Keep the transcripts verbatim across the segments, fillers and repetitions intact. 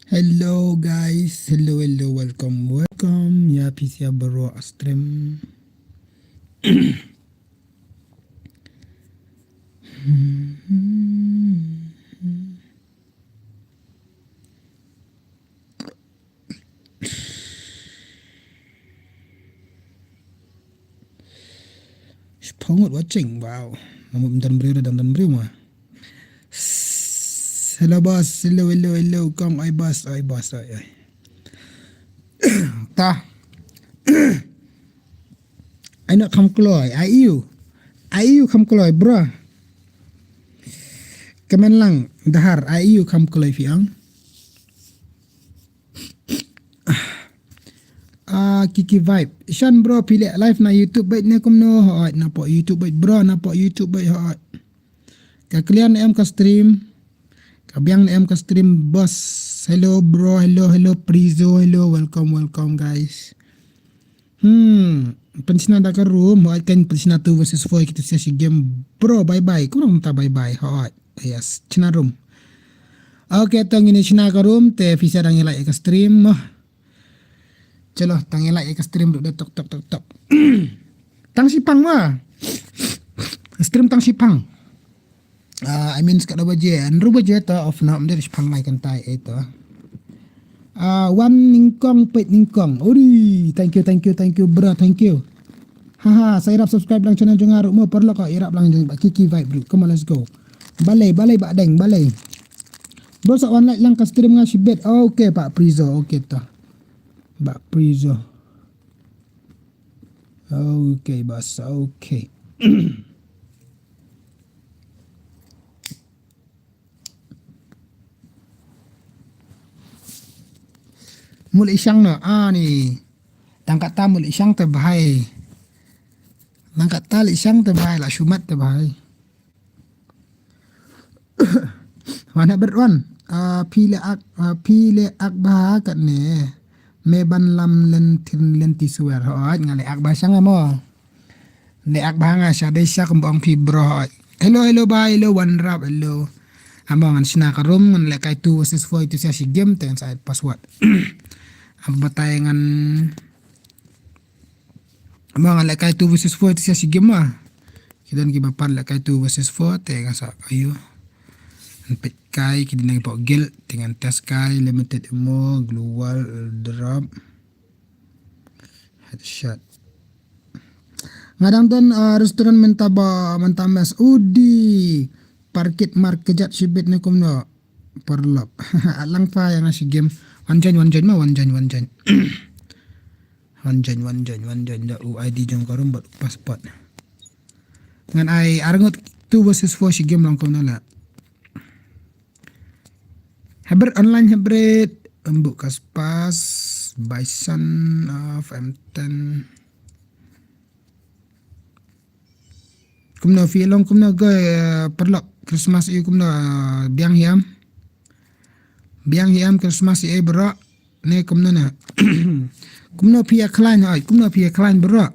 Hello guys, hello, hello, welcome, welcome. Ïa phi sa baroh ha stream. Shiphew ngut watching, wow. Namut ym don briew, dang don briew ma. Hello boss, hello, hello, hello, kong, oi boss, oi boss, oi, oi. Ta. Ai noh kham kloi, ai ïoh. Ai ïoh kham kloi, bro. Kmen lang, dahar, ai ïoh kham kloi phi ong. Ah, Kiki Vibe. Shan bro, phi leh live na YouTube bad ne kumno, hooid, na pok YouTube bad bro, na pok YouTube bad, hooid. Ka clear ne em ka stream. Ka biang ne em ka stream, boss. Hello bro, hello, hello Prizo, hello, welcome, welcome guys. Hmm, pynshna da ka room, hooid kan pynshna two versus four kita sha shi game. Bro, bye bye. Kumno mynta bye bye, hooid. Yes, shna room. Okay, to ngin shna ka room, te phi sa dang ïa like ka stream. Chalo, tang ïa like ïa ka stream ruh de tok, tok, tok, tok. Tang shipang ma. Stream tang shipang. Ah, I mean, sekat dua baje, hynriew baje to off na, ym dei shipang lai kan tai, eh, to. Ah, Wan Nyngkong, Peit Nyngkong. Uri, thank you, thank you, thank you, bro, thank you. Haha, sa ïarap subscribe lang channel jong nga ruh mo, paralok, ïarap lang jong Kiki Vibe ruh. Come on, let's go. Balei, balei, Bah Deng, balei. Bro, sa wan like lang ka stream nga shibit. Okay, Pak Prizo, okay to. Bah Prizo. Okay, boss. Okay. Mut leh shang noh, ani. Tang kata mut leh shang te bha. Tang kata leh shang te bha, la shu mat te bha. Wan ha bret wan. Ah, phi leh ak, ah, phi leh ak bha katne. Me ban lam len thin len ti swer, hooid, nga leh ak bha shang mo. Leh ak bha nga sha dei sha kumba ong phi bro, hooid. Hello, hello, bye, hello, Wan Rap, hello. Amo ngan shna ka room, ngan leh kai two versus four itu sha shi game, te ngan sa add password. Ap batai ngan Mo ngan leh kai two versus four te sha shi game ma. Ki don kiba pan leh kai two versus four te nga sa ïoh. Ngan peit kai ki dei na ki pok guild te ngan test kai limited ammo, global, drop, headshot. Nga dang don, ah, restaurant mynta ba, mynta mess. Udi. Parkit mar kejat shibit ne kumno. Paralok. Alang pa ïa nga shi game. Wan join, wan join ma, wan join, wan join. Wan join, wan join, wan join da u I D jong ka room bad u password. Ngan ai arngut two versus four shi game lang kumno la. Hybrid online hybrid. Embuk kaspas. Bison of M ten. Kumno phi long kumno go, eh, paralok Christmas ïa kumno, eh, biang hiam. Biang hiam Christmas ïa bro. Ne kumno na. Kumno phi ïa khlaiñ ai, kumno phi ïa khlaiñ bro.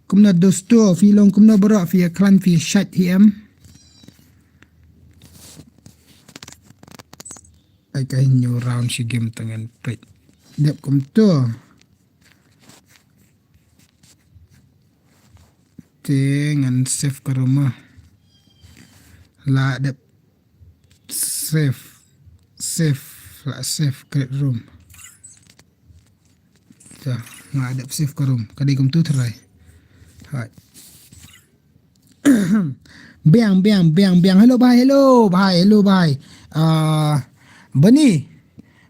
Kumno dosto phi long kumno bro phi ïa khlaiñ phi shait hiam. Ai ka new round shi game tengen peit. Dep kumto. Te ngan save ka room ma. La dep save. Save. La save create room. Ta, nga dep save ka room. Ka dei kumtu trai. Hai. Biang, biang, biang, biang. Hello, bhai. Hello, bhai. Hello, bhai. Ah, bani.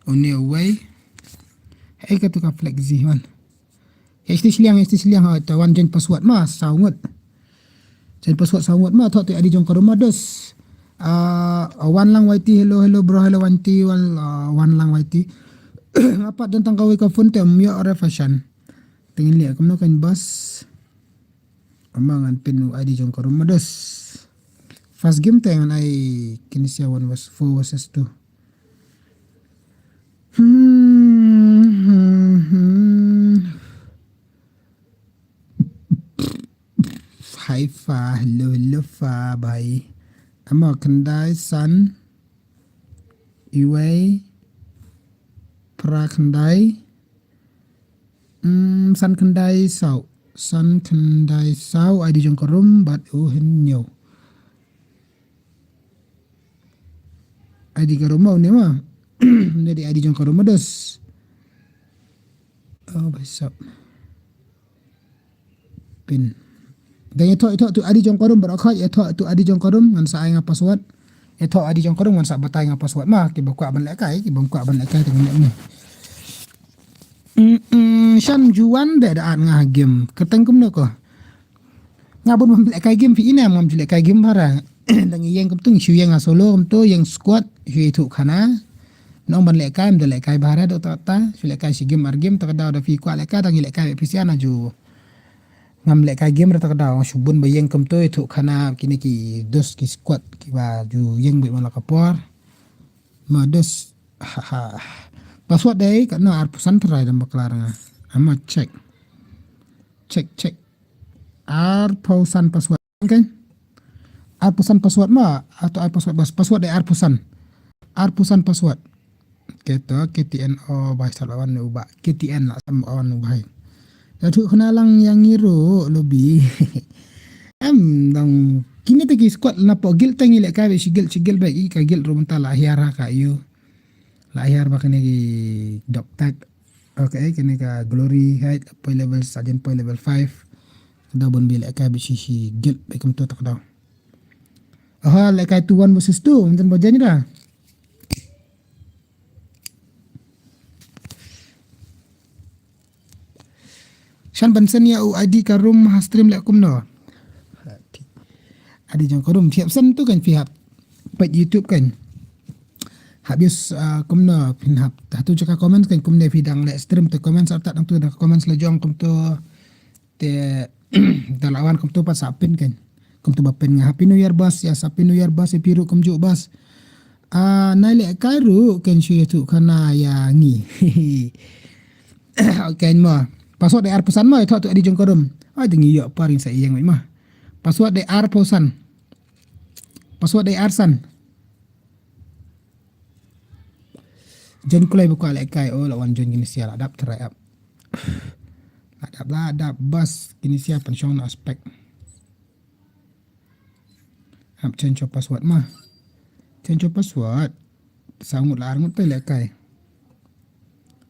Une wei. Hei ka tu ka flexi, man. H T Shiliang, H T Shiliang, ha, ta wan jen password ma, saw ngut. Jen password saw ngut ma, thok te adi jong ka room ma dus. Ah, wan lang Y T, hello, hello, bro, hello, Y T, wan, ah, wan lang Y T. Apat don tang kawei ka phone te, ym ïoh re fashion. Te ngin leh kumno kan bas. Ama ngan pyn u I D jong ka room ma dus. First game te ngan ai Kinesia one versus four versus two. Hmm, hmm, hmm. Hi fa, hello, hello fa, bye. Ama khyndai san. Iwei. phra khyndai, mm, san khyndai saw, san khyndai saw, I D jong ka rum bad u hynñiew. I D ka rum ma une ma. Une dei I D jong ka rum ma, dos. Oh, bha sap. Pin. Dang ïathoh, ïathoh tu I D jong ka rum baroh khoit, ïathoh tu I D jong ka rum ngan sa ai nga password. Ïathoh I D jong ka rum ngan sa batai nga password ma, kiba kwah ban lehkai, kiba kwah ban lehkai te ngan leh ne. Mm, mm, shan juwan de da at nga game. Kyrteng kumno ko. Nga bun mam lehkai game phi ina mam ju lehkai game bha ra. Dang ïeng kumtu shu ïeng a solo kumtu ïeng squad shu ïathuh khana. Nong ban lehkai, ym da lehkai bha ra dok ta ta. Shu lehkai shi game ar game, ta ka daw da phi kwah lehkai, dang ïalehkai phi sian aju. Ngam lehkai game ra ta ka daw, shu bun ba ïeng kumtu ïathuh khana kine ki dos ki squad kiba ju ïeng beit man la ka por. Ma dos, ha, ha. Password dei katno, arphew san trai dang bakla ra nga. Ama check. Check, check. Arphew san password. Okay. Arphew san password ma, atau ai password bas. Password dei arphew san. Arphew san password. Keto K T N o bai sal awan u ba. K T N la sam awan u bai. Ïathuh khana lang ïa ngi ruh lobby. Em dang kine te ki squad na po guild te ngi lehkai beit shi guild shi guild beit, i ka guild ruh mynta la hiar ha ka ïu. La hiar ba kine ki dok tak. Okay, kine ka Glory Height, poi level, Sergeant poi level five. Ka daw ban bi lehkai beit shi shi guild beit kumto tak daw. Aha, lehkai two one versus two, mynta ba jan ra. Shan ban send ïa u I D ka rum ha stream leh kumno. I D jong ka rum thiap send tu kan phi hap peit YouTube kan. Hap use, ah, kumno phin hap. Hatu jaka comments kan kumne phi dang leh stream te comments artat dang tu dang comments la jong kumto. Te da la wan kumto pat sa pin kan. Kumto ba pin nga Happy New Year boss, ïa sa Happy New Year boss, ïa phi ruh kumjuh boss. Ah, nai lehkai ruh kan shu ïathuh khana ïa ngi. Okay mo. Password dei arphew san mo, ïathoh tu I D jong ka rum. Ai dang ïoh paring sa ïeng mo. Password dei arphew san. Password dei arsan. Jan kulai ba kwah lehkai, oh la wan join kine sia la dap try up. La dap la dap bas kine sia pynshong na aspect. Hap change your password ma. Change your password. Sa ngut la ar ngut te lehkai.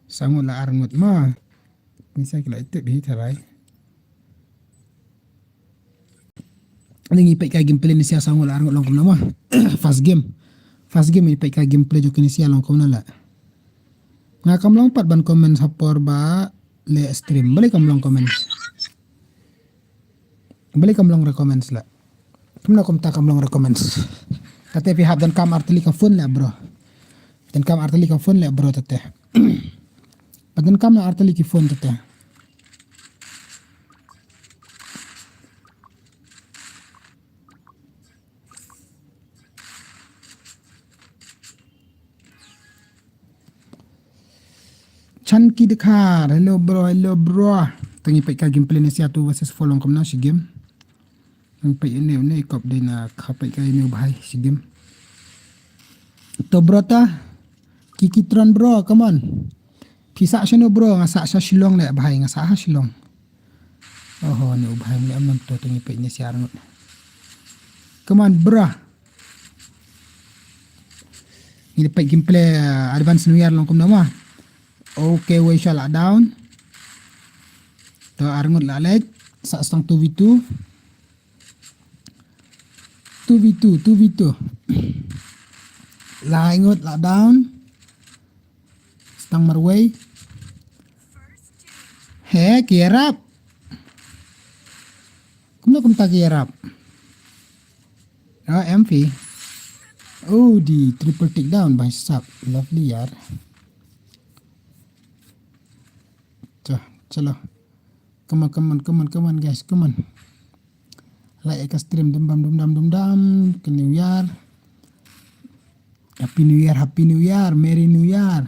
Sa ngut la ar ngut ma. Kine sia ki la itip hi tharai. Ngi peit ka gameplay kine sia sa ngut la ar ngut long kumno ma. First game. First game ngi peit ka gameplay jong kine sia long kumno la. Nga kam long pat ban comment ha por ba leh stream. Balei kam long comment. Balei kam long recommends la. Kumno kumta kam long recommends. Kate phi hap donkam artylli ka phone la bro. Donkam artylli ka phone la bro tate. Pat donkam na artylli ki phone tate. Chan ki Dkhar, hello bro, hello bro. Te ngi peit ka gameplay ne sia two versus four long kumno shi game. Ngi peit ine ine i kop dei na ka peit ka ine u bhai shi game. To bro ta. Kiki Tron bro, come on. Phi sah shano bro, nga sah sha Shillong le bhai, nga sah ha Shillong. Oho, ne u bhai ne amon to te ngi peit ne sia ar ngut. Come on bro. Ngi peit gameplay, uh, Advance New Year long kumno ma. Okay, wei sha la down. To ar ngut la leh, sa stang two v two. Two v two, two v two. La ngut la down. Stang marwei. He, ki ïarap. Kumno kumta ki ïarap. Oh, M V. Oh, di triple takedown, bhai sab. Lovely, yaar. Chalo, chalo. Come on, come on, come on, come on, guys, come on. Like ka stream dum dam, dum dam, dum dam. Ke New Year. Happy New Year, Happy New Year, Merry New Year.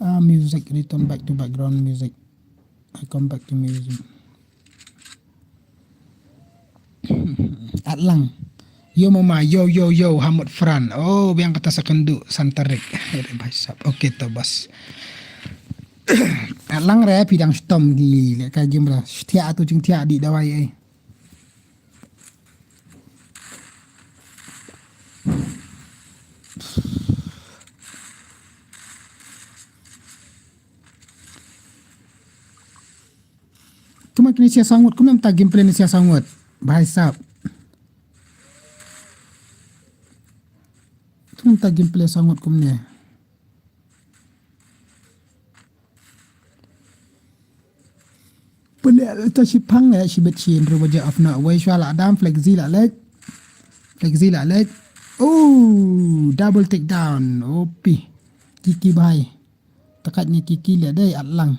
Ah, music, return back to background music. I come back to music. At lang. Yo mama, yo, yo, yo, hamut fran. Oh, biang kata sa kynduh, san tarik. Ere bhai sab. Okay, to bas. Lang re, pidang stom di, le ka jim ra. Stia tu jing tia di dawai, eh. Kumne kine sia sangut, kumne ta gameplay ne sia sangut. Bhai sab. Kumne ta gameplay sangut kumne. Pele ta shipang ya shibet shin ru baja afna wei shwa la dam flexi la lek. Flexi la lek. Oh, double takedown. Opi. Kiki bhai. Takat ni kiki le dai atlang.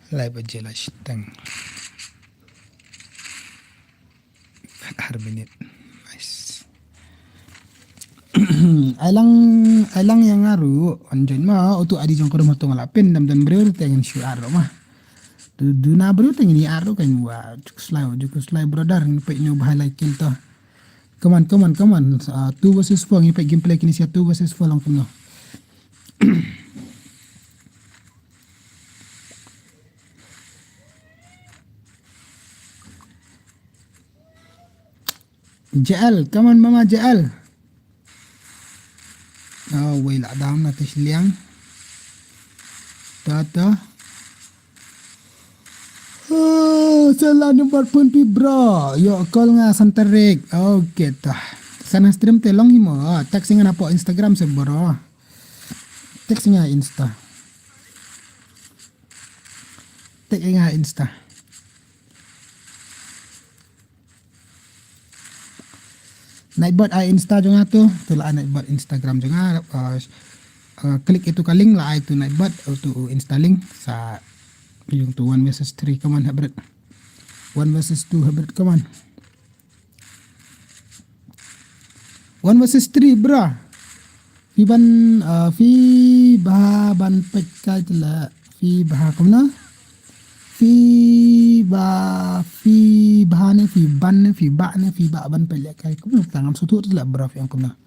Lai baje la shitang. Har minit. Nice. Ailang, ailang yang aru, anjay ma, otu adi jong korum hatung ala pin, dam dan breu, tengen shu aru ma. Du, duna breu, tengen ni aru kan wa, juk slai, juk slai brother, ngi pek nyu bahai lai kill to. Come on, come on, come on. Uh, two versus four, ngi pek gameplay kini sia two versus four lang kumno. J L, come on mama J L. Oh, wei la down na tis liang. Ta ta. Oh, salah number pun pi bro. Yo call nga santarik. Okay ta. Sana stream te long himo. Text nga na po Instagram se bro. Text nga Insta. Text nga Insta. Nightbot ai Insta jong nga tu, tu la ai Nightbot Instagram jong nga, uh, uh, klik itu ka link la ai tu Nightbot, uh, tu Insta link, sa yung tu one versus three, come on, hybrid. One versus two, hybrid, come on. One versus three, bro. Phi ban, uh, phi ba ban peit kai tla, phi ba kumna. Phi ba, phi ba ne, phi ban ne, phi ba ne, phi ba ban peit le kai. Kumna tang am sutu tla bro phi ang kumna.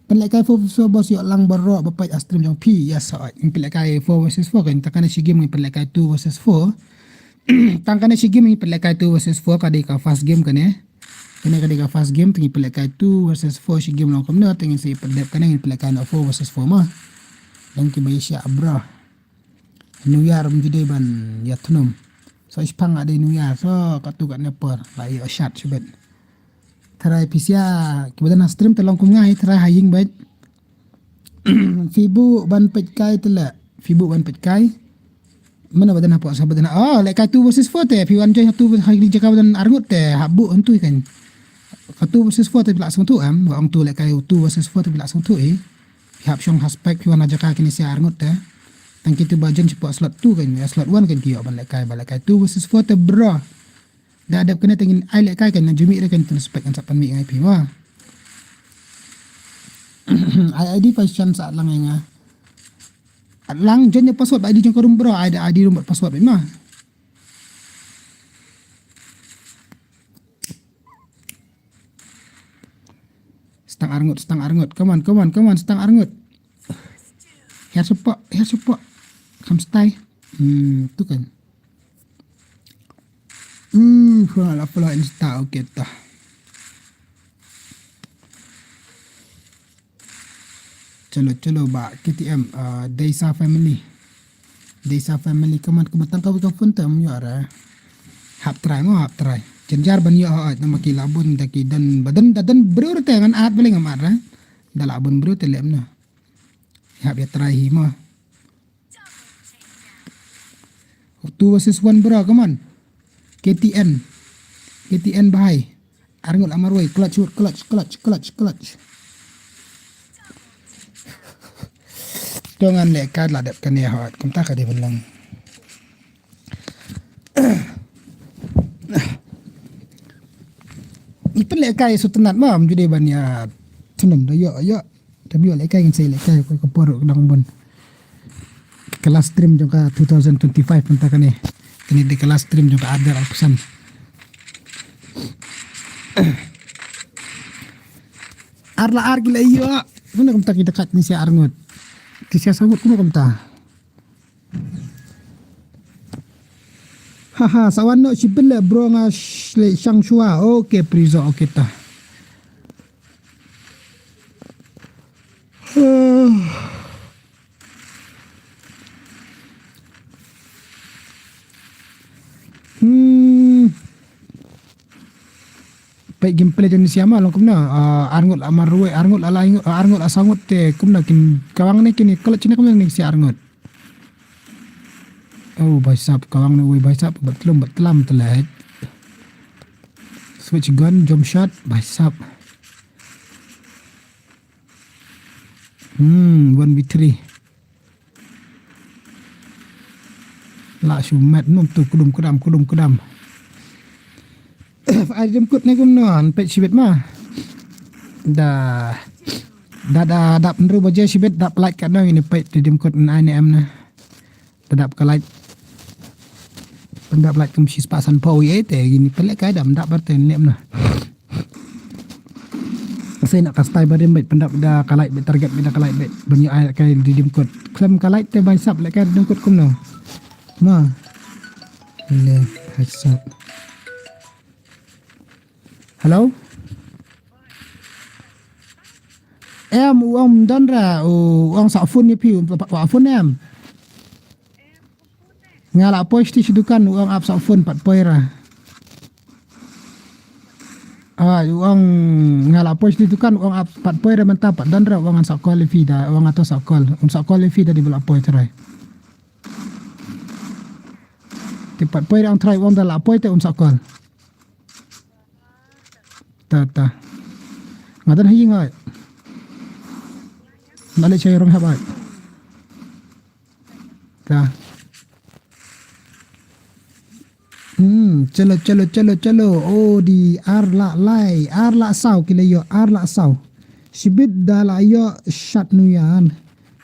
Peit le kai four versus four boss yo lang bro ba peit a stream jong phi. Yes, so, peit le kai four versus four kan ta kan shi game peit le kai two versus four. Tang kan shi game peit le kai two versus four ka dei ka first game kan. Kane ka dei ka first game, te ngi pynlehkai two versus four shi game long kumno, te ngin sa ïa pyndep kane, ngin pynlehkai noh four versus four mo. Dang ki ba ïa shah bro. New Year ym ju dei ban ïa thnum. So ishpang nga dei New Year, so katto katne por la ïa shad shibit. Tharai phi sia ki ba don ha stream te long kum nga hi, tharai ha ïing bad. Phi buh ban peit kai te leh. Phi buh ban peit kai. Mano ba don hapoh sa ba don ha. Oh, lehkai two versus four te. Phi wan join ha two ha ki jaka ba don arngut te. Hap buh hangtu kan. Ka two versus four te phi lah sngewthuh em. Ba ong tu lehkai two versus four te phi lah sngewthuh hi. Phi hap shong ha spec phi wan ha jaka kine sia arngut te. Tang kitu ba join shapoh slot two kan. Ïa slot one kan ki ïoh ban lehkai ba lehkai two versus four te bro. Da dep kane te ngin ai lehkai kan na jumih re kan tun spek kan sa pan mih ngai phi ma. Ai I D fashion sa lang nga. Lang jen ïa password ba I D jong ka room bro, ai da I D room bad password ma. Stang arngut, stang arngut. Come on, come on, come on, stang arngut. Hiar sepak, hiar sepak. Kam stai. Hmm, tu kan. Hmm, pula la pula Insta, okay tah. Chalo, chalo ba, K T M, uh, Deisa family. Deisa family, kaman, kaman tang kawei ka phone tam, yo ara. Hap try mo, hap try. Jenjar ban yo, ha, nama ki labun, da ki dan, badan, da dan bru te ngan at bele ngam at ra. Da labun bru te lem na. Hap ya try hi mo. Two versus one bro, come on. K T N. K T N bahai. Arngut amar wei, clutch, clutch, clutch, clutch, clutch. Dongan le kad la dep kane hot, kumta ka de benlang. Ipen le kai sutenat mam, judi ban ya tunum da yo, yo. Tapi le kai kan sei le kai ko ko poro dang bun. Ka last stream jong ka two thousand twenty-five mynta kane. Kane dei ka last stream jong ka ar hajar arphew san. Ar la ar ki la ïoh. Kumno kumta ki da kat ne sha arngut. Ki sha saw ngut kumno kumta. Haha, sa wan noh shibit leh bro, nga sh-, leh shang shuwa. Okay, Prizo, okay ta. Hmm. Peit gameplay jong Nisia ma long kumno, ah, arngut la marwei, arngut la lai ngut, ah, arngut la saw ngut te kumno kin kawang ne kine, kolot shine kumno ne Nisia arngut. Oh, bhai sahab, kawang ne wei bhai sahab, bat tlum, bat tlam te leh. Switch gun, jump shot, bhai sahab. Hmm, one v three. La shu met num tu kudum kudam, kudum kudam. Ai dim kut ne kumno, peit shibit ma. Da, da, da, dap hynriew baje shibit, dap light katno ngin peit dim kut ai ne em na. Da dap ka light. Pyndap light kum shispah sanphew ïa te ngin peit leh kai dam dap bar te ne em na. Sei na ka style ba dim beit pyndap da ka light beit target beit da ka light beit. Ban ïoh ai kai dim kut. Khlem ka light te bhai sahab leh kai dim kut kumno. Ma. Le bhai sahab. Hello? Em, u ong don ra, u ong sa phone ïa phi, u ong sa phone em. Nga la poi sha dukan, u ong ap sa phone pat poi ra. Ah, u ong nga la poi sha dukan, u ong ap pat poi ra mynta pat don ra, u ong ngan sa call ïa phi da, u ong ato sa call, um sa call ïa phi da dei ba la poi trai. Te pat poi ra ong trai, u ong da la poi te um sa call. Ta, ta. Nga don ha ïing ai. Nga leit shai rong hap ai. Ta. Hmm, chalo, chalo, chalo, chalo. Oh, dei ar la lai, ar la saw ki la ïoh, ar la saw. Shibit da la ïoh shat nuyar.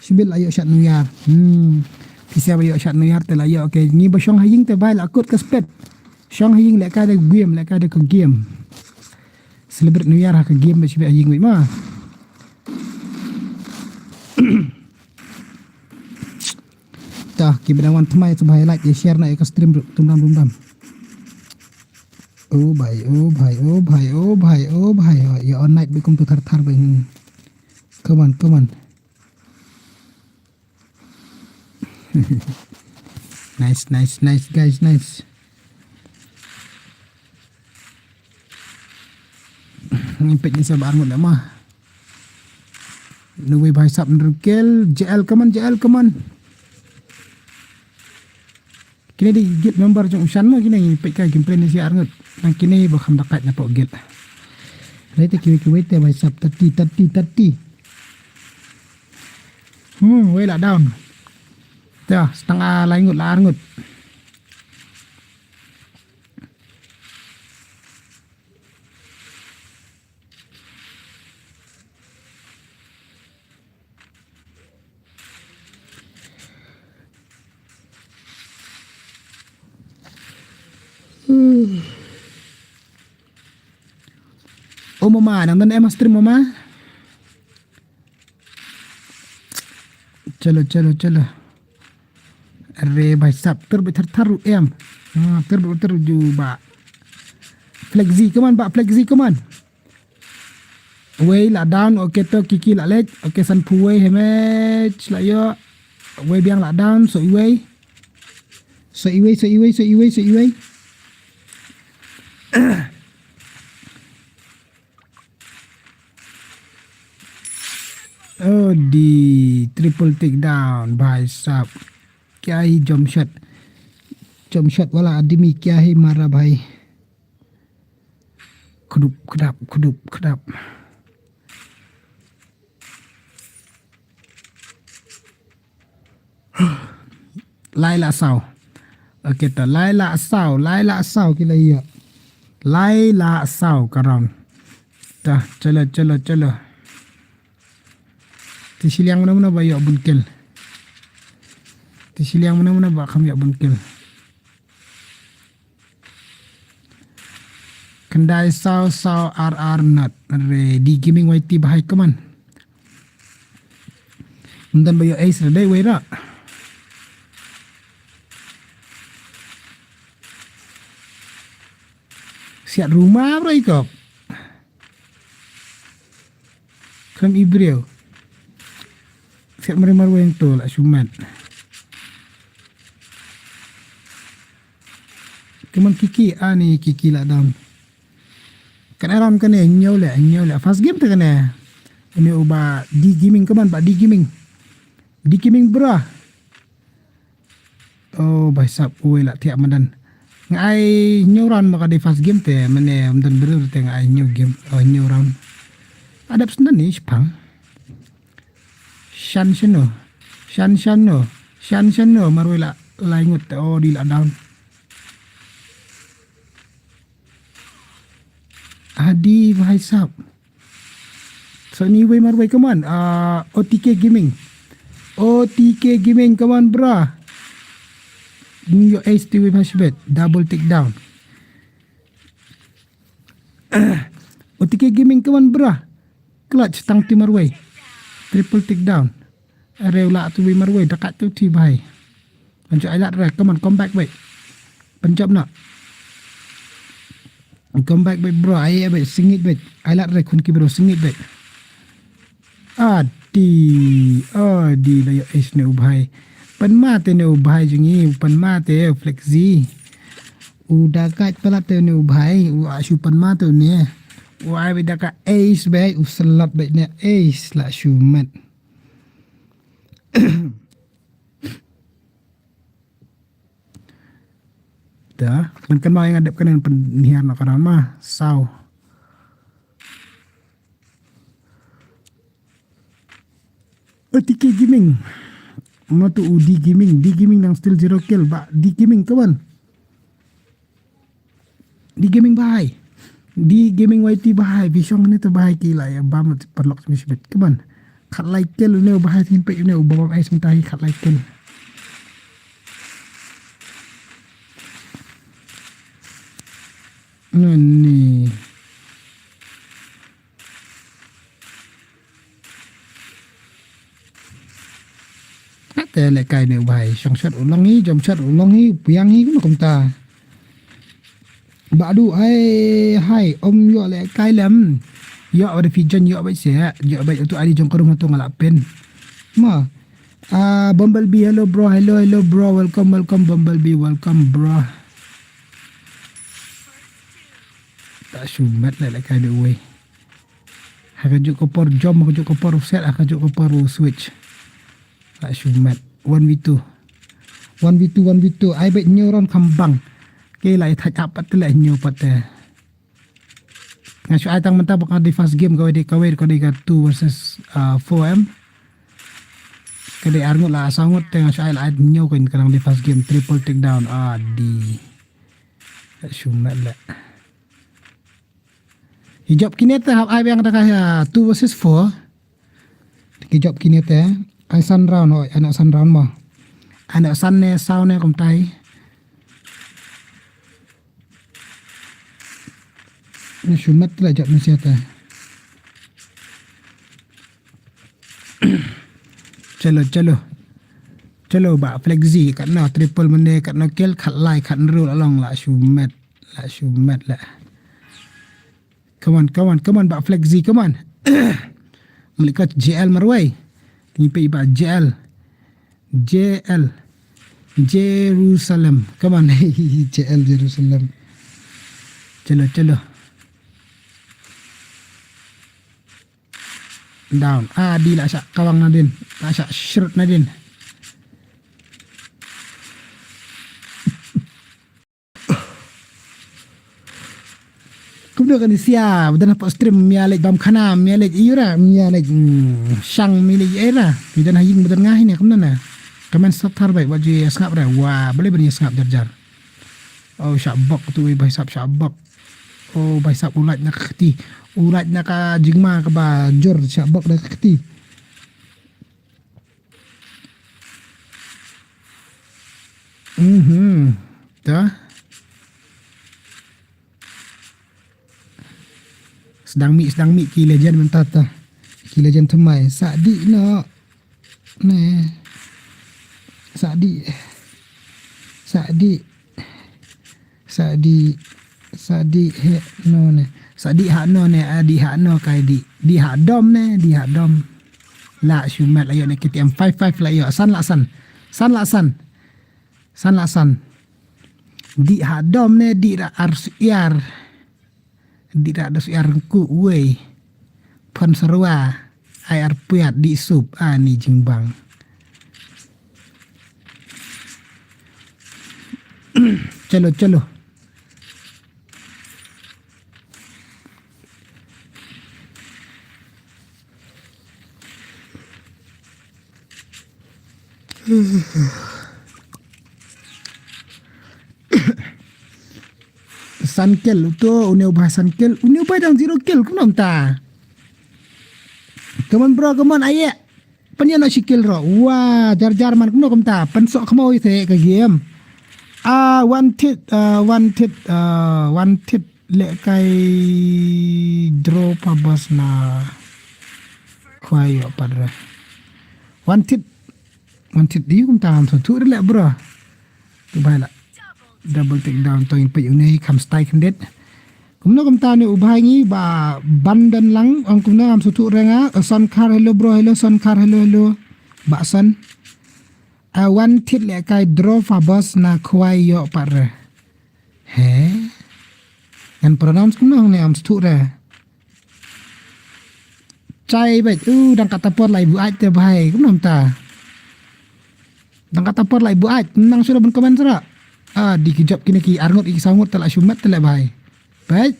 Shibit la ïoh shat nuyar. Hmm. Pisa ba ïoh shat nuyar te la ïoh. Okay, ngi ba shong ha ïing te bai la kut ka spet. Shong ha ïing leh ka da game, leh ka da ka game. Celebrate New Year ha ka game ba shibit ha ïing wei ma. Ta, ki ba dang wan thymmai sngewbha ïa like, ïa share na ïa ka stream ruh, tum dam, tum dam. Oh bhai, oh bhai, oh bhai, oh bhai, oh bhai, oh, ïa on night bad kum tu thar thar bhai. Hmm. Come on, come on. Nice, nice, nice, guys, nice. Ngin peit ngin sa ba arngut leh ma. Nuwi bhai sap nrukel, J L, come on, J L, come on. Kine dei guild member jong u Shan ma kine, ngin peit ka gameplay ne shi arngut. Nang kine ba kham da kait na pok guild. Lei te kiwei kiwei te bhai sap thirty, thirty, thirty. Hmm, wei la down. Te, stang a lai ngut la ar ngut. O mama, nang don em ha stream mama? Chalo, chalo, chalo. Are bhai sap, ter beit thar thar ruh em. Ha, ter beit ter ruh ju ba. Flexi, come on, ba Flexi, come on. Wei la down, okay to Kiki la leit, okay sanphew wei he match la ïoh. Wei biang la down, so iwei. So iwei, so iwei, so iwei, so iwei. Oh, di triple takedown, bhai sap. Kya hi jump shot. Jump shot wala admi kya hi mara bhai. Khudup, khudap, khudup, khudap. Lai la saw. Okay, ta lai la saw, lai la saw ki la ïa. Lai la saw ka round. Ta, chalo, chalo, chalo. Ti shiliang mano mano ba ïa bun kill. Shiliang mana mana ba kham ïa bun kill. Khyndai saw saw ar ar not. Re D Gaming Y T bahai, come on. Mynta ba ïoh ace re dei wei ra. Siat ruma bro ikop. Khlem i briew. Siat mari marwei to la shumat. Kumang Kiki, ani Kiki la down. Kan aram kane ñiew le, ñiew le. First game te kane. Ini uba D Gaming, kumang ba D Gaming. D Gaming bro. Oh, bai sap uwe la tiak madan. Nga ai hynñiew round ma ka dei first game te, mane ym don briew te nga ai hynñiew game, oh, hynñiew round. Adap sendon ni shipang. Shan shano. Shan shano. Shan shano. Marwei la, la ingut te, oh, di la down. Adi, bai sap. So, ni wei marwei, come on. Uh, O T K Gaming. O T K Gaming, come on, bro. New York Ace, ti wei bha shibit. Double takedown. O T K Gaming, come on, bro. Clutch, tang ti marwei. Triple takedown. Are u la tu wei marwei, dakat tu ti bai. Pancho ai lat re, come on, come back bai. Pancho na. Come back bai bro, ai bai singit bai. Ai lat re khun ki bro singit bai. Adi, adi la ïoh ace ne u bhai. Pan mate ne u bhai jong ngi, pan mate u Flexi. U dakat palat te ne u bhai, u ashu pan mate ne. U ai bai dakat ace bai, u salat bai ne ace la shumat. Da, kan kan ma nga dep kan pynhiar na karam ma. Saw. O T K Gaming. Ma tu u D Gaming, D Gaming nang still zero kill ba. D Gaming kawan. D Gaming bahai. D Gaming Y T bahai. Bishong ni tu bahai ki la ya bam parlok mi shibit. Kawan. Khat lai kill une u bahai tin pe une u bam ai sementai khat lai kill. Nani. Te lehkai ne u bhai, shong shot u long hi, jump shot u long hi, piang hi, kumno kumta. Ba du ai hai, om ïoh lehkai lem. Ïoh ba da phi jon, ïoh ba se, ïoh ba tu ai jong ka room tu nga la pyn. Ma. Ah, Bumblebee, hello bro, hello, hello bro, welcome, welcome, Bumblebee, welcome bro. Ta shu met lehkai ne u wei. Ha kajuh ka por jump, ha kajuh ka por set, ha kajuh ka por switch. La shu met. One v two. One v two, one v two. Ai bet hynñiew round kham bang. Ke la i thaj ap pat te la hynñiew pat te. Nga shu ai tang mynta ba ka dei first game kawei dei kawei ka dei ka two versus, uh, four em. Ka dei ar ngut la saw ngut te nga shu ai la ai hynñiew ka ka dei first game triple takedown. Adi. La shu met la. Ki jop kine te hap ai biang da ka, ah, two versus four. Ki jop kine te ai san round, oi, ano san round mo. Ano san ne saw ne kumtai. Ne shumat la jop ne siate. Chalo, chalo. Chalo ba Flexi, katno triple mane, katno kill, khat lai, khat nru la long la shumat, la shumat la. Come on, come on, come on ba Flexi, come on. Malik ka J L marwai. Ni pe ba J L. J L. Jerusalem. Come on. J L Jerusalem. Chalo, chalo. Down. Ah, di la sha kawang nadin. La sha shrut nadin. Kumno kani sia, bdan hapoh stream mia lej bam khana, mia lej iura, mia lej, mm, shang mi lej era. Bdan haying bdan ngah ini kumno na. Kamen sathar bai, baju ya sngap ra. Wah, boleh bani sngap jar jar. Oh, shabok tu, bai sap shabok. Oh, bai sap ulat na kati. Ulat na ka jingma ka ba jor shabok da kati. Mhm. Ta. Sdang mih, sdang mih ki legend mynta ta. Ki legend thymmai. Sa dih noh. Ne. Sa dih. Sa dih. Sa dih. Sa dih he noh ne. Sa dih ha noh ne. Ah, dih ha noh kai dih. Dih ha dom ne. Dih ha dom. La shu met la ïoh ne K T M five five la ïoh. San la san. San la san. San la san. Dih ha dom ne dih ra ar syiar. Dih ra da syiar ngku uwei. Pon sarwa. Ai ar piat dih sup. Ani jingbang. Chalo, chalo. San kill, uto, une u bai san kill, une u bai dang zero kill, kumno mynta. Come on, bro, come on, aye. Pynïa noh shi kill ruh. Wa, jar jar man kumno kumta. Pynsoh khmaw ïa te ka game. Ah, wanted, ah, wanted, ah, wanted. Leh kai draw pa bas na khwai ïoh pat re. Wanted. Wanted di kumta ngam sngewthuh re leh bro. Tu bai la. Double take down to ngin peit une kham style khyndiat. Kumno kumta ne u bhai ngi ba ban don lang ong kumno ngam sngewthuh re nga. Son Khar, hello bro, hello Son Khar, hello, hello. Ba Son. A wanted leh kai draw pa bas na khwai ïoh pat re. He? Ngan pronounce kumno ne ngam sngewthuh re. Chai beit, u dang kata por lai buaid te bhai, kumno mynta. Dang kata por lai buaid, nang shu da ban comment sra. Ah, di ki jop kine ki arngut ki sawngut te la shu met te le bhai. Beit.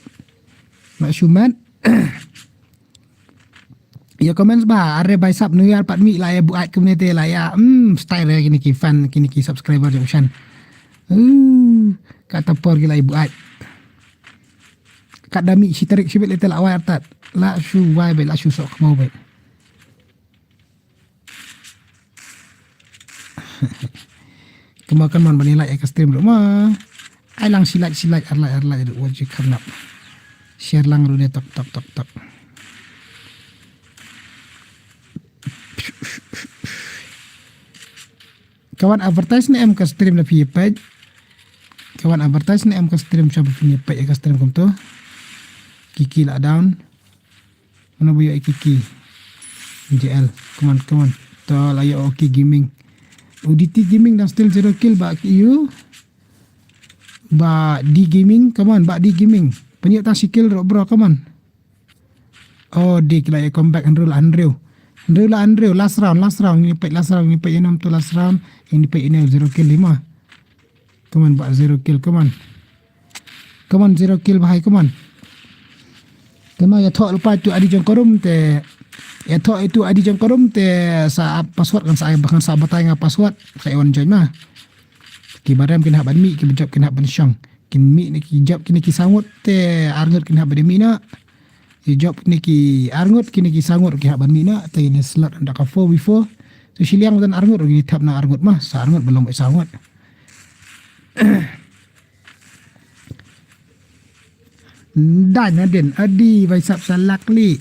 La shu met. Ïa comments ba, are bai sap nu ïar pat mi la ïa buaid kumne te la ïa. Hmm, style re kine ki fan, kine ki subscriber jong shan. Uh, kata por ki la ïa buaid. Kat da mih shi tarik shibit leh te la wai artat. La shu wai beit, la shu sok khmaw beit. Kumno kan mon ban ïa like ïa ka stream ruh ma. Ai lang shi like, shi like, ar like, ar like ruh wat ju kharnap. Share lang ruh ne tok, tok, tok, tok. Ka wan advertise ne em ka stream la phi ïa peit. Ka wan advertise ne em ka stream sha ba phi ïa peit ïa ka stream kumto. Kiki la down. Mano ba ïa kiki. J L. Come on, come on. To la ïa OK Gaming. U D T Gaming dang still zero kill ba ki ïu. Ba D Gaming, come on, ba D Gaming. Pynïoh tang shi kill ruh bro, come on. Oh, di ki la ïa comeback hynriew la hynriew. Hynriew la hynriew, last round, last round, ngin peit last round, ngin peit ïa nom tu last round, ngin peit ïa zero kill lima. Come on, ba zero kill, come on. Come on, zero kill, bhai, come on. Kynmaw ïathoh lypa itu ID jong ka room te. Ïathoh itu ID jong ka room te sa ap password kan sa, kan sa batai nga password. Sa ïa wan join ma. Ki barem kin hap ban mih, ki bajop kin hap ban shong. Kin mih ne ki jop kine ki sangut te arngut kin hap ban mih na. Ki jop kine ki arngut kine ki sangut ki hap ban mih na. Te ine slot da ka four v four. Te shiliang dan arngut ruh ki thap na arngut ma. Sa arngut ba long ba sangut. Dai na din, adi bai sap shalak li.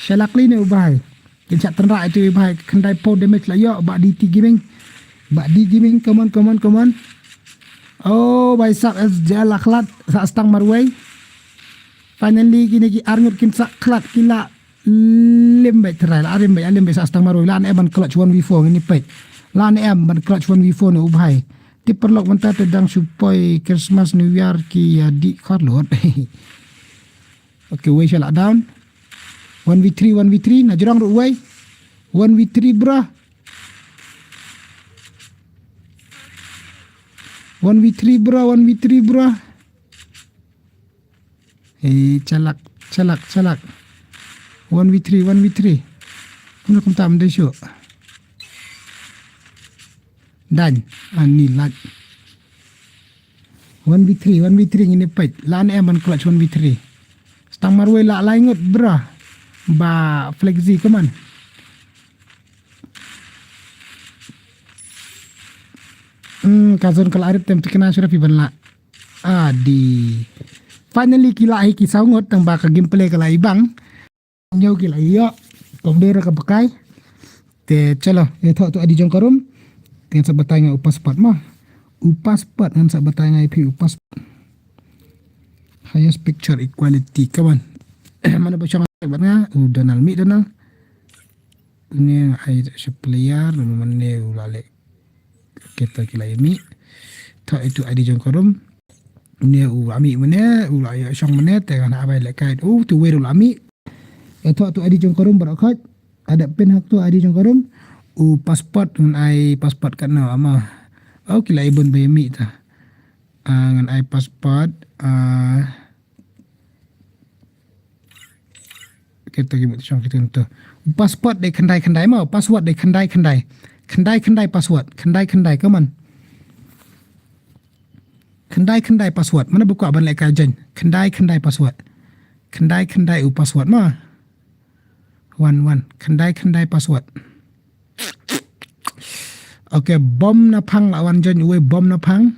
Shalak li ne u bai. Kin sha tynrai tu u bai, khyndai pau damage la ïoh, ba D T Gaming. Ba D Gaming, come on, come on, come on. Oh, bai sap S J L la khlad, sa stang marwei. Finally, kine ki arngut kin sa khlad, ki la lim beit trai, la lim beit, lim beit sa stang marwei, la ne ban clutch one v four ngin peit. La ne ban clutch one v four ne u bai. Tip paralok mynta te dang shu poi Christmas New Year ki ïa dih khor lut. Okay, wei sha la down. One v three, one v three, na jrong ruh wei. One v three, bro. One v three, bro, one v three, bro. Eh, chalak, chalak, chalak. One v three, one v three. Kumno kumta mynta shu. Dan, ani lad. One v three, one v three ngin peit. La ne ban clutch one v three. Stang marwei la lai ngut bra. Ba Flexi, come on. Hmm, ka zone ka la rit tem tikna shuh phi ban la. Adi. Finally ki la hi ki saw ngut tang ba ka gameplay ka la i bang. Ñiew ki la ïoh. Kom dei ra ka bkai. Te chalo, ïa thoh tu adi jong ka room. Ngan sa batai nga u passport ma. U passport ngan sa batai nga ïa phi u passport. Highest picture equality kawan. Mana ba shong bat nga u Donald mi Donald. Ni ai sha player mana u la leh. Kita ki la ïa mi. Thoh itu adi jong ka room. Ni u la mi mane u la ïa shong mane te kan abai leh kai. U tu wer u la mi. Ïa thoh tu adi jong ka room baroh khot. Ada pin hak tu adi jong ka room. U passport ngan ai passport kat no ama. Oh ki la ibun ba ïa mi ta. Ah, ngan ai passport. Ah, kita ki mut shong kita tu. Passport dei khyndai khyndai ma, password dei khyndai khyndai. Khyndai khyndai password, khyndai khyndai kaman. Khyndai khyndai password. Mana buka ban leh ka jan. Khyndai khyndai password. Khyndai khyndai u password ma. Wan wan. Khyndai khyndai password. Okay, bom na phang la wan join uwe bom na phang.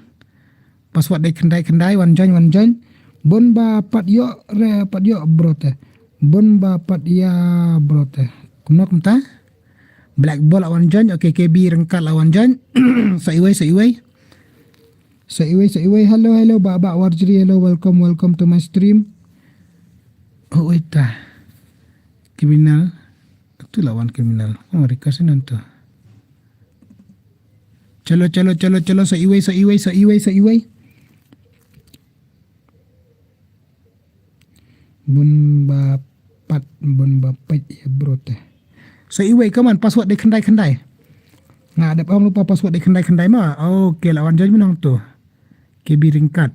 Password dei khyndai khyndai wan join wan join. Bun ba pat ïoh re pat ïoh bro te. Bun ba pat ïa bro te. Kumno kumta? Black ball la wan join. Okay, K B Rengkat la wan join. Sa iwei sa iwei. Sa iwei sa iwei. Hello hello ba ba Warjri hello welcome welcome to my stream. Oh wait ta. Criminal. Tu lawan criminal. Oh request nanto. Chalo chalo chalo chalo sa iwei sa iwei sa iwei sa iwei. Bun ba pat bun ba pet ya bro te. Sa iwei kaman password dei khyndai khyndai. Nga dep ong lupa password dei khyndai khyndai ma. Okay lawan join menang tu. K B Rengkat.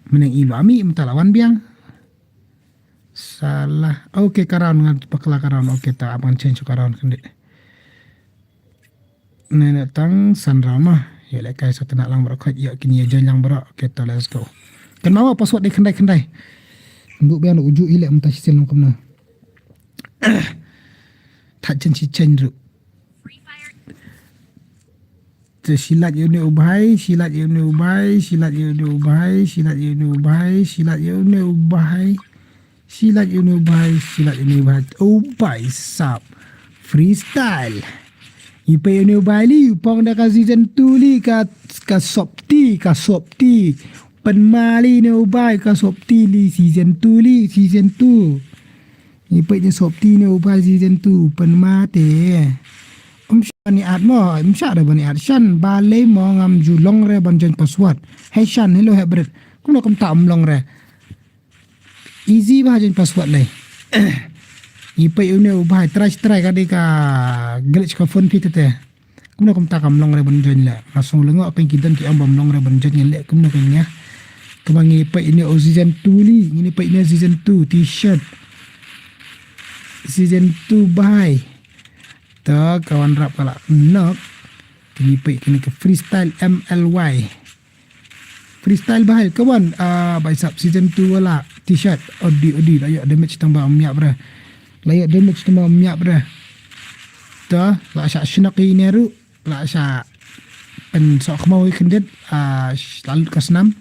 Menang ilu ami menta lawan biang. Salah. Okay ka round ngan pakla ka round. Okay ta aban change ka round kendi. Nene tang san round ma. Ïa leh kai sa tena lang bro khot ïa kini ïa join lang bro. Okay ta let's go. Kan mawa password dei khyndai khyndai. Bu biang uju ilek menta sisin lang kumna. Thad chen si chen ru. Te silat ïa une u bhai, silat ïa une u bhai, silat ïa une u bhai, silat ïa une u bhai, silat ïa une u bhai. Silat ïa une u bhai, silat ïa une u bhai. Oh bhai sap. Freestyle. Ipe ïa une u bhai li, u pong da ka season two li ka ka sopti, ka sopti. Pen mali une u bhai ka sopti li season two li, season two. Ni peit ni sop ti ni u bai season two pen mate. Em sha ni at mo, em sha da bani at shan ba lei mo ngam ju long re ban join password. Hei shan hello hei bret. Kumno kumta em long re. Easy ba join password lei. Ni peit une u bai try try ka dei ka glitch ka phone phi te te. Kumno kumta kam long re ban join leh. Nga song lengoh peng ki don ki ong bam long re ban join ngi leh kumno ka ngi. Kaba ngi peit ine u season two li, ngi peit ine season two t-shirt. Season two bai. Ta kawan rap kala nok. Kini peit kini ke freestyle M L Y. Freestyle bahai kawan, ah, bai sap season two wala t-shirt. Odi odi la ïoh damage tang ba ym ïap re. La ïoh damage tang ba ym ïap re. Ta la sha shnok i ne ru, la sha pen sok khmau i khyndiat, ah, la lut ka snam.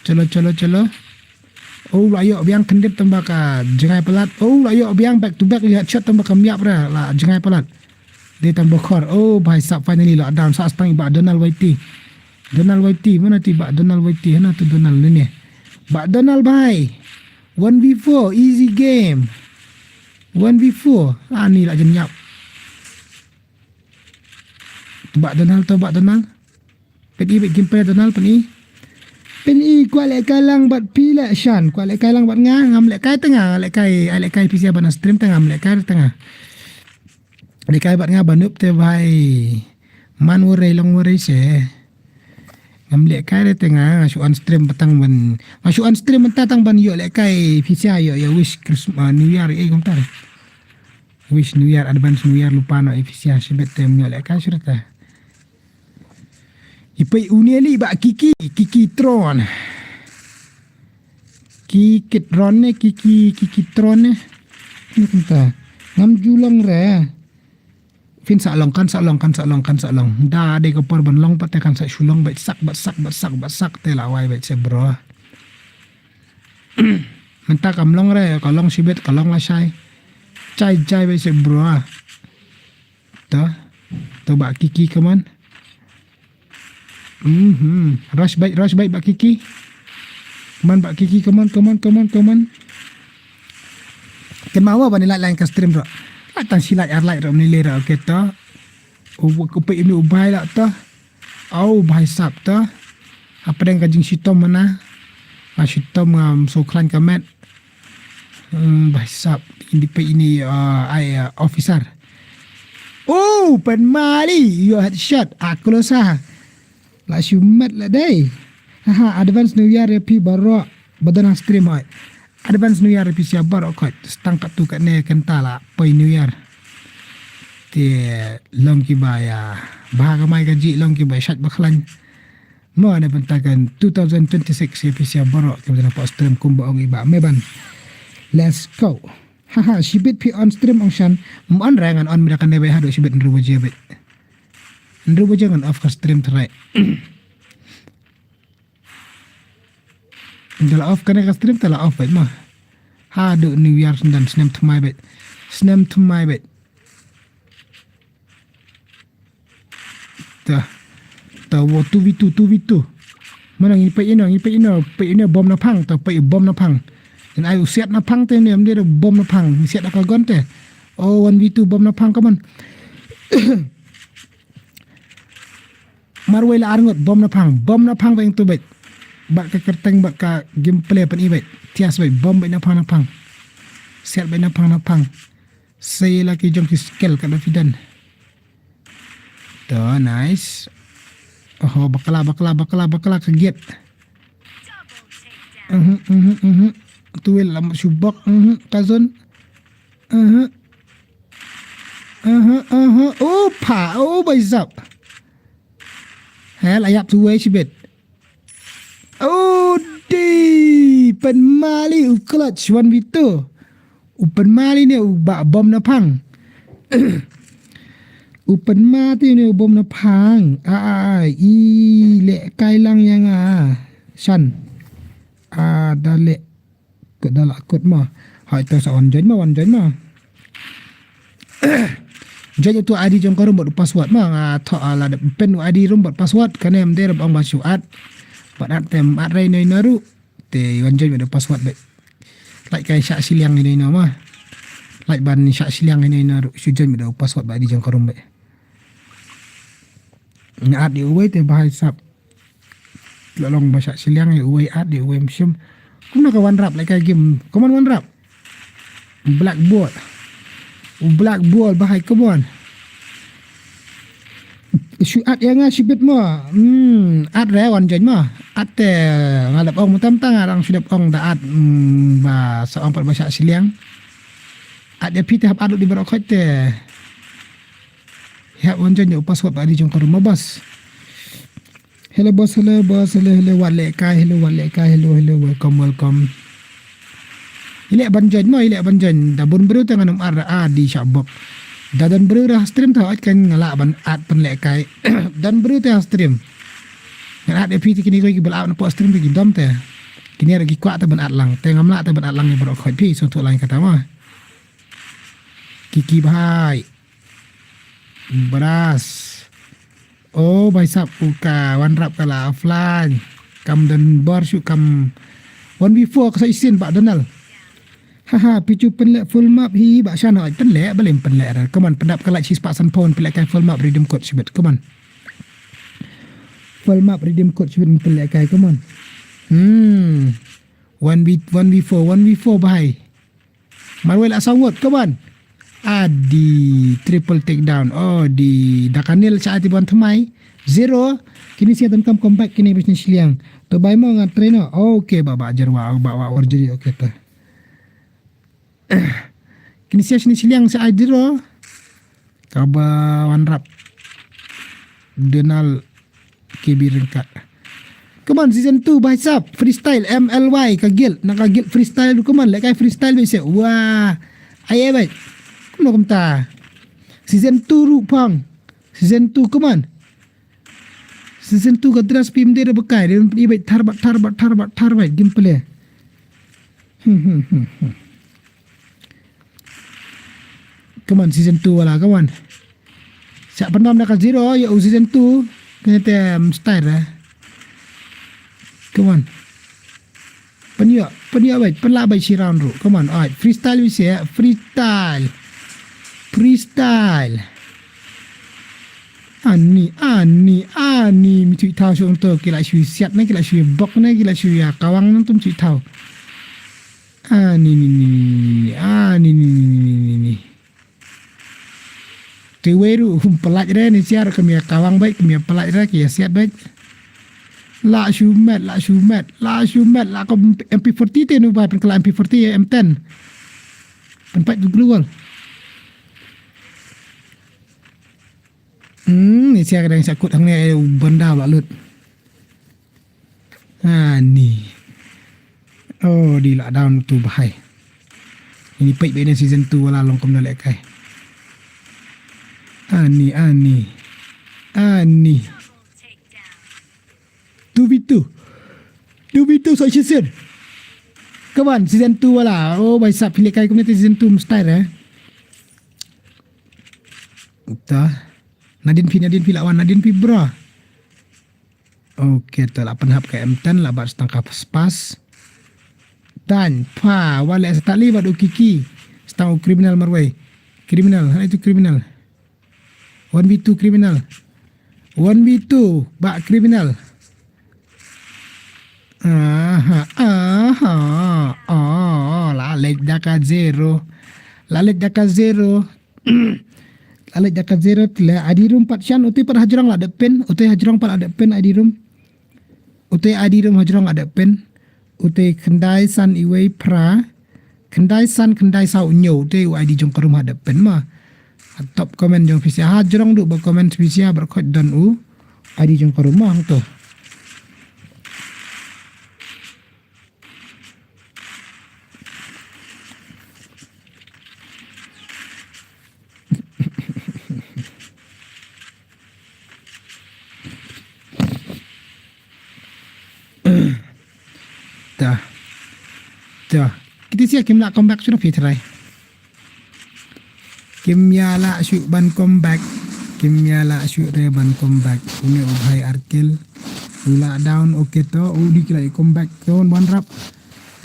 Chalo chalo chalo. Oh la ïoh biang khyndiat tang ba ka jngai palat. Oh la ïoh biang back to back ïa shot tang ba ka ym ïap re la jngai palat. Dei tang ba khor. Oh bhai sab finally la down sa stang ba Donald Whitey. Donald Whitey mana ti ba Donald Whitey hana tu Donald ne ne. Ba Donald bhai. One v four easy game. One v four ani la jen ïap. Ba Donald to ba Donald. Pyn i bad Gimpei Donald pyn i. Pyn i kwah leh kai lang bad phi leh shan kwah leh kai lang bad nga ngam leh kai te nga leh kai ai leh kai phi sia ban stream te ngam leh kai te nga. Leh kai bad nga ba nup te bai. Man worei long worei se. Ngam leh kai te nga nga shu on stream patang ban nga shu on stream mynta tang ban ïoh leh kai phi sia ïoh ïoh wish Christmas New Year eh kumta. Wish New Year advance New Year lupa no eh phi sia shibet te ym ïoh leh kai shu te. Ipai une li ba Kiki, Kiki Tron. Kiki Tron ne, Kiki, Kiki Tron ne. Ni kumta. Ngam ju long re. Phin sa long, kan sa long, kan sa long, kan sa long. Da dei ka por ban long pat te kan sa shu long beit sak, beit sak, beit sak, beit sak te la wai beit se bro. Mynta kam long re, ka long shibit, ka long lashai. Jai, jai beit se bro. To, to Bah Kiki, come on. Mhm. Rush beit, rush beit Bah Kiki. Come on Bah Kiki, come on, come on, come on, come on. Kynmaw mo ban ïa like, like ka stream ruh. Like tang shi like, ar like ruh, ym lei lei ruh, okay to. U, u peit ïa une u bhai lah to. Au, bhai sap to. Hapdeng ka jingshitom mana. Nga shitom, ngam sngewkhlaiñ ka met. Hmm, bhai sap, ini peit ini, uh, ai, uh, officer. Oh, Pynmali, you headshot. Ah, close ah. La shu met la dei. Haha, advance New Year ïa phi baroh ba don ha stream hoi. Advance New Year ïa phi sha baroh khot. Stang katto katne kynta la poi New Year. Te long kiba ïa bha kamai kajih, long kiba shait ba khlaiñ. Mo, na bynta ka two thousand twenty-six ïa phi sha baroh kiba don hapoh stream kumba ong i Bah Meban. Let's go. Haha, shibit phi on stream ong shan. Ym on re, ngan on mynta kane beit haduh shibit hynriew baje beit. Hynriew baje ngan off ka stream tharai. Te la off kane ka stream, te la off beit mo. Haduh New Year, snem, snem thymmai beit. Snem thymmai beit. Ta, ta, wo, two v two, two v two. Mana ngi peit ino, ngi peit ino, peit ino bom na phang, ta peit bom na phang. Ngan ai u siat na phang te ne, ym dei bom na phang, ngi siat da ka gun te. Oh, one v two bom na phang, come on. Marwei la ar ngut bom na phang, bom na phang beit tu beit. Bad ka kyrteng bad ka gameplay pyn i beit. Thias beit bom beit na phang na phang. Siat beit na phang na phang. Sei la ki jong ki skill ka da phi don. To, nice. Oho, bakla, bakla, bakla, bakla ka giat. Mhm, mhm, mhm. Tu wel lam shu bok, mhm, ka zon. Mhm. Mhm, mhm. Oh, pa, oh, bai zap. Hel, ayap tu wei shibit. Oh, di, Pynmali u clutch one v two. U Pynmali ne u ba bom na phang. U Pynmali ne u bom na phang. A, a, a, i leh kai lang ïa nga. Shan. A, da leh. Kut da lah kut mo. Hai to sa wan join mo, wan join mo. Join ïa utu I D jong ka room bad u password mo. Nga thoh, ah, la dep pyn u I D room bad password. Kane ym dei ruh ba ong ba shu add. Bad add te ym add re ino ino ruh. Te wan join bad u password bad. Lait kai shah shiliang ino ino mo. Lait ban shah shiliang ino ino ruh. Shu join bad u password bad I D jong ka room bad. Nga add ïa uwei te bha sap. La long ba shah shiliang ïa uwei add ïa uwei ym shym. Kumno ka Wanrap leh kai game. Come on Wanrap. Black Ball. Black Ball bha, come on. Shu add ïa nga shibit mo. Hmm, add re wan join mo. Add te nga dep ong mynta mynta nga dang shu dep ong da add, hmm, ba sa ong pat ba shah shiliang. Add ïa phi te hap add lut di baroh khoit te. Hap wan join ïa u password ba I D jong ka room mo boss. Hello boss, hello boss, hello, hello, wat leh kai, hello, wat leh kai, hello, hello, welcome, welcome. I leh ban join mo, i leh ban join. Da bun briew te ngan ym add, ah, di shah bok. Da don briew ha stream te hooid kan nga lah ban add pynleh kai. Don briew te ha stream. Ngan add ïa phi te kine ruh kiba lah ban poi stream te ki dom te. Kine ruh ki kwah te ban add lang. Te ngam lah te ban add lang ïa baroh khoit phi, sngewthuh lang kata mo. Kiki bhai. Bras. Oh, bhai sap, u ka Wanrap ka la offline. Kam don bor shuh kam one v four ka sa isin Bah Donald. Haha, phi ju pynleh full map hi Bah Shan hoi. Pynleh, balei ym pynleh re. Come on, pyndap ka light shispah san pound, pynleh kai full map redeem code shibit. Come on. Full map redeem code shibit pynleh kai, come on. Hmm. One v, one v four, one v four bhai. Marwei la saw ngut, come on. Adi, triple takedown. Oh, di da ka nil sha ati ban thymmai. Zero. Kine sha donkam comeback kine ba shane shiliang. To bai mo ngan try noh. Okay, ba, ba, jerwa, ba, ba, orjeri, okay, to. Kine sha shane shiliang sha ai zero. Kaba Wanrap. Donald K B Ryngkat. Come on, season two, bhai sab. Freestyle, M L Y, ka guild. Na ka guild freestyle ruh, come on, leh kai freestyle beit seh. Wah. Ai, ai, bhai. Kumno kumta. Season two ruh pang. Season two, come on. Season two ka dress pim de ba kai de pim bait thar bait thar bait thar bait thar bait gameplay. Hmm, hmm, hmm, hmm. Come on, season two wala, come on. Sa pandam na ka zero, ya u season two. Kena te um, style eh. Come on. Pynïoh, pynïoh bait, pynlah bait shi round ruh. Come on, alright. Freestyle wi se, freestyle. Freestyle. Ani, ani, ani, mi thui thaw shong to, ki la shu siat ne, ki la shu bok ne, ki la shu ya kawang ne, tum thui thaw. Ani, ni, ni, ni, ni, ani, ni, ni, ni, ni, ni, ni. Te wei ruh hum pelaj re ni siar ke mia kawang bait, ke mia pelaj re ke ya siat bait. La shu met, la shu met, la shu met, la ko M P forty te nu ba pen kela M P forty ya M ten. Pen pat global. Hmm, ni siar kadang sakut hangne benda ba lut. Ha ni. Oh, di lockdown tu bahai. Ini peit beit season two wala long kumno leh kai. Ani, ani. Ani. Two v two. Two v two so season. Come on, season two wala. Oh, bai sap pilih kai kumno season two mesti eh. Ta. Nadin pi, nadin pi lawan, nadin pi bro. Okay, to la pynhap ka M ten la bat stang ka spas. Tan pa wale sa tali bat u kiki. Stang u criminal marwei. Criminal, hana itu criminal. One v two criminal. One v two ba criminal. Aha, aha. Oh, la lek daka zero. La lek daka zero. Alej daka zero tile, I D room pat shan, utei pat hajrong la dep pin, utei hajrong pat la dep pin, I D room. Utei I D room hajrong la dep pin. Utei khyndai san iwei phra. Khyndai san khyndai saw nyo, utei u I D jong ka room ha dep pin ma. Top comment jong pisia, hajrong du ba comment pisia, ba khot don u I D jong ka room ma, to. Ta. Ta. Kita sia kim lah comeback sudah Fitrai. Kim ïa lah shuh ban comeback. Kim ïa lah shuh re ban comeback. Une u bhai Arkil u lah down, okay to u di ki lah comeback. Kawan ban rap.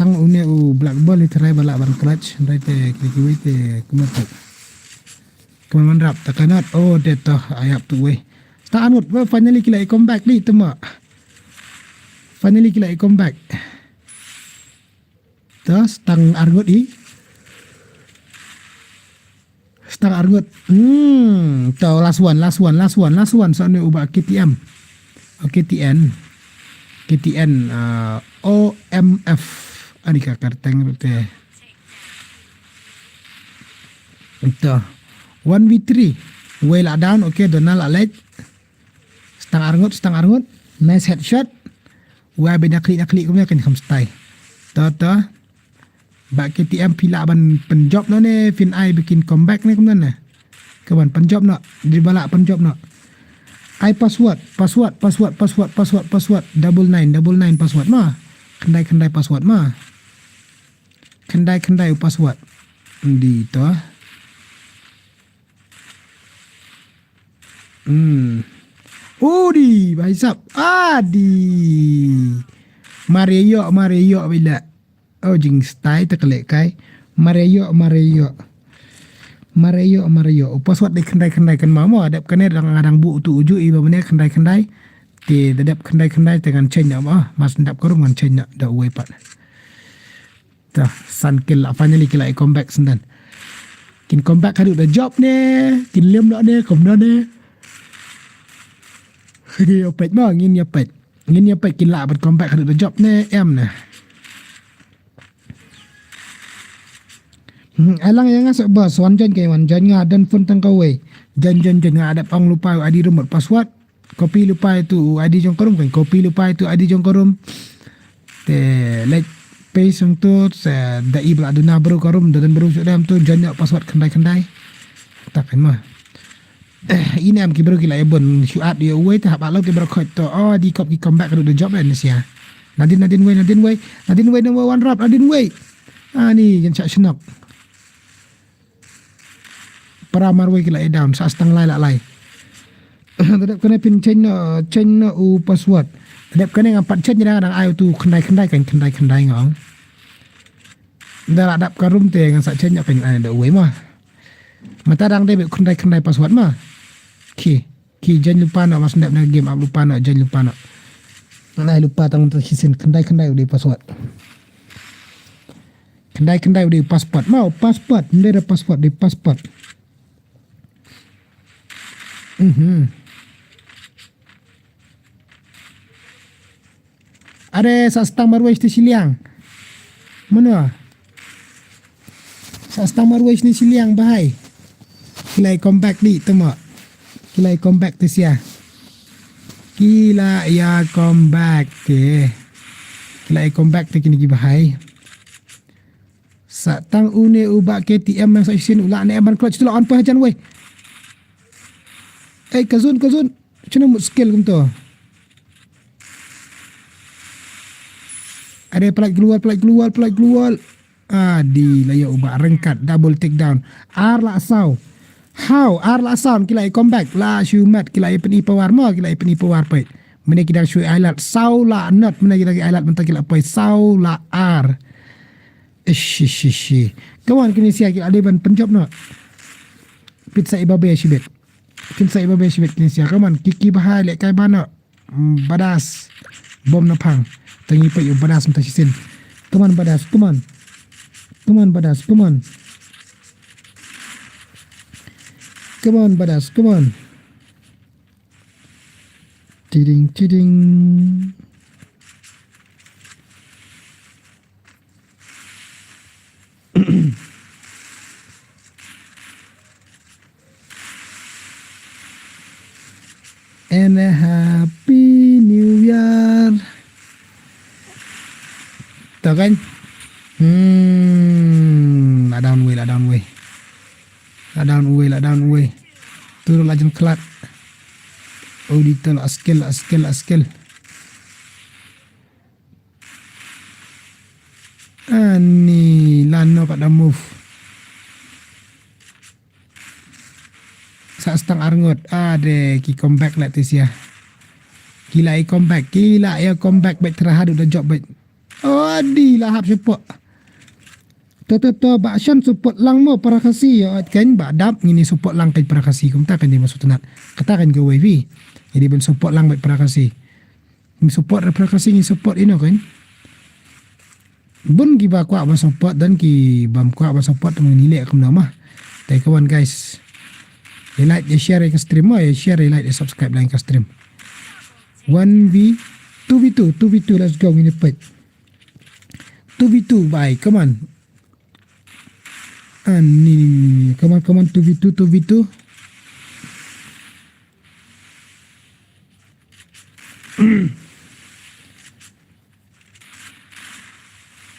Tang une u Black Ball i trai ba lah ban clutch. Ndai te kri kiwi te kumatu. Kawan ban rap. Takanat. Oh, de to ayap tu weh. Ta anut weh, finally ki lah comeback li tema. Finally ki lah comeback. To stang arngut i. Stang arngut. Hmm, to last one, last one, last one, last one. So ni uba K T M. Oh, K T N. K T N uh, O M F. Ani ka karteng rute. To. One v three. Wei lah down, okay, Donald lah lek. Stang arngut, stang arngut. Nice headshot. Wah, bina klik, klik kumne kan kham stai. To, to. Ba K T M pila ban penjop no ne, phin ai bikin comeback ne kumne ne. Kawan penjop no, di bala penjop no. Ai password, password, password, password, password, password. Double nine, double nine password ma. Khyndai, khyndai password ma. Khyndai, khyndai u password. Di to. Hmm. Udi, bhai sab. Adi. Mare ïoh, mare ïoh bila. Oh, jing stai te kelek kai. Mare ïoh, mare ïoh. Mare ïoh, mare ïoh. U password dei khyndai, khyndai kan ma mo. Adep kane dang ngadang bu tu uju i ba mane khyndai, khyndai. Te dadep khyndai, khyndai te ngan change na ma. Mas ndap korum ngan change na da uwei pat. Ta, san ki la finally ki la i comeback sendan. Kin comeback haduh da job ne, kin lem noh ne, kumno ne. Ngin ïa peit ma, ngin ïa peit. Ngin ïa peit kin la ban comeback haduh da job ne, em ne. Hmm, alang ïa nga sa bos, wan join ke wan join nga don phone tang kawei. Join, join, join nga adep ong lupa adi remote password. Copy lupa itu adi jong korum kan. Copy lupa itu adi jong korum. Te lek paste jong tu se da i bla duna baru korum da dan baru sudah tu join ïa password khyndai khyndai. Tak kan ma. Ine em ki briew ki la ïa bun shu at ïa uwei te haba la ki briew khot to, oh, di kop ki comeback ruh da jop ne sia. Nadin, nadin wei, nadin wei, nadin wei, number one rap, nadin wei. Ani jan chak shnok. Para marwei ki la ïa down, sa stang lai la lai. Tadep kane phin change noh, change noh u password. Tadep kane ngam pat change, dang, dang ai tu khyndai khyndai kan, khyndai khyndai nga ong. Da la dap ka room te ngan sa change noh kan, ai da uwei ma. Mynta dang dei beit khyndai khyndai password ma. Ki, ki join lypa noh, mas ndep na game app lypa noh, join lypa noh. Ngan ai lypa tang mynta shisien, khyndai khyndai u dei password. Khyndai khyndai u dei password ma, password. Ym dei da password, dei password. Mhm. Are sa stang marwei shane shiliang. Mano? Sa stang marwei shane shiliang bahai. Ki la ïa comeback di tama. Ki la ïa comeback te sia. Ki la ïa comeback te. Ki la ïa comeback te kine ki bahai. Sa tang une u bah K T M, sa shisien u la ne ban clutch tu la on pa hajan wei. Ei, ka zone, ka zone. Shano mut skill kumto. Are, pynlait keluar, pynlait keluar, pynlait keluar. Adi, la ïa u bah ryngkat, double takedown. Ar la saw. Haw, ar la saw, ki la ïa comeback, la shu mat, ki la ïa pyni power mo, ki la ïa pyni power peit. Mynne ki dang shu ai lad, saw la not, mynne ki dang ai lad, mynta ki la poi, saw la ar. Ish, ish, ish, ish. Come on, kine sia ki la dei ban pynjop noh. Pit sa iba be shibit. Pit sa iba be shibit kine sia. Come on, ki, ki bahai leh kai ban noh. Mm, badass. Bom na phang. Tangi pa yu badass mynta shisien. Come on, badass, come on. Come on, badass, come on. Come on, badass, come on. Tiding, tiding. And a happy new year. To kan? Hmm, la down wei, la down wei. La down wei, la down wei. Turu la jan klat. Oh, dito la skill, la skill, la skill. Ani lano pat da move. Sa stang arngut. Ade ki comeback la te sia. Ki la i comeback. Ki la i comeback bad terhadu da jop bad. Adi la hap support. To to to ba shan support lang mo para Khasi. Ot kan ba dap ngini support lang kan para Khasi. Kumta kan di masuk tenat. Kata kan ke wei pi. Jadi ban support lang bad para Khasi. Ngi support re para Khasi, ngi support ino kan. Bun ki ba kwah ba support dan ki bam kwah ba support, ngi leh kumno ma. Tai kawan guys. Ïa like, ïa share ïa ka stream ma, ïa share, ïa like, ïa subscribe lang ïa ka stream. One v two v two, two v two, let's go, ngin peit. Two v two, bye, come on. Ani, come on, come on, two v two, two v two.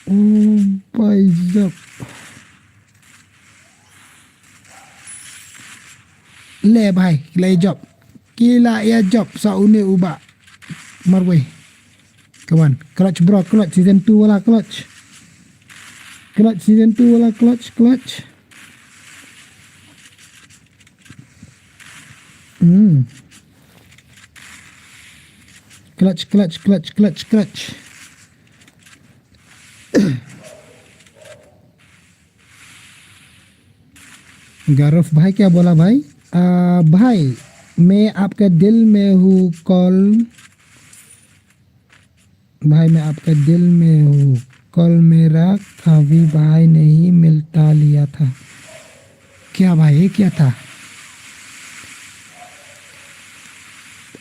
Oh, bhai sahab. Le bhai, ki la ïa jop. Ki la ïa jop sa une u bah marwei. Come on, clutch bro, clutch season two wala clutch. Clutch season two wala clutch, clutch. Hmm. Clutch, clutch, clutch, clutch, clutch. गारफ भाई क्या बोला भाई? आ, भाई, मैं आपका दिल में हूँ, कॉल भाई, मैं आपका दिल में हूँ। कल मेरा कावी भाई नहीं मिलता लिया था। क्या भाई, ये क्या था?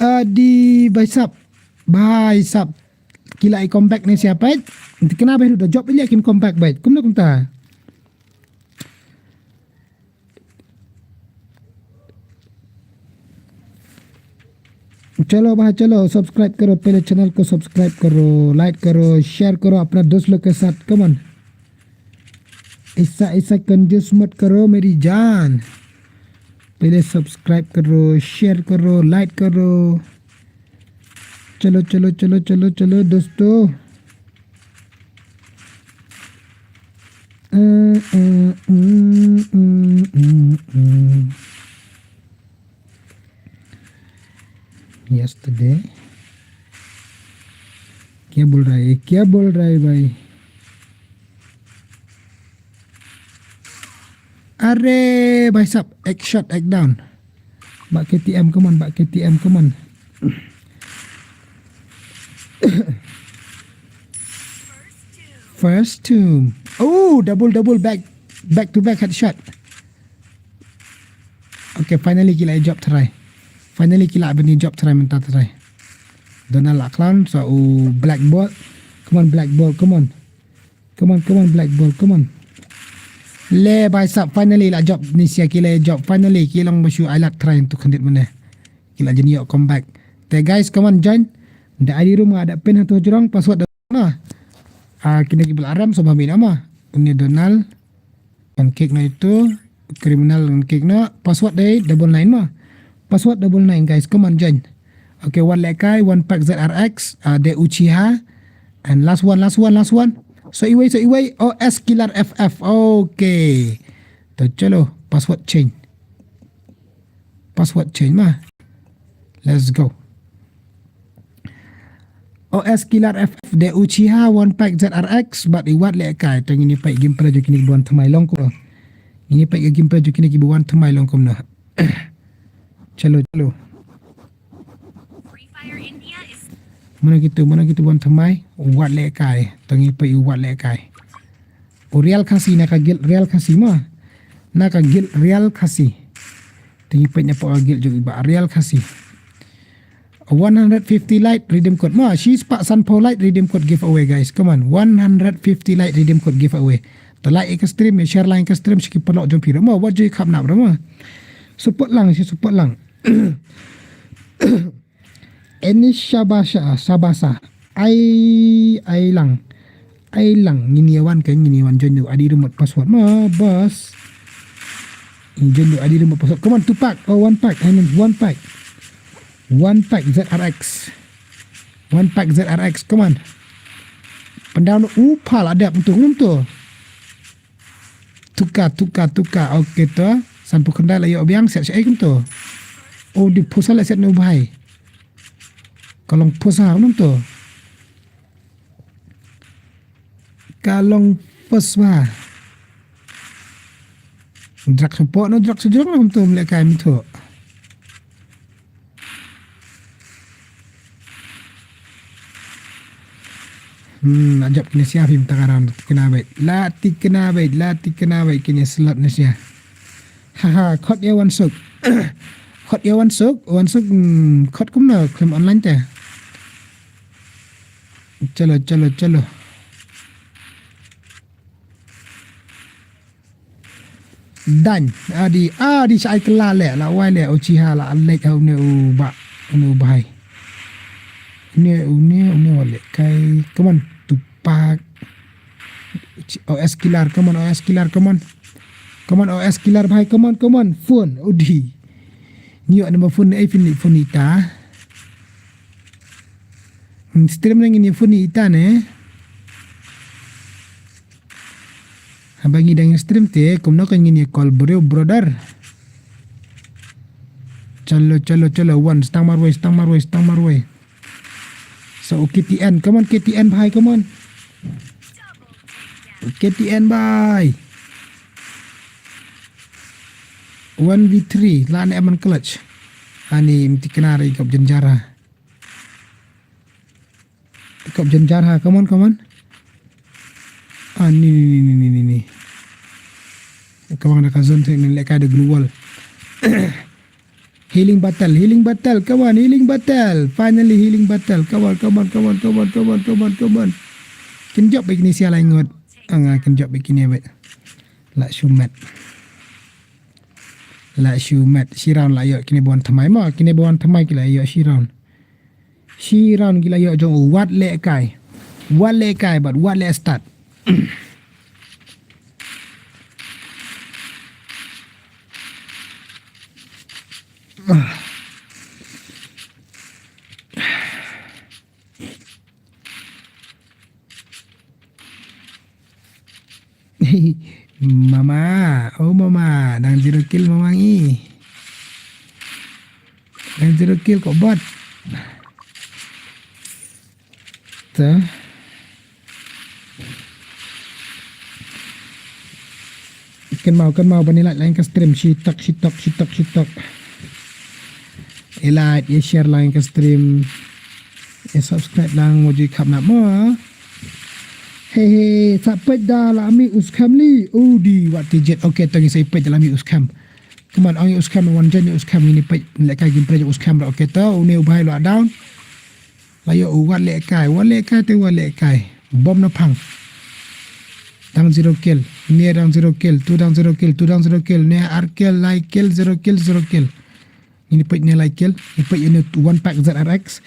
Adi, bhai sahab. Bhai sahab. Ki la i comeback ne sia peit. Te kane bhai ruh da jop ïa kin comeback beit. Kumno kumta? चलो भाई, चलो, subscribe करो, पहले channel को subscribe करो, like करो, share करो अपना दोस्त लोग के साथ। Come on, ऐसा, ऐसा कंजूस मत करो मेरी जान। पहले सब्सक्राइब करो, शेयर करो, लाइक करो। चलो चलो चलो चलो चलो दोस्तों। Yesterday, क्या बोल रहा है, क्या बोल रहा है भाई? अरे भाई साहब, एक शॉट, एक डाउन। Bak K T M, come on, bak K T M, come on. First tomb. Oh, double, double, back, back to back headshot. Okay, finally ki la jop try. Finally ki la bani jop try, mynta try. Donald la clown, so u black ball. Come on, black ball, come on. Come on, come on, black ball, come on. Le, bhai sahab, finally la jop ni sia ki la jop, finally ki long ba shu ai lad try tu khyndiat mynne. Ki la jin ïoh comeback. Te guys, come on, join. Da I D room nga da pin ha tu jrong, password da na. Ah, kine ki bla ram so ba mi nama. Une Donald. Kan kick na itu. Criminal kan kick na. Password dei double nine ma. Password double nine, guys. Come on, join. Okay, wat lehkai, one pack Z R X, uh, de Uchiha. And last one, last one, last one. So iwei, so iwei, O S Killer F F. Okay. To chalo, password change. Password change ma. Let's go. O S Killer F F de Uchiha, one pack Z R X, bad i wat lehkai, to ngin ïa peit game play jong kine ki ba wan thymmai long kumno. Ngin ïa peit game play jong kine ki ba wan thymmai long kumno. Chalo, chalo. Mano kitu, mano kitu ba wan thymmai, wat lehkai, to ngin ïa peit wat lehkai. U Real Khasi, na ka guild Real Khasi ma. Na ka guild Real Khasi. To ngin ïa peit na poh ka guild jong i ba Real Khasi. One hundred fifty light redeem code. Ma, shi spah sanphew light redeem code giveaway, guys. Come on. One hundred fifty light redeem code giveaway. To like ïa ka stream, share lang ïa ka stream, sha ki paralok jong phi ruh ma. Wat ju khap nap ruh ma. Support lang, shi support lang. Ini shabasha, shabasha. Ai, ai lang. Ai lang, ngin ïa wan ka, ngin ïa wan join tu, I D remote password ma, boss. Join tu, I D remote password. Come on, two pack. Oh, one pack. I mean, one pack. One pack Z R X. One pack Z R X. Come on. Pyndown u pal adep tu, tu. Tuka, tuka, tuka. Okay, to. Sanphew khyndai la ïoh biang, set shaei kumto. Oh, di phosa la set ne u bhai. Ka long phosa, kumto. Ka long phosa. Drak shapoh, no drak shajrong, kumto, mlehkai mynto. Hmm, la jop kine sia phim tang aran, tikna bait. La tikna bait, la tikna bait kine slot ne sia. Haha, khot ïa Wansuk. Khot ïa Wansuk, Wansuk, hmm, khot kumno, khlem online te. Chalo, chalo, chalo. Dan, adi, adi, sa ai kylla leh, la wai leh, Uchiha, la leh, ha une u ba, une u bhai. Une, une, une wa lehkai, come on, Tupac. O S Killer, come on, O S Killer, come on. Come on, O S Killer, bhai, come on, come on, phone, udi. Ngi ïoh number phone, eh, phone, phone ita. Hmm, stream na ngin ïa phone ita ne. Haba ngi dang stream te, kumno ka ngin ïa call briew, brother. Chalo, chalo, chalo, one, stang marwei, stang marwei, stang marwei. So, K T N, come on, K T N, bhai, come on. K T N, bhai. One v three, la ne aman clutch. Ani mti kena ri kop jenjara. Kop jenjar ha, come on, come on. Ah, ni, ni, ni. Ka bang da ka zone sini, lehkai da glue wall. Healing battle, healing battle, come on, healing battle. Finally, healing battle. Come on, come on, come on, come on, come on, come on, come on. Kin jop ba kine sia lai ngot. Ah, nga kin jop ba kine ba. La shumet. La shumet. Shi round la ïoh kine ba wan thymmai ma. Kine ba wan thymmai ki la ïoh shi round. Shi round ki la ïoh jong u wat lehkai. Wat lehkai bad wat leh start. Mama, oh mama, dang zero kill mama ngi. Dang zero kill kok bot. Ta. Kynmaw, kynmaw ban ïa like lang ka stream, shitok, shitok, shitok, shitok. Ïa like, ïa share lang ka stream. Ïa subscribe lang, mo ju kham na mo. Hey, hey, sa peit da la mi us kham li. Oh, di wat ti jet. Okay, tang sa peit da la mi us kham. Come on, ong ïa us kham, wan jen ïa us kham ini peit. Lehkai gim peit ïa us kham, okay, to, une u bhai la down. La ïoh u wat lehkai, wat lehkai te wat lehkai. Bom na phang. Dang zero kill, ne dang zero kill, tu dang zero kill, tu dang zero kill, ne ar kill, lai kill, zero kill, zero kill. Ini peit ne lai kill, ini peit ini one pack Z R X.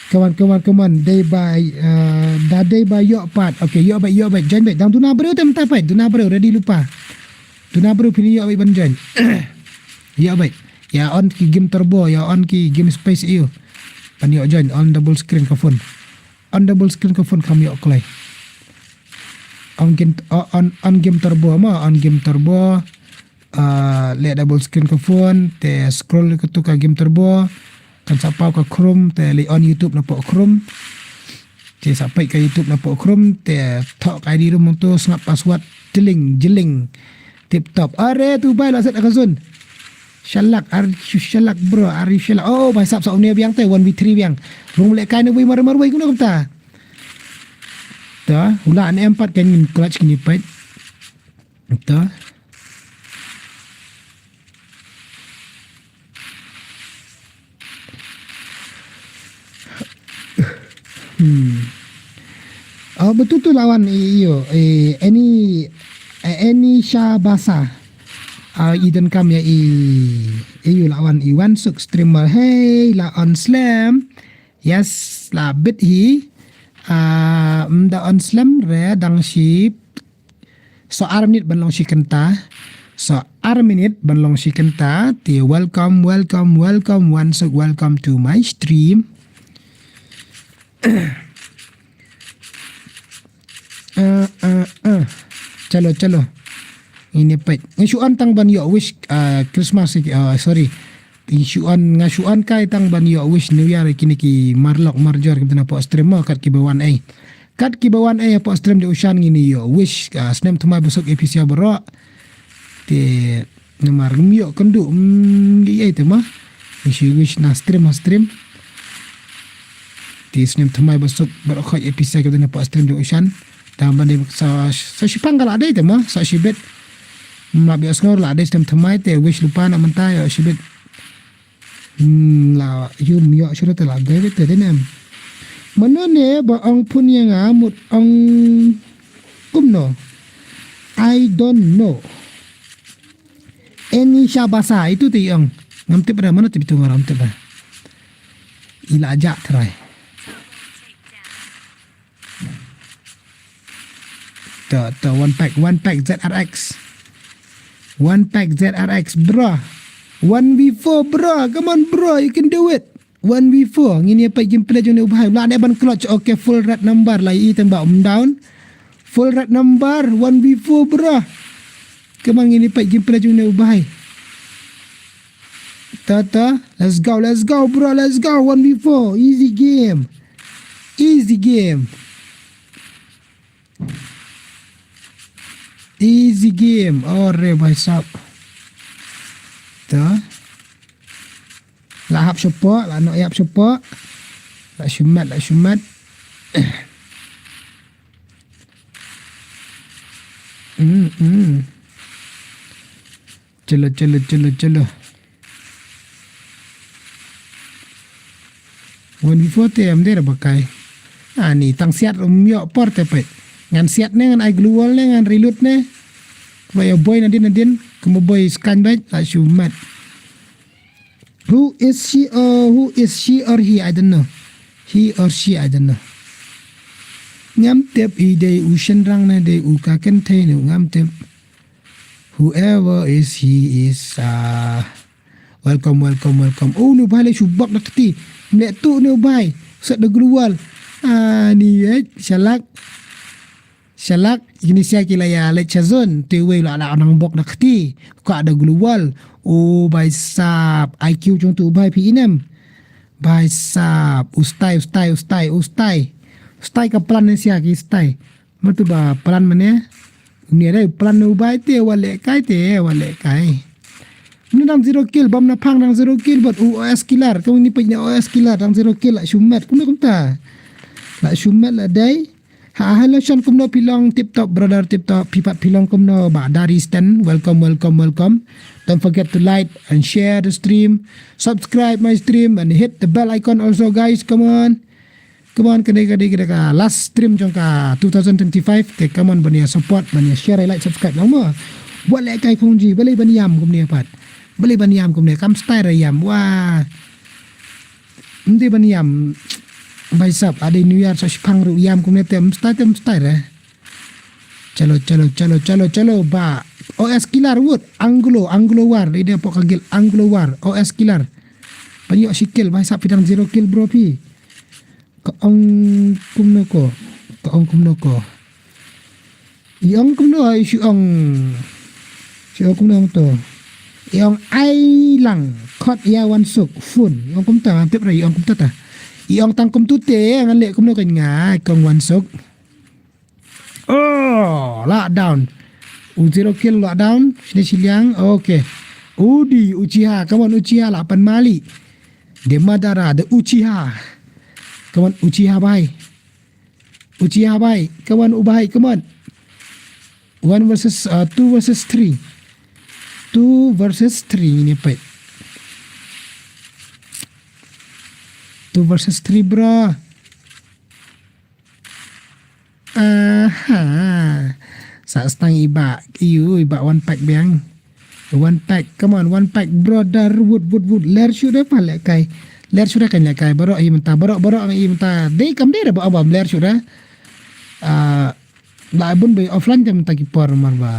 Come on, come on, come on. Dei ba, uh, da dei ba ïoh pat. Okay, ïoh beit, ïoh beit. Join beit. Dang duna briew te mynta peit. Duna briew ready lypa. Duna briew phin ïoh beit ban join. Ïoh beit. Ïa on ki game turbo, ïa on ki game space ïa u. Ban ïoh join on double screen ka phone. On double screen ka phone kham ïoh kloi. On game, o-, on, on game turbo mo, on game turbo. Ah, leh double screen ka phone, te scroll ka tu ka game turbo. Kan sa paw ka Chrome, te leh on YouTube na pok Chrome. Te sa peit ka YouTube na pok Chrome, te thoh ka I D ruh mong tu, sngap password, jling, jling. Tip top. Are tu bai la set ka zone. Shalak, ar shalak bro, ar shalak. Oh, bai sap sa une biang te, one v three biang. Rung lehkai ne wi mar mar wi kumno kumta. Ta, ula an empat kan ngin clutch kini peit. Ta. Hmm. Oh, betul tu lawan i-, iyo, eh, Eni, eh, Eni Syabasa. Ah, i donkam ïa i, iyo lawan i Wansuk streamer. Hey, la on slam. Yes, la bit hi. Ah, mda on slam re dang shi So ar minit ban long shi kynta. So ar minit ban long shi kynta. Te welcome, welcome, welcome, Wansuk, welcome to my stream. Uh, uh, uh. Chalo, chalo. Ini peit. Nga shu on tang ban ïoh wish, uh, Christmas, uh, sorry. Nga shu on, nga shu on kai tang ban ïoh wish New Year kine ki marlok marjor ki bteng hapoh stream mo kat ki ba wan ei. Kat ki ba wan ei hapoh stream de u shan ngin ïoh wish, ah, snem thymmai basuk ïa phi sha baroh. Te namar ngim ïoh kynduh, mm, ei ei te ma. Ngi shu wish na stream ha stream. Te snem thymmai basuk baroh khoit ïa phi sha ki bteng hapoh stream de u shan. Tang ban dei sa, sa shipang ka la dei te ma, sa shibit. Ma bi sngew la dei snem thymmai te wish lypa na mynta ïoh shibit. Hmm, la yum ïoh shuh te la dei te dei nem. Mano ne ba ong phone ïa nga mut ong kumno. I don't know. Eni Syabasa itu te ong. Ngam tip ra mano tip itu ngam tip ra. Ila ajak try. To, to, one pack, one pack Z R X. One pack Z R X, bro. One v four, bro. Come on, bro. You can do it. One v four. Ngin ïa peit gameplay jong ne u bhai. La ne ban clutch. Okay, full red number. La i tembak um down. Full red number. One v four, bro. Come on, ngin ïa peit gameplay jong ne u bhai. To, to. Let's go, let's go, bro. Let's go. One v four. Easy game. Easy game. Easy game. Arre bhai sahab. To. La hap shapoh, la noh ïap shapoh. La shumat, la shumat. Hmm, hmm. Chalo, chalo, chalo, chalo. One v four te em dei ra ba kai. Ani tang siat um ïoh por te peit. Ngan siat ne ngan ai glue wall ne ngan reload ne. Ba ïa boi nadien nadien. Kumba boi skan beit la shu mat. Who is she or who is she or he? I don't know. He or she, I don't know. Ngam tip i dei u shynrang ne dei u ka kynthei ne ngam tip. Whoever is he is, uh, Welcome, welcome, welcome. Oh, ni u bai leh shu bok da kti. Mleh tu ni u bai. Set da global. Ah, ni eh, shalak. Shalak, ini sia ki la ya leh chazon. Tu wei la la nang bok da kti. Ka da global. Oh, bai sap. I Q jong tu bai pi inem. Bai sap. Ustai, ustai, ustai, ustai. Ustai ka plan ni sia ki ustai. Matu ba plan mane. Ni ada plan ni u bai te wa leh kai te wa leh kai. Mni dang zero kill, bam na phang dang zero kill, but u O S killer, kong ni pej na O S killer, dang zero kill, la shumet, kumno kumta. La shumet la dai. Ha, hello Sean, kumno phi long? Tip top, brother, tip top, phi pat phi long kumno, ba dari stand, welcome, welcome, welcome. Don't forget to like and share the stream, subscribe my stream, and hit the bell icon also, guys, come on. Come on, kane, kane, kane ka last stream jong ka two thousand twenty-five, te come on, ban ïa support, ban ïa share, like, subscribe, lang mo. Wa leh kai kong ji, balei ban ïam kumne pat. Balei ban ïam kumne, kam style ra ïam, wa. Mdi ban ïam, bai sap, ada New Year, sa shipang ru ïam kumne, te mstai, te mstai ra. Chalo, chalo, chalo, chalo, chalo, ba. O S killer, wood, Anglo, Anglo war, ide pok kagil, Anglo war, O S killer. Ban ïoh shi kill, bai sap pidang zero kill, bro, pi. Ka ong kumno ko. Ka ong kumno ko. I ong kumno, i shi ong. Shi ong kumno to. I ong ai lang. Khot ïa wan suk. Fun. I ong kumta, tip ra i ong kumta ta. I ong tang kumtu te, ngan leh kumno kan nga, kong wan suk. Oh, lockdown. U zero kill lockdown. Sini siliang. Okay. Udi Uchiha. Come on, Uchiha la pan mali. De Madara, de Uchiha. Come on, Uchiha bai. Uchiha bai. Come on, u bai. Come on. One versus, uh, two versus three. Two versus three ini pet. Two versus three, bro. Aha. Sa stang iba. Iu, iba one pack biang. One pack. Come on, one pack. Brother, wood, wood, wood. Ler shuda pa leh kai. Ler shuda kan leh kai. Baroh i mynta. Baroh, baroh i mynta. Dei kam dei da ba, ba ler shuda. Ah, la bun bai offline te mynta ki por mar ba.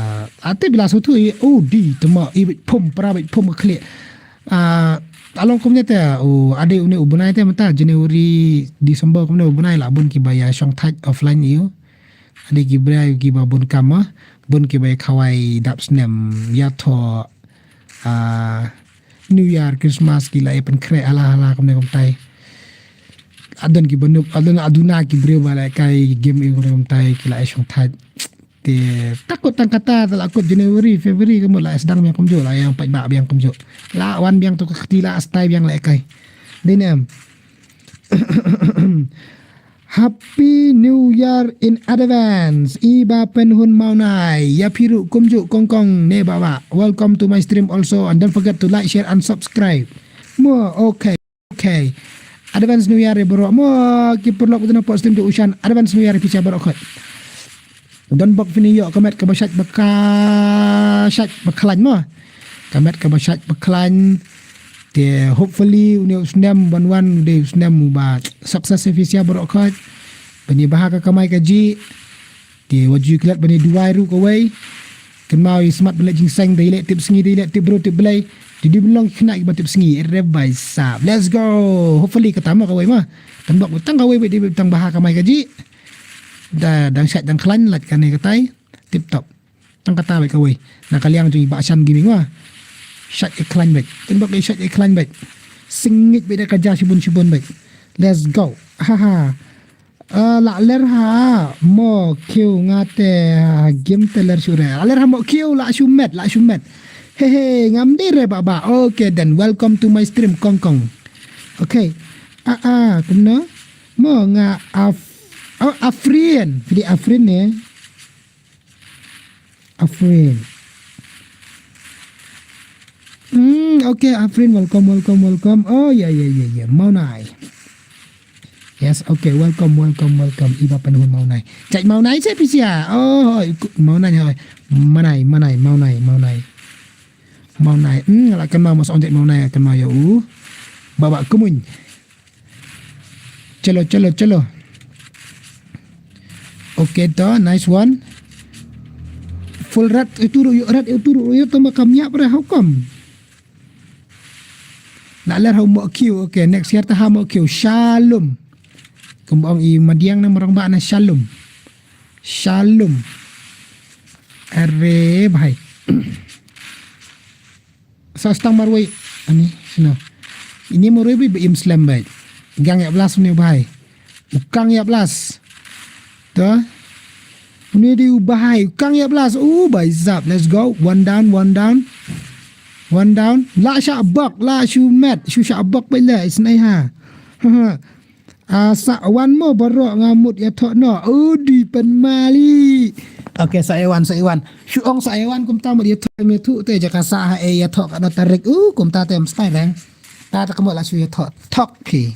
Ate bila sotu i, oh, di, temo, i bit pum, pra bit pum ka khlieh. Ah, along kumne te, u, ade une u bnai te mynta, January, December kumne u bnai la bun ki ba ïa shong thait offline ïu. Ade ki bnai ki ba bun kam, ah, bun ki ba ïa khawai dap snem, ïa tho, ah, New Year, Christmas, ki la ïa pynkhreh, ala, ala, kumne kumtai. Adon ki ba nup, adon aduna ki briew ba la kai game ïa kumne kumtai, ki la ïa shong thait. Te, takut tang kata, te la kut January, February, kumno la ïa sdang biang kumjuh, la ïa pait ba biang kumjuh. La wan biang tu ka kti la stai biang la ïa kai. Dei ne em. Happy New Year in advance. Iba Penhun Mawnai. Ïa phi ruh kumjuh kongkong ne baba. Welcome to my stream also. And don't forget to like, share and subscribe. Mo, okay. Okay. Advance New Year ïa baroh. Mo, ki paralok uta na pok stream tu u Shan. Advance New Year ïa phi sha baroh khot. Don bok phin ïoh ka met kaba shait ba ka shait ba khlaiñ mo. Ka met kaba shait ba khlaiñ. Te hopefully une u snem ban wan u dei u snem uba success ïa phi sha baroh khot. Ban ïa bha ka kamai kajih. Te wat ju klet ban ïa duwai ruh kawei. Kynmaw ïa smat ban leh jingseng, dei leh tip sngi, dei leh tip bro, tip Blei. Te dei ban long khynnah kiba tip sngi, rep bai sap. Let's go. Hopefully kata mo kawei mo. Tang bok tang kawei bad dei tang bha kamai kajih. Da dang shait dang khlaiñ lait kane katai. Tip top. Tang kata bad kawei. Na ka liang jong i Bah Shan Gaming wa. Shait ïa khlaiñ bad. Tang bok ïa shait ïa khlaiñ bad. Sngit bad da ka ja shibun shibun bad. Let's go. Haha. Ah, la ler ha mo kiew nga te, ah, game te ler shu re. La ler ha mo kiew la shu met, la shu met. He he, ngam dei re baba. Okay then, welcome to my stream kongkong. Okay. Ah ah, kumno? Mo nga af, oh, Afrin. Phi dei Afrin ne. Afrin. Hmm, okay, Afrin, welcome, welcome, welcome. Oh, yeah, yeah, yeah, yeah. Mawnai. Yes, okay, welcome, welcome, welcome. Iba Penhun Mawnai. Cak Mawnai seh phi sha. Oh, hoi, ku-, Mawnai hoi. Manai, Manai, Mawnai, Mawnai. Mawnai. Hmm, la kynmaw mas ong cak Mawnai, kynmaw ïa u. Baba Kumuñ. Chalo, chalo, chalo. Okay to, nice one. Full rat, itu ruh, yu rat, itu ruh, yu tama kam ïap re, how come? Na ler ha u Mokiew, okay, next year te ha Mokiew. Shalom. Kumba ong i madiang na marong ba na shalom. Shalom. Are bhai. Sa stang marwei. Ani, sino. Ini marwei bi im slem bai. Gang ïa blas ni bhai. Ukang ïa blas. To. Ini di u bhai. Ukang ïa blas. U bai zap. Let's go. One down, one down. One down. La sha bok, la shu met. Shu sha bok bai la. Isnai ha. Ah, sa wan mo baroh nga mut ïathoh noh. Udi pynmali. Okay, sa Iwan, sa Iwan. Shu ong sa Iwan kumta mut ïathoh me thu te jaka sa ha e ïathoh ka dot tarik. U kumta te mstai reng. Ta ta ka mut la shu ïathoh. Thok phi.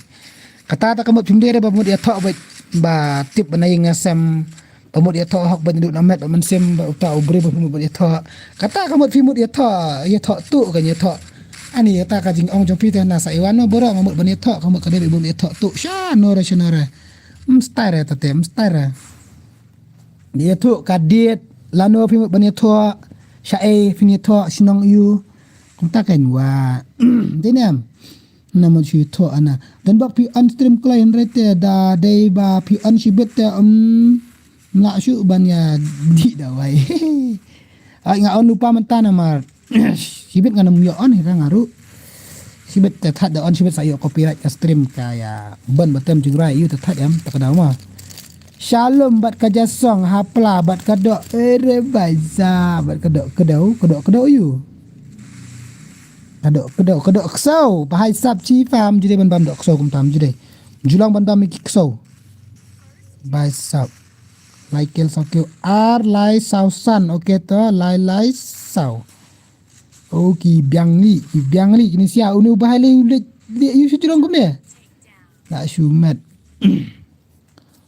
Kata ta ka mut phim dei re ba mut ïathoh ba, ba tip ba na ïing na sem. Ba mut ïathoh hok ba ndu na met ba mynsiem ba uta u briew ba mut ïathoh. Kata ka mut phi mut ïathoh, ïathoh tu kan ïathoh. Ani ïa ta ka jingong jong phi te na sa Iwan no boro nga mut ban ïathoh ka mut ka dei ba mut ïathoh tu. Sha no re sha no re. Mstai re tate mstai re. Ïathoh ka diet lano phi mut ban ïathoh. Sha ei phi ïathoh shnong ïu. Kumta kan wa. Dei nem. Na mut shu thoh ana. Dan bak phi on stream kloi hynrei te da dei ba phi on shibit te um la shu ban ïa di da wai. Ai nga on lupa mynta na mar. Shibit nga nam ïa on hira nga ru. Shibit te that da on shibit sa ïa copyright ka stream ka ïa ban batem jingrai ïu te that em ta ka daw ma. Shalom bat ka jasong hapla bat ka dok ere baisa bat ka dok kedaw ka dok kedaw ïu. Ka dok kedaw ka dok ksaw bahai sap chi pam jide ban bam dok ksaw kum tam jide. Julong ban bam ki ksaw. Bai sap. Lai kel saw keu ar lai saw san. Okay to lai lai saw. Oh ki biang li ki biang li kini sia unu bahai li li ïu shu julong kum ne. La shu met.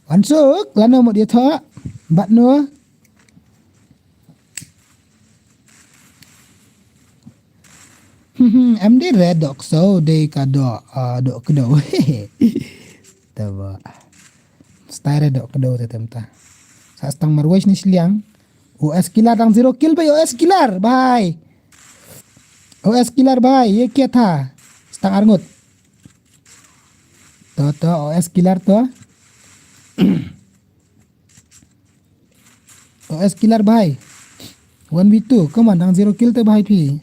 Wan suk lano mut ïathoh. Bat no. Em dei re dok so dei ka dok ah, dok kedo. Taba. Stai re dok kedo te temta. Sa stang marwei ni sliang. O S Kilar dang zero kill bai O S Kilar bai. O S Kilar bai ye kia tha. Stang arngut. To to O S Kilar to. O S Kilar bhai. One v two, come on, dang zero kill te bhai phi.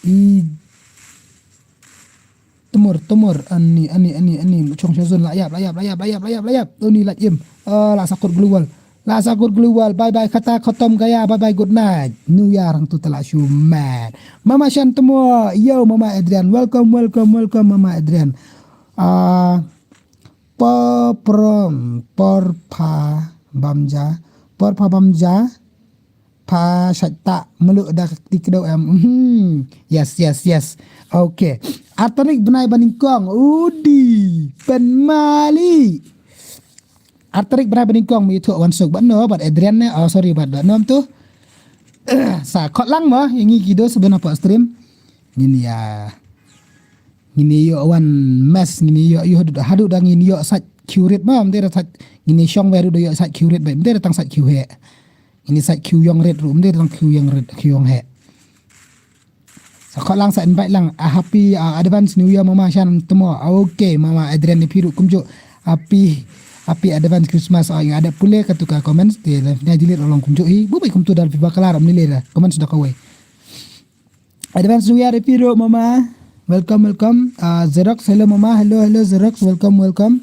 I temur temur ani ani ani ani chong shazun la yap la yap la yap la yap la yap la yap. Tuni la im. Oh, la sakut global. La sakut global. Bye bye kata khatam gaya. Bye bye good night. New year hang tu tala shuman. Mama Shan temur. Yo Mama Adrian. Welcome welcome welcome Mama Adrian. Ah, Por prom por pha bamja por pha bamja pha shata melu da ti kedo em. Hmm. Yes yes yes. Okay. Artarik benai baningkong udi pen mali. Artarik benai baningkong mi thu wan suk bat no bat Adrian ne. Oh sorry bat bat nom tu. Sa kot lang mo yang ngi kido sebenarnya pak stream. Ngin ya. Ngin ïoh wan mes ngin ïoh ïoh haduh haduh da ngin ïoh sait kiu rit ma mdei da sait ngin shong wer da ïoh sait kiu rit ba mdei da tang sait kiu he. Ngin sait kiu yong rit ru mdei da tang kiu yong rit kiu yong he. Sa khot lang sa invite lang a happy uh, advance new year mama shan temo. Okay mama Adrian ni piru kumjo happy happy advance Christmas. Oh ing ada pule ka tu ka comments te la na jilit long kumjo hi bu bai kumtu dal piba kalar am ni le da comments da kawai. Advance New Year Piro mama. Welcome welcome. Uh, Xerox hello mama. Hello hello Xerox welcome welcome.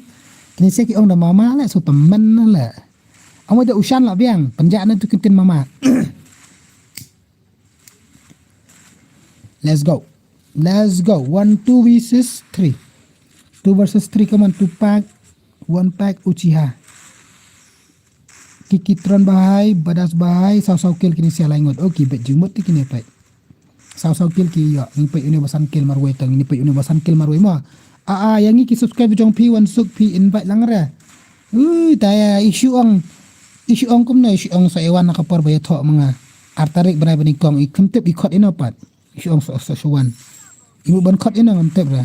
Kini se ki ong da mama la so temen la. Amo da ushan la biang. Penjak na tu kintin mama. Let's go. Let's go. One two versus three. Two versus three come on two pack. One pack Uchiha. Kiki tron bahai badas bahai saw saw kil kini sia laingot. Okay bet jingmut ti kini pet. Saw saw kil ki yo ngi pet uni basan kil marwei tong ngi pet uni basan kil marwei mo. A a yang ngi ki subscribe jong pi wan suk pi invite lang re. Ui taya isu ong isu ong kumno isu ong sa ewan na kapor ba yatho manga. Artarik benai beningkong i kemtip i kot ino pat. Isu ong sa sa suan. Ibu ban kot ino ngemtip re.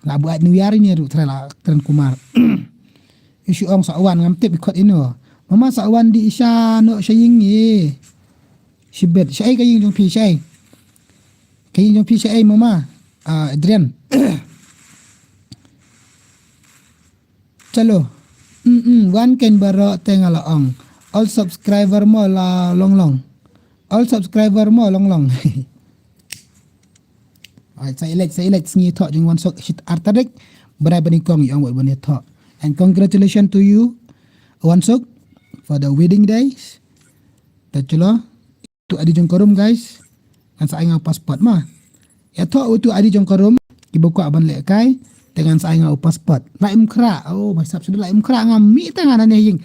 La buat New Year ini ru tra la tren kumar. Isu ong sa wan ngam tip ikot ino. Mama sa wan di isa no sa ying ye. Sibet sa ai ka ying jong pi sa ai. Ka ïing jong phi shaei mama? Ah, Adrian. Chalo. Mm, mm, wan kein baroh te nga la ong. All subscriber mo la long long. All subscriber mo long long. Ai, sa i leit, sa i leit sngi thoh jong Wansuk shi ar tarik. Brai bani kong i ong wat bani thoh. And congratulations to you, Wansuk, for the wedding days. Ta chalo. Tu adi jong ka room, guys. Ngan sa ai nga u passport ma. Ïa thoh u tu adi jong ka room, kiba kwah ban lehkai, te ngan sa ai nga u passport. La im khra, oh, ba sap suda la im khra nga mih te ngan ha ïing.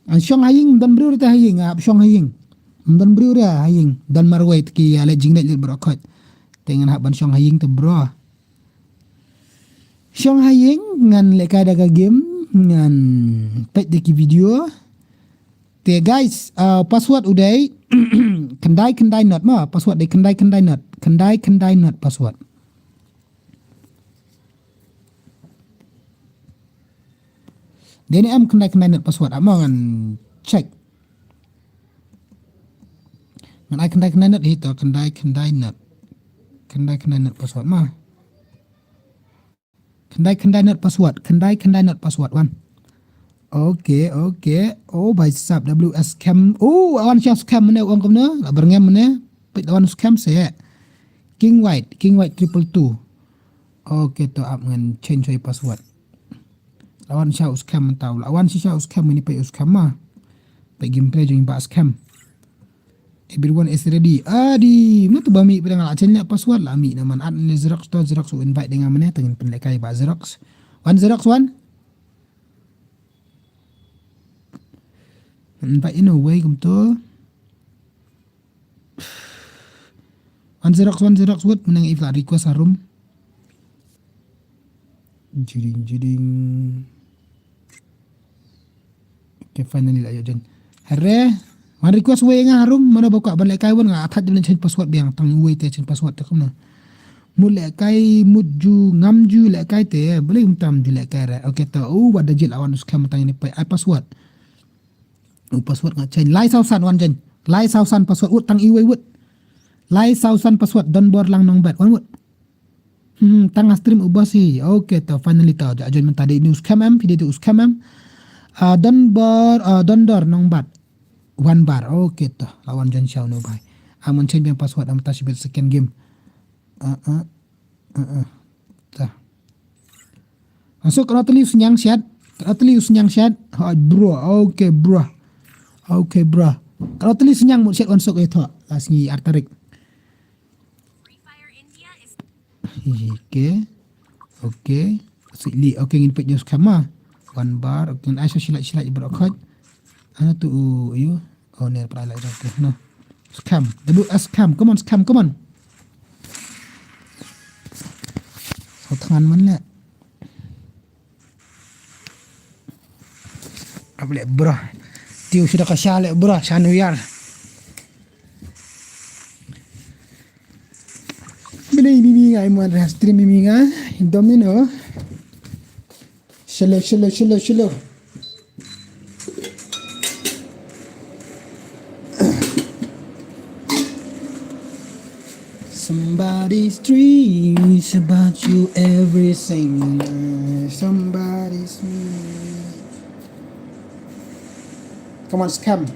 Ngan shong ha ïing, don briew te ha ïing, hap shong ha ïing. Don briew re ha ïing, don marwei te ki ïa leh jingleh leh baroh khoit. Te ngan hap ban shong ha ïing te bro. Shong ha ïing, ngan lehkai da ka game, ngan peit da ki video. Te guys, uh, password u dei khyndai khyndai not ma, password dei khyndai khyndai not, khyndai khyndai not password. Dei ne em khyndai khyndai not password, amo ngan check. Ngan ai khyndai khyndai not hi to, khyndai khyndai not. Khyndai khyndai not password ma. Khyndai khyndai not password. Khyndai khyndai not password wan. Okay, okay. Oh, bai sap W S scam. Oh, wan sha scam mane, wan kumne. La berngem mane. Peit wan scam se. King White, King White triple two. Okay, to ap ngan change oi password. La wan sha scam tau. La wan sha scam ini peit scam ma. Peit gameplay jong ba scam. Everyone is ready. Adi, mut ba mih pdeng la chen le password la mih na man at le Xerox to Xerox u invite dengan mane tengin pynlehkai ba Xerox. Wan Xerox wan. Invite in a way kumto. Wan Xerox, wan Xerox wut, menang if la request harum. Jiding, jiding. Okay, finally la ïoh jen. Hare, wan request wei nga harum, mano ba kwah ban lehkai wan nga atat jin change password biang tang wei te change password te kumno. Mut lehkai, mut ju, ngam ju lehkai te, balei um tam ju lehkai re. Okay, to, u, wat da jil awan u scam tang ini peit ai password. U password nga change. Lai saw san wan jen. Lai saw san password wut tang iwei wut. Lai saw san password don bor lang nong bet wan wut. Hmm, tang nga stream u boss hi. Okay, to finally to. Ja join mynta dei ni u scam em, phi dei u scam em. Ah, don bor, ah, don dor nong bet. Wan bar. Okay, to. La wan jen shaw no bai. Am wan change biang password am ta shibit second game. Ah, ah. Uh, uh. Ta. Masuk ka roteli sunyang siat. Ka roteli sunyang siat. Ha, bro. Okay, bro. Okay, bro. Ka roteli sunyang mut siat wan sok ito. La sngi ar tarik. Okay. Okay. Sili. Okay, ngin peit news kama. Wan bar. Okay, ngin aisa silai silai bro khot. Ana tu you. Oh, ner pra lai dah. No. Scam. W S scam. Come on, scam. Come on. Sa thngan man le. Ap le bro. Tiu sudah ka sha le bro. Sha nuyar. Bini mimi ngai man stream mimi ngai. Domino. Shallow, shallow, shallow, shallow. Somebody's dreams about you everything. Somebody's me. Come on, scam.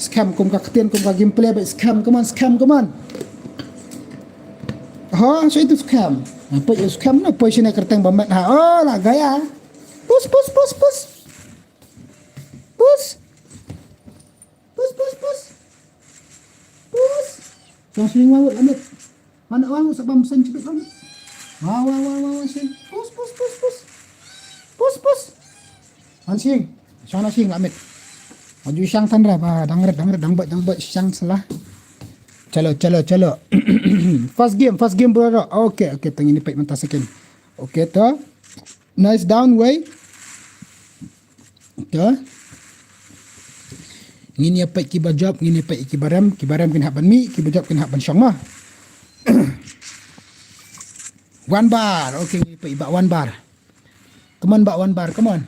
Scam kum ka ktien kum ka gameplay ba scam. Come on, scam, come on. Ha, so itu scam. Apa ya scam na? Apa sini kerteng ba met ha? Oh, la gaya. Pus, pus, pus, pus. Pus. Pus, pus, pus. Pus. Kong sini wang wut amit. Mana wang wut sabam sen cipit wang. Wah, wah, wah, wah, wah, sini. Pus, pus, pus, pus. Pus, pus. An sing. Shang na sing amit. Maju shang tanra ba dangret dangret dangbai dangbai shang salah. Chalo, chalo, chalo. First game, first game bro. Okay, okay, tang ini pek mentah second. Okay to. Nice down way. Okay. Ngin ïa pek kiba jop, ngin ïa pek kiba rem, kiba rem kin hap ban mi, kiba jop kin hap ban shong ma. One bar. Okay, ngin ïa pek ba one bar. Come on, ba one bar, come on.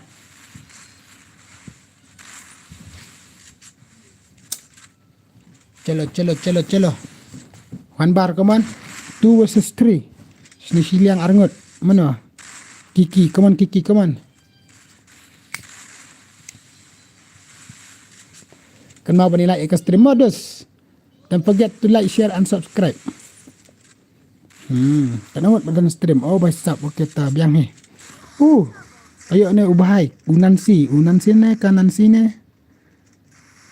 Chalo, chalo, chalo, chalo. One bar, come on. Two versus three. Shini shiliang arngut. Mano? Kiki, come on, Kiki, come on. Kan mau bani like ïa ka stream modus. Don't forget to like, share and subscribe. Hmm, kan ngut ba don stream. Oh, bai sap, okay, ta biang hi. Uh, ayo ne u bahai. U Nancy, u Nancy ne, ka Nancy ne.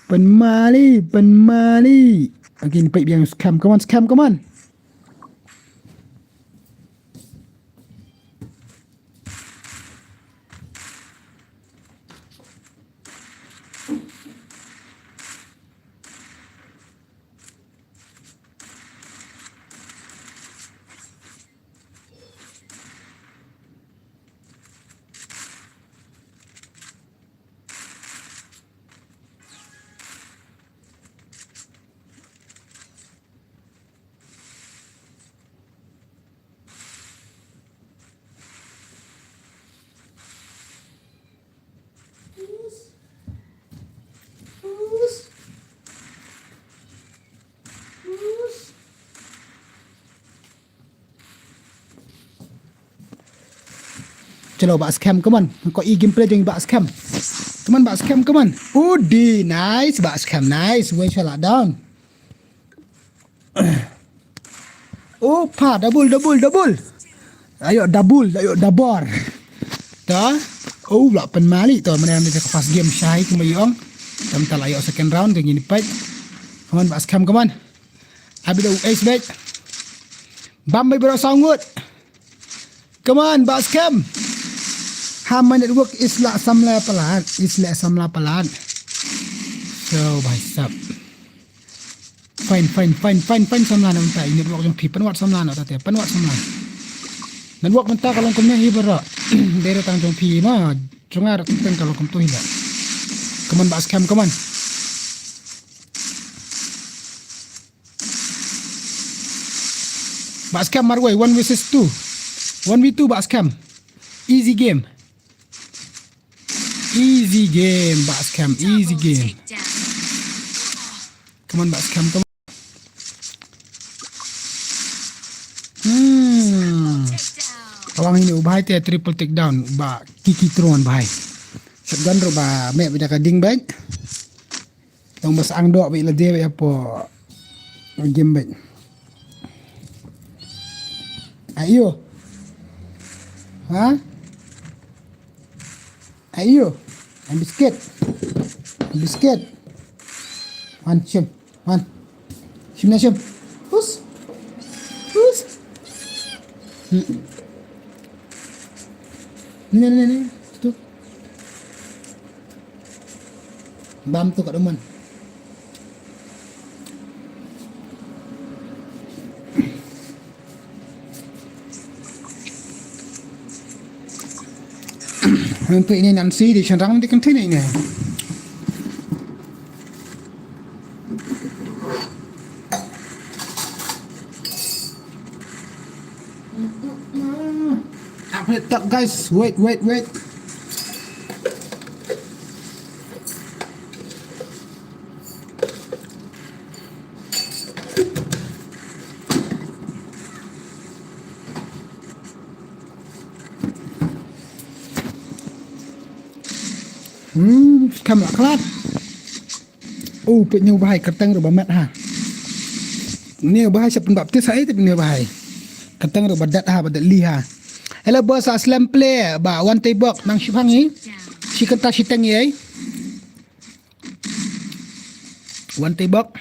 Pen mali, pen mali. Okay, ni peit biang scam. Come on, scam, come on. Chalo, ba scam, come on. Ko i gameplay jong ba scam. Come on, ba scam, come on. Udi, nice, ba scam, nice. Wei shala down. Oh, pa, double, double, double. Ayo, double, ayo, double. Ta. Oh, la pen mali to, mana yang ka first game shai kuma yong. Tam tal ayo second round, kagini pait. Come on, ba scam, come on. Abi da ace bait. Bam bai bro sangut. Come on, ba scam. Ha, my network is la samla palat, is la samla palat. So, bhai sab. Fine, fine, fine, fine, fine, samla na mynta. I network jong phi, pynwad samla na, tate, pynwad samla. Network mynta ka long kumne hi bro. Dei re tang jong phi ma, jong nga re teng ka long kumto hi la. Come on, ba scam, come on. Ba scam marwei, one versus two. One v two, ba scam. Easy game. Easy game, ba scam, easy game. Come on, ba scam, come on. Hmm. Kawang ini u bhai te triple takedown, ba kiki tron bhai. Shotgun ro ba me bida ka ding bhai. Tong bas ang dok bhai la de bhai apo. Game bhai. Ayo. Ha? Ayo. Ang biscuit. Ang biscuit. One, shim. One. Shim na shim. Hus. Hus. Hmm. Ni, ni, ni, ni. Tu. Bam tu kat rumah. Untuk ini Nancy di Shanrang di kantin ini. Apa tak guys? Wait, wait, wait. Hmm, kam la klat. Oh, peit ne u bhai kyrteng ruh ba met ha. Ne u bhai sa pynbaptis ha, eh, peit ne u bhai. Kyrteng ruh ba dat ha, ba dat li ha. Hello boss, a slem play ba wan tei bok nang shipang hi. Shi kynta shi teng hi, eh. Wan tei bok.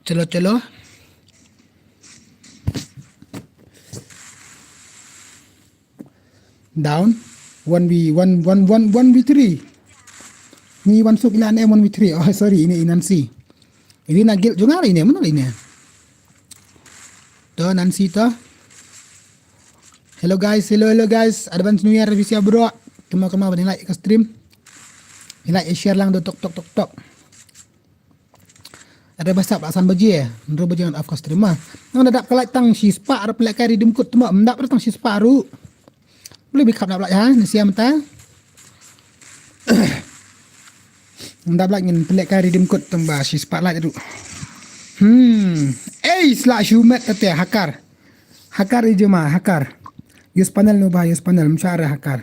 Chalo, chalo. Down. One v one, one, one, one v three. Ni wan suk ila ne one v three. Oh, sorry, ini Nancy. Ini na guild jong nga ini, mana ini? To Nancy to. Hello guys, hello, hello guys. Advance New Year, bisi bro. Tuma kama bani like ka stream. Like, share lang do tok, tok, tok, tok. Ada basa ba san baje, hynriew baje ngan off ka stream ma. Nang da dap ka light tang shi spah ruh pynleh kai redeem code tuma, ym dap ruh tang shi spah ruh. Boleh bikap dap light ha, ni siam ta. Ym dap light ngin pynleh kai redeem code tang ba shi spah light ruh. Hmm. Ei, sla shu met te hakar. Hakar i jema, hakar. Use panel no ba, use panel, mshara hakar.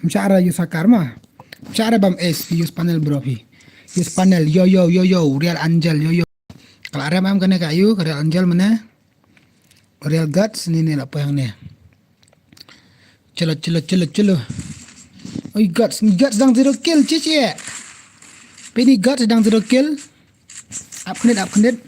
Mshara use hakar ma. Mshara bam es, use panel bro phi. Use panel, yo, yo, yo, yo, Real Angel, yo, yo. Kala rem am kane ka yu, Real Angel mane. Real Guts, ni ni la payang ne. Chalo, chalo, chalo, chalo. Oi, Guts, Guts dang zero kill, chichi. Pini Guts dang zero kill. Up khnit, up khnit.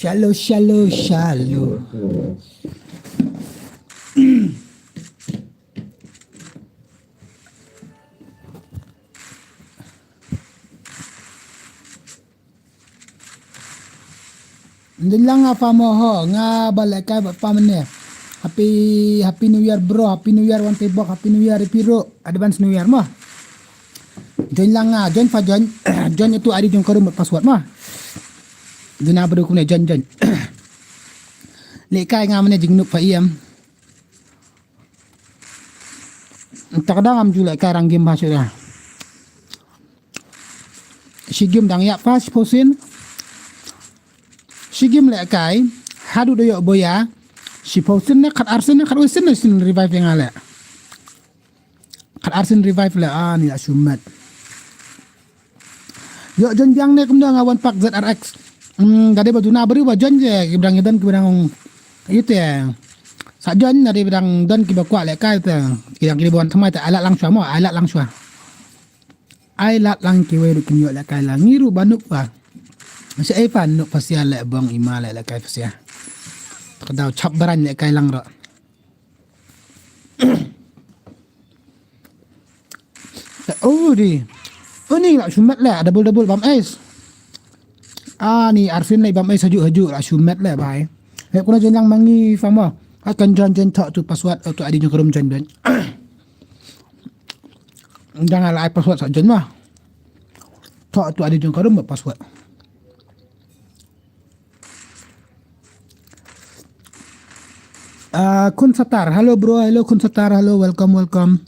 Shallow, shallow, shallow. Ndin lang nga fa mo ho, nga ba lehkai ba fa mane. Happy, happy New Year bro, happy New Year wan te bok, happy New Year ipiro, advance New Year mo. Join lang nga, join fa join, join itu adi jong karum password mo. Dina bro kumne join join. Lehkai nga mane jingnuk fa iem. Takdang am ju lehkai rang game ba sura. Shi game dang ïap fa shi phew sien. Shi game lehkai haduh da ïoh boya. Shi phew sien ne khat ar sien ne khat wei sien ne sien revive ïa nga leh. Khat ar sien revive leh ani la shu met. Ïoh join biang ne kumno nga wan pak Z R X. Hmm, ka dei ba duna bari ba join je ki ba dang ïa don ki ba dang ïa te. Sa join na dei ba dang don ki ba kwah lehkai te. Ki dang ki dei ba wan thymmai te ai lad lang shuwa mo, ai lad lang shuwa. Ai lad lang kiwei ruh kin ïoh lehkai lang. Ngi ruh ba nuk ba. Sa ei pan nuk pasia leh bong ima leh lehkai pasia. Ka daw chap baran lehkai lang ruh. Oh di. Oh ni la shu met leh double double bam ace. Ah ni Arfin leh bam ace haju haju la shu met leh bai. He kuna jen lang mangi fama. Akan jan jen tak tu password tu adi jong karum jan jan. Jangan lah password sa jen mah. Tak tu adi jong karum password. Ah, Khun Satar, hello bro, hello Khun Satar, hello, welcome, welcome.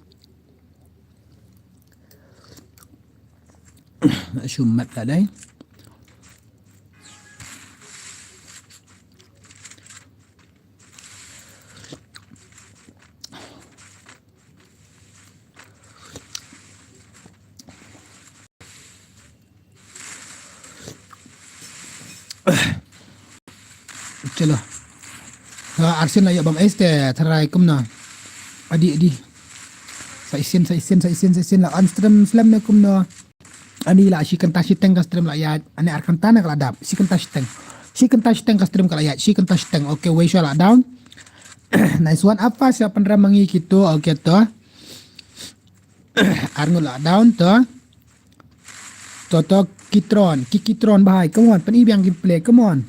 Shumat lah dai. Chalo. Ha, Arsen la ïa bam ace te tharai kumno. Adi, adi. Sa isin, sa isin, sa isin, sa isin la on stream slem ne kumno. Ani la shi kynta shiteng ka stream la ïa. Ani ar kynta ne ka la dap. Shi kynta shiteng. Shi kynta shiteng ka stream ka la ïa. Shi kynta shiteng. Okay, wei sha la down. Nice one. Apa siapa nra mangi kito. Okay to. Ar ngut la down to. To to Kitron, ki Kitron bahai. Come on, pyn-i biang gameplay. Come on.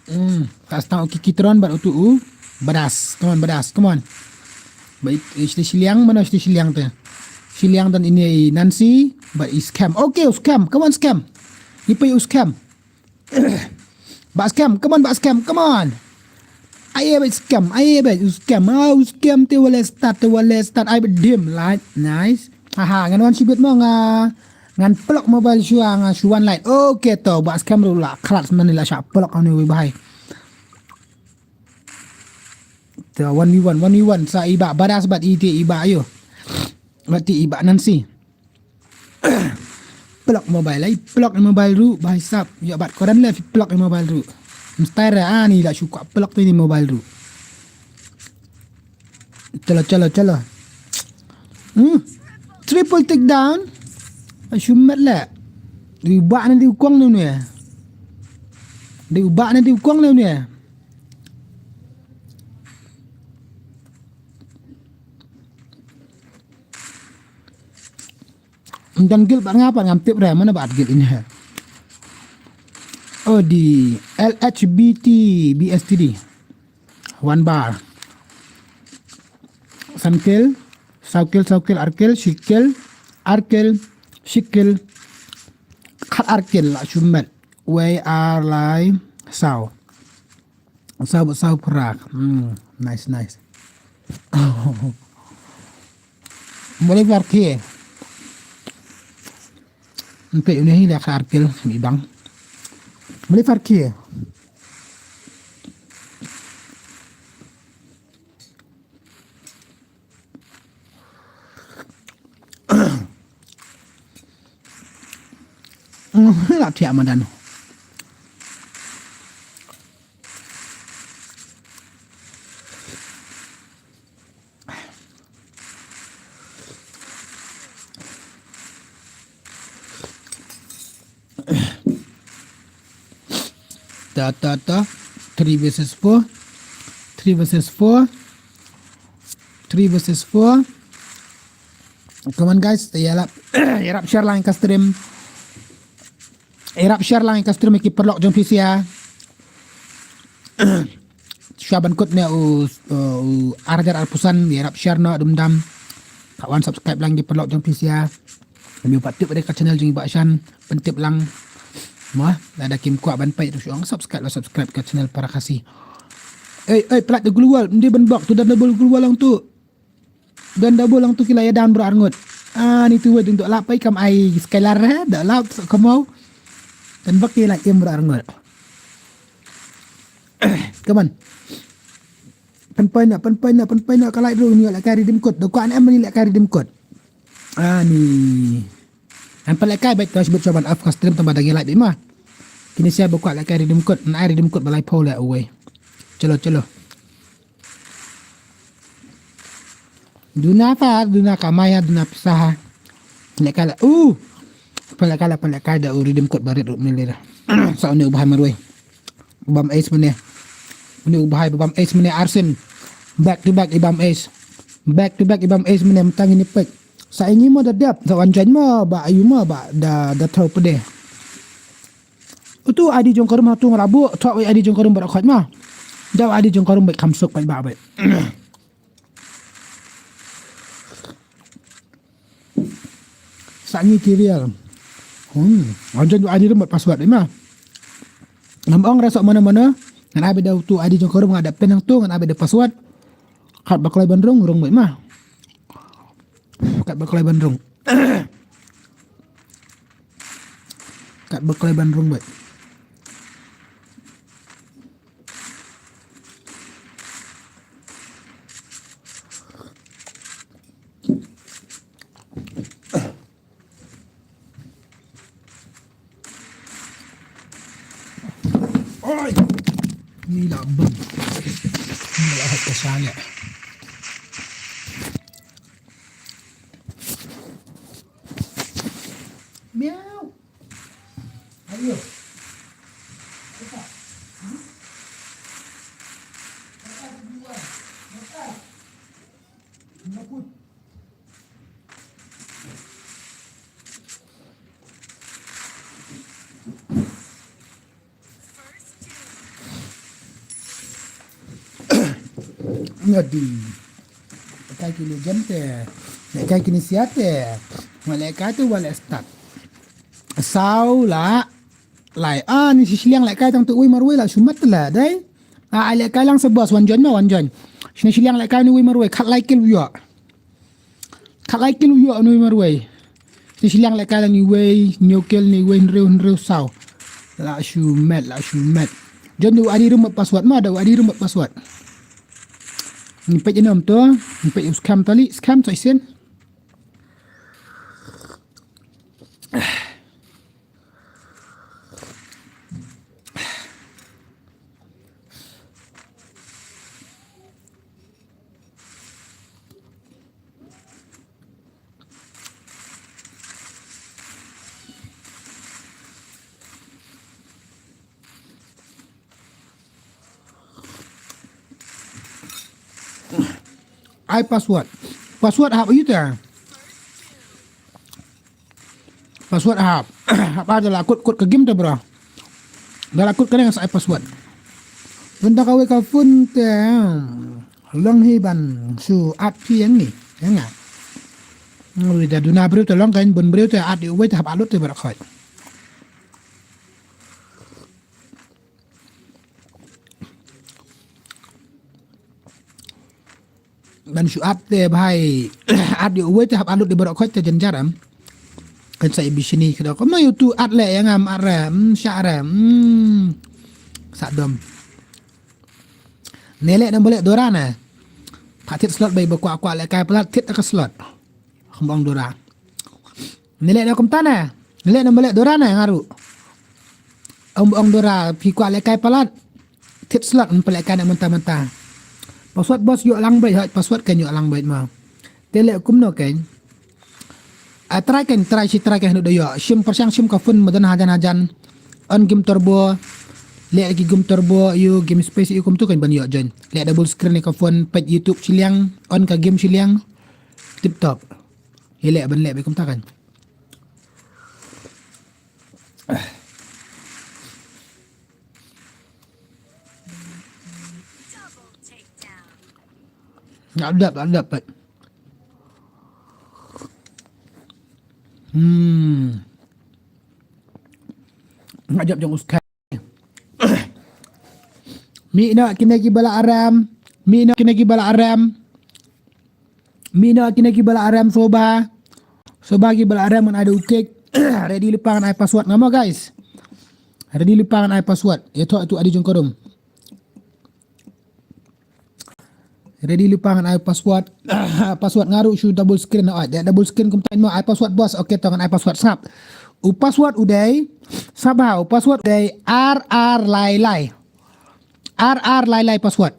Hmm, ka stang u ki Kitron bad utu u Badas. Come on, Badas. Come on. Ba i, i shiliang, mano shiliang te. Shiliang dan ini i Nancy bad i Scam. Okay, u Scam. Come on, Scam. Ipa u Scam. Ba Scam, come on, ba Scam, come on. Ai ba Scam, ai ba Scam, ah, Scam te wale start, te wale start, ai ba dim light, nice. Aha, ngan wan shibit mo nga, ngan plug mobile shuwa nga shuwan light. Okay to, ba Scam ruh la khalat sebenarnya la sha plug anu wi bahai. To one v one, one v one, sa iba Badas bad ite iba ayo. Bad ti iba Nancy. Plug mobile, ai plug mobile ruh, ba hisap. Ya bad koran le plug mobile ruh. Mstai ra ani la shuka plug tu ni mobile ruh. Chalo, chalo, chalo. Hmm. Triple takedown. Ai, shummet le. Dei u bah ne dei u kong ne une. Dei u bah ne dei u kong ne une. Ym don guilt bad nga pat, ngam tip re mano ba at guilt ine. Oh, dei L H B T B S T D. One bar. San kill, saw kill, saw kill, ar kill, shi kill, ar kill, shi kill, khat ar kill, la shummet. Wei ar lai saw. Saw, saw phra. Hmm, nice, nice. Boleh keluar ke. Ym peit une hi, la khat ar kill, mi bang. Boleh keluar ke. La thiah madan. Ta, ta, ta. Three versus four. Three versus four. Three versus four. Come on, guys, ïarap, ïarap share lang ka stream. Ïarap share lang ka stream ïa ki paralok jong phi sha. Shuwa ban kut ne u, u ar hajar arphew san, ïarap share noh dum dam. Ka wan subscribe lang ki paralok jong phi sha. Ym pat tip ïa ka channel jong i Bah Shan, pyntip lang. Mo, lada kim kwah ban peit ruh shu ong subscribe, la subscribe ka channel para Khasi. Ei, ei, pynlait da global, ym dei ban bok, to don double global lang to. Don double lang to, ki la ïa down baroh arngut. Ah, ni tu wei, to lah peit kam ai scaler, eh, da lah so kamo. Kan bok ki la im baroh arngut. Come on. Pynpoi noh, pynpoi noh, pynpoi noh, ka light ruh, ni lehkai redeem code. Da kwah ne em ni lehkai redeem code. Ah, ni. Ngan pynlehkai beit, to shu beit shuwa ban off ka stream tang ba dang ïa light beit ma. Kine sha ba kwah lehkai redeem code, ngan ai redeem code ba laiphew leh uwei. Chalo, chalo. Duna sa, duna kamai ha, duna pisa ha. Pynlehkai la. Uh. Pynlehkai la, pynlehkai da u redeem code ba rit ruh mynne lei da. Sa une u bhai marwei. Bam ace mynne. Une u bhai ba bam ace mynne arsien. Back to back i bam ace. Back to back i bam ace mynne, mynta ngin ïa peit. Sa ïa ngi mo da dep, sa wan join mo ba ayu mo ba da, da throw pde. Utu I D jong ka room ha, tu nga la buh, thok wei I D jong ka room baroh khoit ma. Da I D jong ka room beit kham suk beit ba beit. Sa ngi ki real. Hmm, wan join I D room bad password ma. Ngam ong re sok mano mano. Ngan ai beit da utu I D jong ka room, nga da pin hangtu, ngan ai beit da password. Kat ba kloi ban rung, rung beit ma. Kat ba kloi ban rung. Kat ba kloi ban rung beit. Oi. Ni la bam. Ni la hap ka shaleh. Miau. Ayo. Nga di. Kai kini jam te. Kai kini siat te. Wale kai tu wale start. Saw la. Lai. Ah, ni shi shiliang lehkai tang tu wei marwei la shumat la dei. Ah, ai lehkai lang sa boss, wan join ma, wan join. Shi ni shiliang lehkai ni wei marwei, khat lai kill wei. Khat lai kill wei ni wei marwei. Shi ni shiliang lehkai lang ni wei, hynñiew kill ni wei, hynriew, hynriew saw. La shumat, la shumat. Join da u I D room bad password ma, da u I D room bad password. Ni peit ïa nom to, ni peit u scam tali, scam to isen. Ai password. Password hap ïa te. Password hap. Hap ar da la kut kut ka game te bro. Da la kut ka neng sa ai password. Bynta kawei ka phone te long hi ban shu add phi ïa ngi. Ïa nga. Wi da duna briew te long kan bun briew te add ïa uwei te hap add lut te baroh khoit. Ban shu add te bhai add ïa uwei te hap add lut ïa baroh khoit te jynjar em. Kan sa i bishni ka dok. Ma ïa utu add leh ïa ngam add re. Hmm, sha re. Hmm. Sa dom. Ne leh ne ba leh Dora ne. Pha thied slot bai ba kwah kwah leh kai palat thied ka slot. Kham ong Dora. Ne leh ne kumta ne. Ne leh ne ba leh Dora ne nga ruh. Ong ba ong Dora phi kwah leh kai palat. Thied slot ne pa leh kai ne mynta mynta. Password boss ïoh lang beit hoi password kan ïoh lang beit ma. Te leh kumno kan. A try kan try shi try kan hanu da ïoh. Shim pyrshang shim ka phone madan hajan hajan. On game turbo. Leh ki game turbo ïa game space ïa kumtu kan ban ïoh join. Leh double screen ïa ka phone peit YouTube shiliang. On ka game shiliang. Tip top. Ïa leh ban leh beit kumta kan. Nga dap, nga dap. Hmm. Nga jop jong uskai. Mi na kine ki bala aram. Mi na kine ki bala aram. Mi na kine ki bala aram soba. Soba ki bala aram ngan ai da u kek. Ready lypa ngan ai password nga mo guys. Ready lypa ngan ai password. Ïa thoh tu adi jong ka room. Ready lypa ngan ai password. Password nga ruh shu double screen na oi. Double screen kumta mo ai password boss. Okay to ngan ai password sngap. U password u dei. Sngap ha u password u dei ar ar lai lai. Ar ar lai lai password.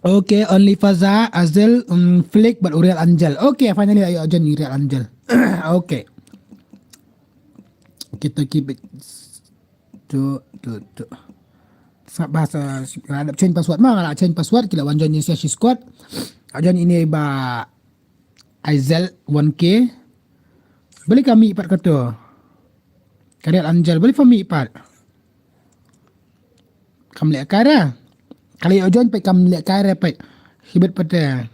Okay, Only Faza, Azel, um, Flick, but Uriel Angel. Okay, finally I join Uriel Angel. Okay. Kita keep it. Tu, tu, tu. Sa bahasa ada change password ma, ada change password kila wan join ni squad. Join ini ba Aizel one K. Beli kami pat kata. Kariat Angel beli kami pat. Kam leh kai ra. Kali ujung peit kam leh kai ra peit. Hibet pete.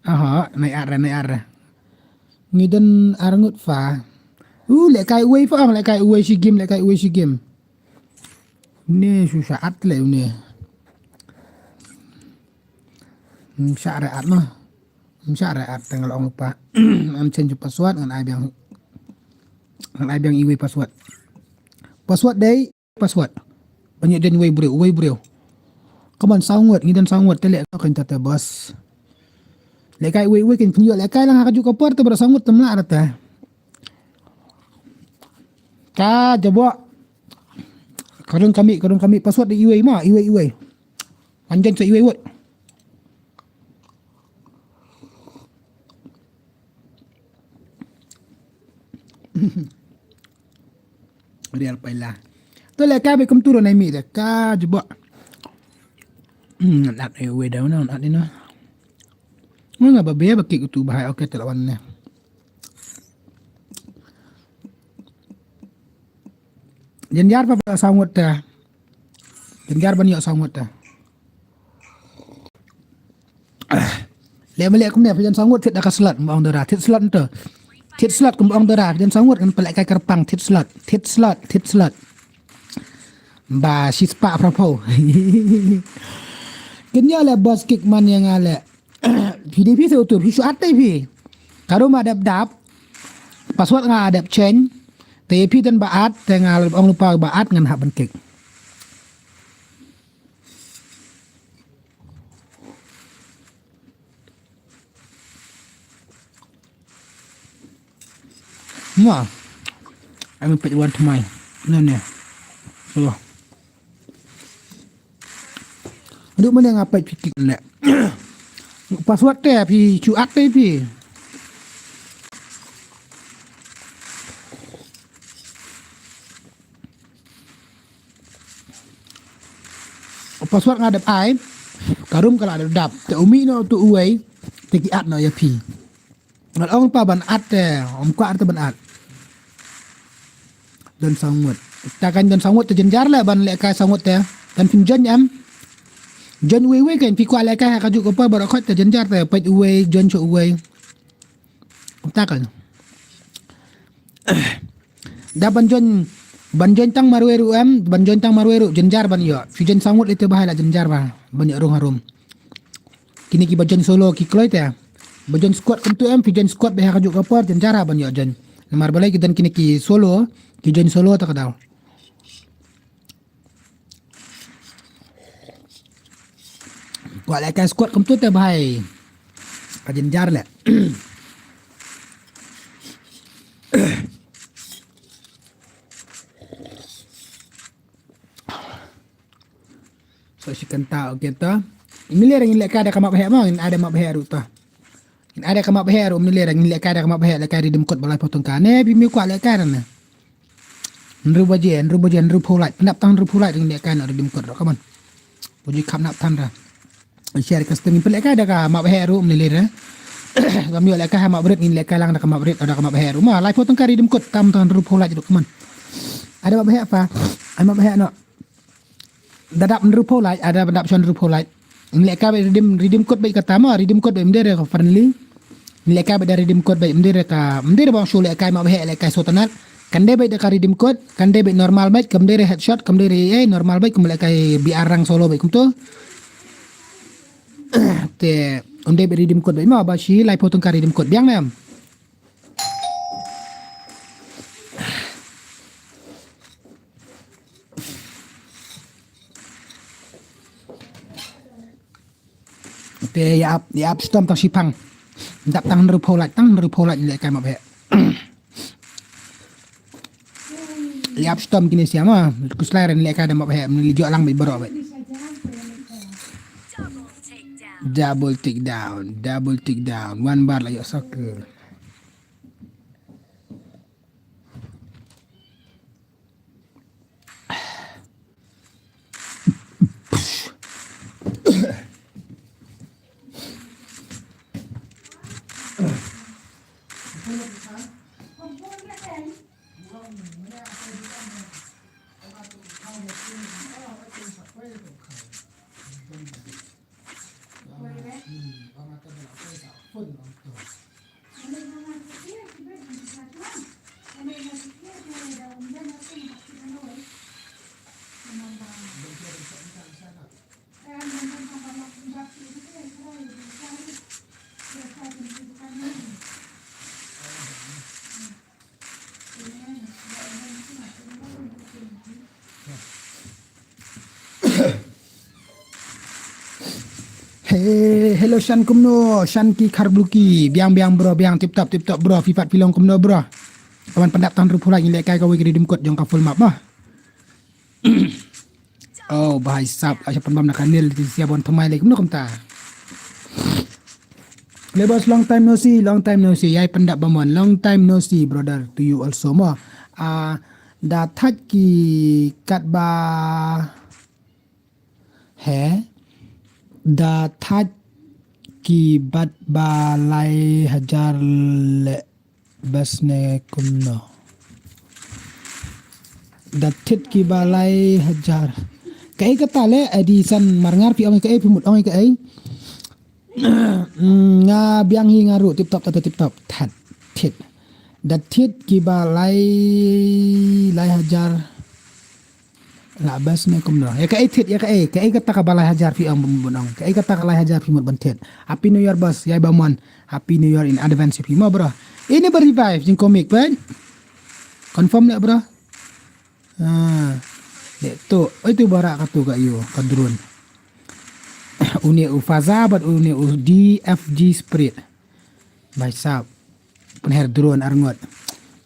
Aha, naik ar, naik ar. Ngiden arngut fa. Uh, leh kai uwei fa, leh kai uwei shi game, leh kai uwei shi game. Ni susah at leh ni. Sha re at noh. Sha re at tang long pa. Am change password ngan ai biang. Ngan ai biang iwei password. Password dei password. Banyak den wei briew, wei briew. Kaman sangot, ngi den sangot te leh ka kan tata bos. Leh kai wei wei kan pynyoh leh kai lang ha ka juk ka por te bro sangot te mla rata. Ka jabo. Karun kami, karun kami password dei iwei ma, iwei iwei. Anjen sa iwei wot. Real paila. To leh ka be kum turo nai mi de ka jebo. Hmm, nat e we da na nat ni na. Nga ba be ba kik tu bahai okay te lawan ne. Jenjar pa ba sangot ta. Jenjar ban yok sangot ta. Leh ma leh kumne phi jan sangut thit da ka slot, kumba ong dara thit slot nto. Thit slot kumba ong dara phi jan sangut kan pelek kai kerpang thit slot, thit slot, thit slot. Ba shi spah phraphew. Kin ïa leh boss kick man ïa nga leh. Phi dei phi sa utur phi shu at dei phi. Karu ma dep dap. Password nga dep change. Te phi den ba at te nga ong lupa ba at ngan hap ban kick. Mwah. Ai me peit wan tmai. No ne. So. Aduh mane nga peit phi kik ne. Password te phi chuat te phi. Password nga dep ai. Ka room ka la dap. Te u mih noh utu uwei, te ki add noh ïa phi. Ngal ong pa ban add te, ym kwah te ban add. Don saw ngut. Ta kan don saw ngut te jynjar leh ban lehkai saw ngut te. Kan phin join em. Join uwei uwei kan phi kwah lehkai ha kajuh ka por baroh khoit te jynjar te peit uwei join sha uwei. Ta kan. Da ban join, ban join tang marwei ruh em, ban join tang marwei ruh jynjar ban ïoh. Phi join saw ngut lei te bha la jynjar bha ban ïoh rung harum. Kine kiba join solo ki kloi te. Ba join squad kumtu em, phi join squad bha ha kajuh ka por jynjar ha ban ïoh join. Namar balei ki don kine ki solo, ki join solo ta ka daw. Kwah lehkai squad kumtu te bha. Ka jynjar leh. So shi kynta, okay to. Ngin leh, ngin lehkai da ka map heh mo, ngin ai da ka map heh ruh to. Ngin ai da ka map heh ruh, ngin leh, ngin lehkai da ka map heh, lehkai redeem code ba laiphew tyngka. Ne phi mih kwah lehkai ne. Hynriew baje, hynriew baje, hynriewphew lait. Pyndap tang hynriewphew lait ngin lehkai na redeem code ruh, come on. Pynji kham nap than ra. Share custom ngin pynlehkai da ka map heh ruh, ngin leh. Ngam ïoh lehkai ha map rit, ngin lehkai lang da ka map rit, da ka map heh ruh. Ma laiphew tyngka redeem code, tam tang hynriewphew lait ruh, come on. Ai da map heh pa. Ai map heh noh. Da dap hynriewphew lait, ai da dap shuwa hynriewphew lait. Ngin lehkai beit redeem, redeem code beit kata mo, redeem code beit ym dei re ka friendly. Ngin lehkai beit da redeem code beit ym dei re ka, ym dei re ba ong shu lehkai map heh lehkai sngewtynnat. Kan dei beit da ka redeem code, kan dei beit normal beit, kam dei re headshot, kam dei re A A, normal beit, kum lehkai B R rank solo beit kumto. Te, ym dei beit redeem code beit mo, ba shi laiphew tyngka redeem code biang ne em. Te ïa ap, ïa ap shitom tang shipang. Dap tang hynriewphew lait, tang hynriewphew lait lehkai map heh. Ïa ap shitom kine sia mo. Khuslai re lehkai da map heh, li jok lang beit baroh beit. Double take down, double take down. One bar la ïoh circle. Hey, hello Shan kumno, Shan ki khar bluki, biang biang bro, biang tip top tip top bro, phi pat phi long kumno bro. Kaban pyndap tang hynriewphew lait ngin lehkai kawei ka redeem code jong ka full map mo. Oh, bha sap, asha pynbam na ka nil, ti sia bon thymmai lei, kumno kumta. Le boss, long time no see, long time no see, ïai pyndap bamon, long time no see, brother, to you also mo. Ah, da thait ki katba, he, da thait ki bat ba lai hajar le. Bas ne kumno. Da thied ki ba lai hajar. Kaei kata le, Edison Marngar, phi ong kaei, phi mut ong kaei. Mm, nga biang hi nga ruh, tip top, tip top, tip top. That, thied. Da thied ki ba lai, lai hajar. La bas ne kumno. Ïa kaei thied, ïa kaei, kaei kata ka ba lai hajar phi ong bun bun ong. Kaei kata ka lai hajar phi mut ban thied. Happy New Year boss, ïai bamon. Happy New Year in advance phi mo bro. Ini ba revive jingkhmih peit. Confirm ne bro. Ah. Dek tu, oi tu barak ka tu ka ïoh, ka drone. Une u Faza bad une u D F G Spirit. Bha sap. Pynher drone arngut.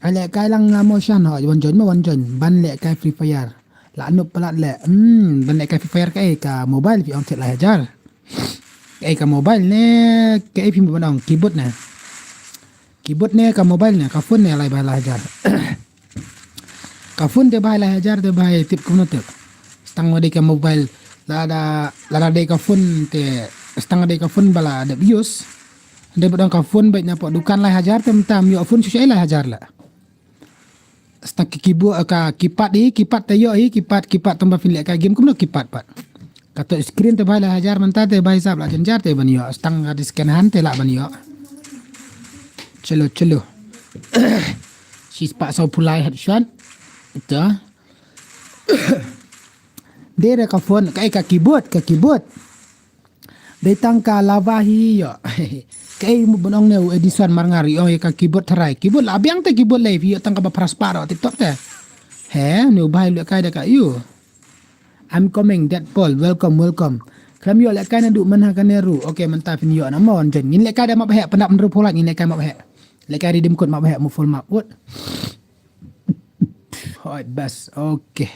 Ai lehkai lang nga mo Shan ho, wan join mo, wan join. Ban lehkai Free Fire. La nup palat leh. Hmm, ban lehkai Free Fire kaei, ka mobile phi ong thied lai hajar. Kaei, ka mobile ne, kaei phi mut ban ong, keyboard ne. Keyboard ne, ka mobile ne, ka phone ne, lai bha lai hajar. Ka phone te bha lai hajar, te bha tip kumno tip. Tang wadi ka mobile. Lada, lada dei ka phone te, stang dei ka phone ba la dep use. Dei ba don ka phone beit na pok dukan lai hajar te mynta ym ïoh phone shuh shuh lai hajar la. Stang ki keyboard, ka keypad hi, keypad te ïoh hi, keypad, keypad tang ba phin lehkai game kumno keypad pat. Kato screen te bha lai hajar mynta te bha hisap la jynjar te ban ïoh. Stang ka dei second hand te lah ban ïoh. Chalo, chalo. Shispah saw phew lai hat shot. Ito. Dei re ka phone, ka, eh, ka keyboard, ka keyboard. Dei tang ka lava hi ïoh. Kaei mo ban ong ne u Edison Marngar ïoh ïa ka keyboard tharai. Keyboard la biang te keyboard live ïoh tang kaba phra spah ro TikTok te. He, ne u bha ïoh lehkai da ka ïoh. I'm coming, Deadpool, welcome, welcome. Khlem ïoh lehkai naduh mynta ha kane ruh. Okay, mynta phin ïoh na mo wan join. Ngin lehkai da map heh, pyndap hynriew phew lak ngin lehkai map heh. Lehkai redeem code map heh, mo full map ut. Hoi, bas, okay.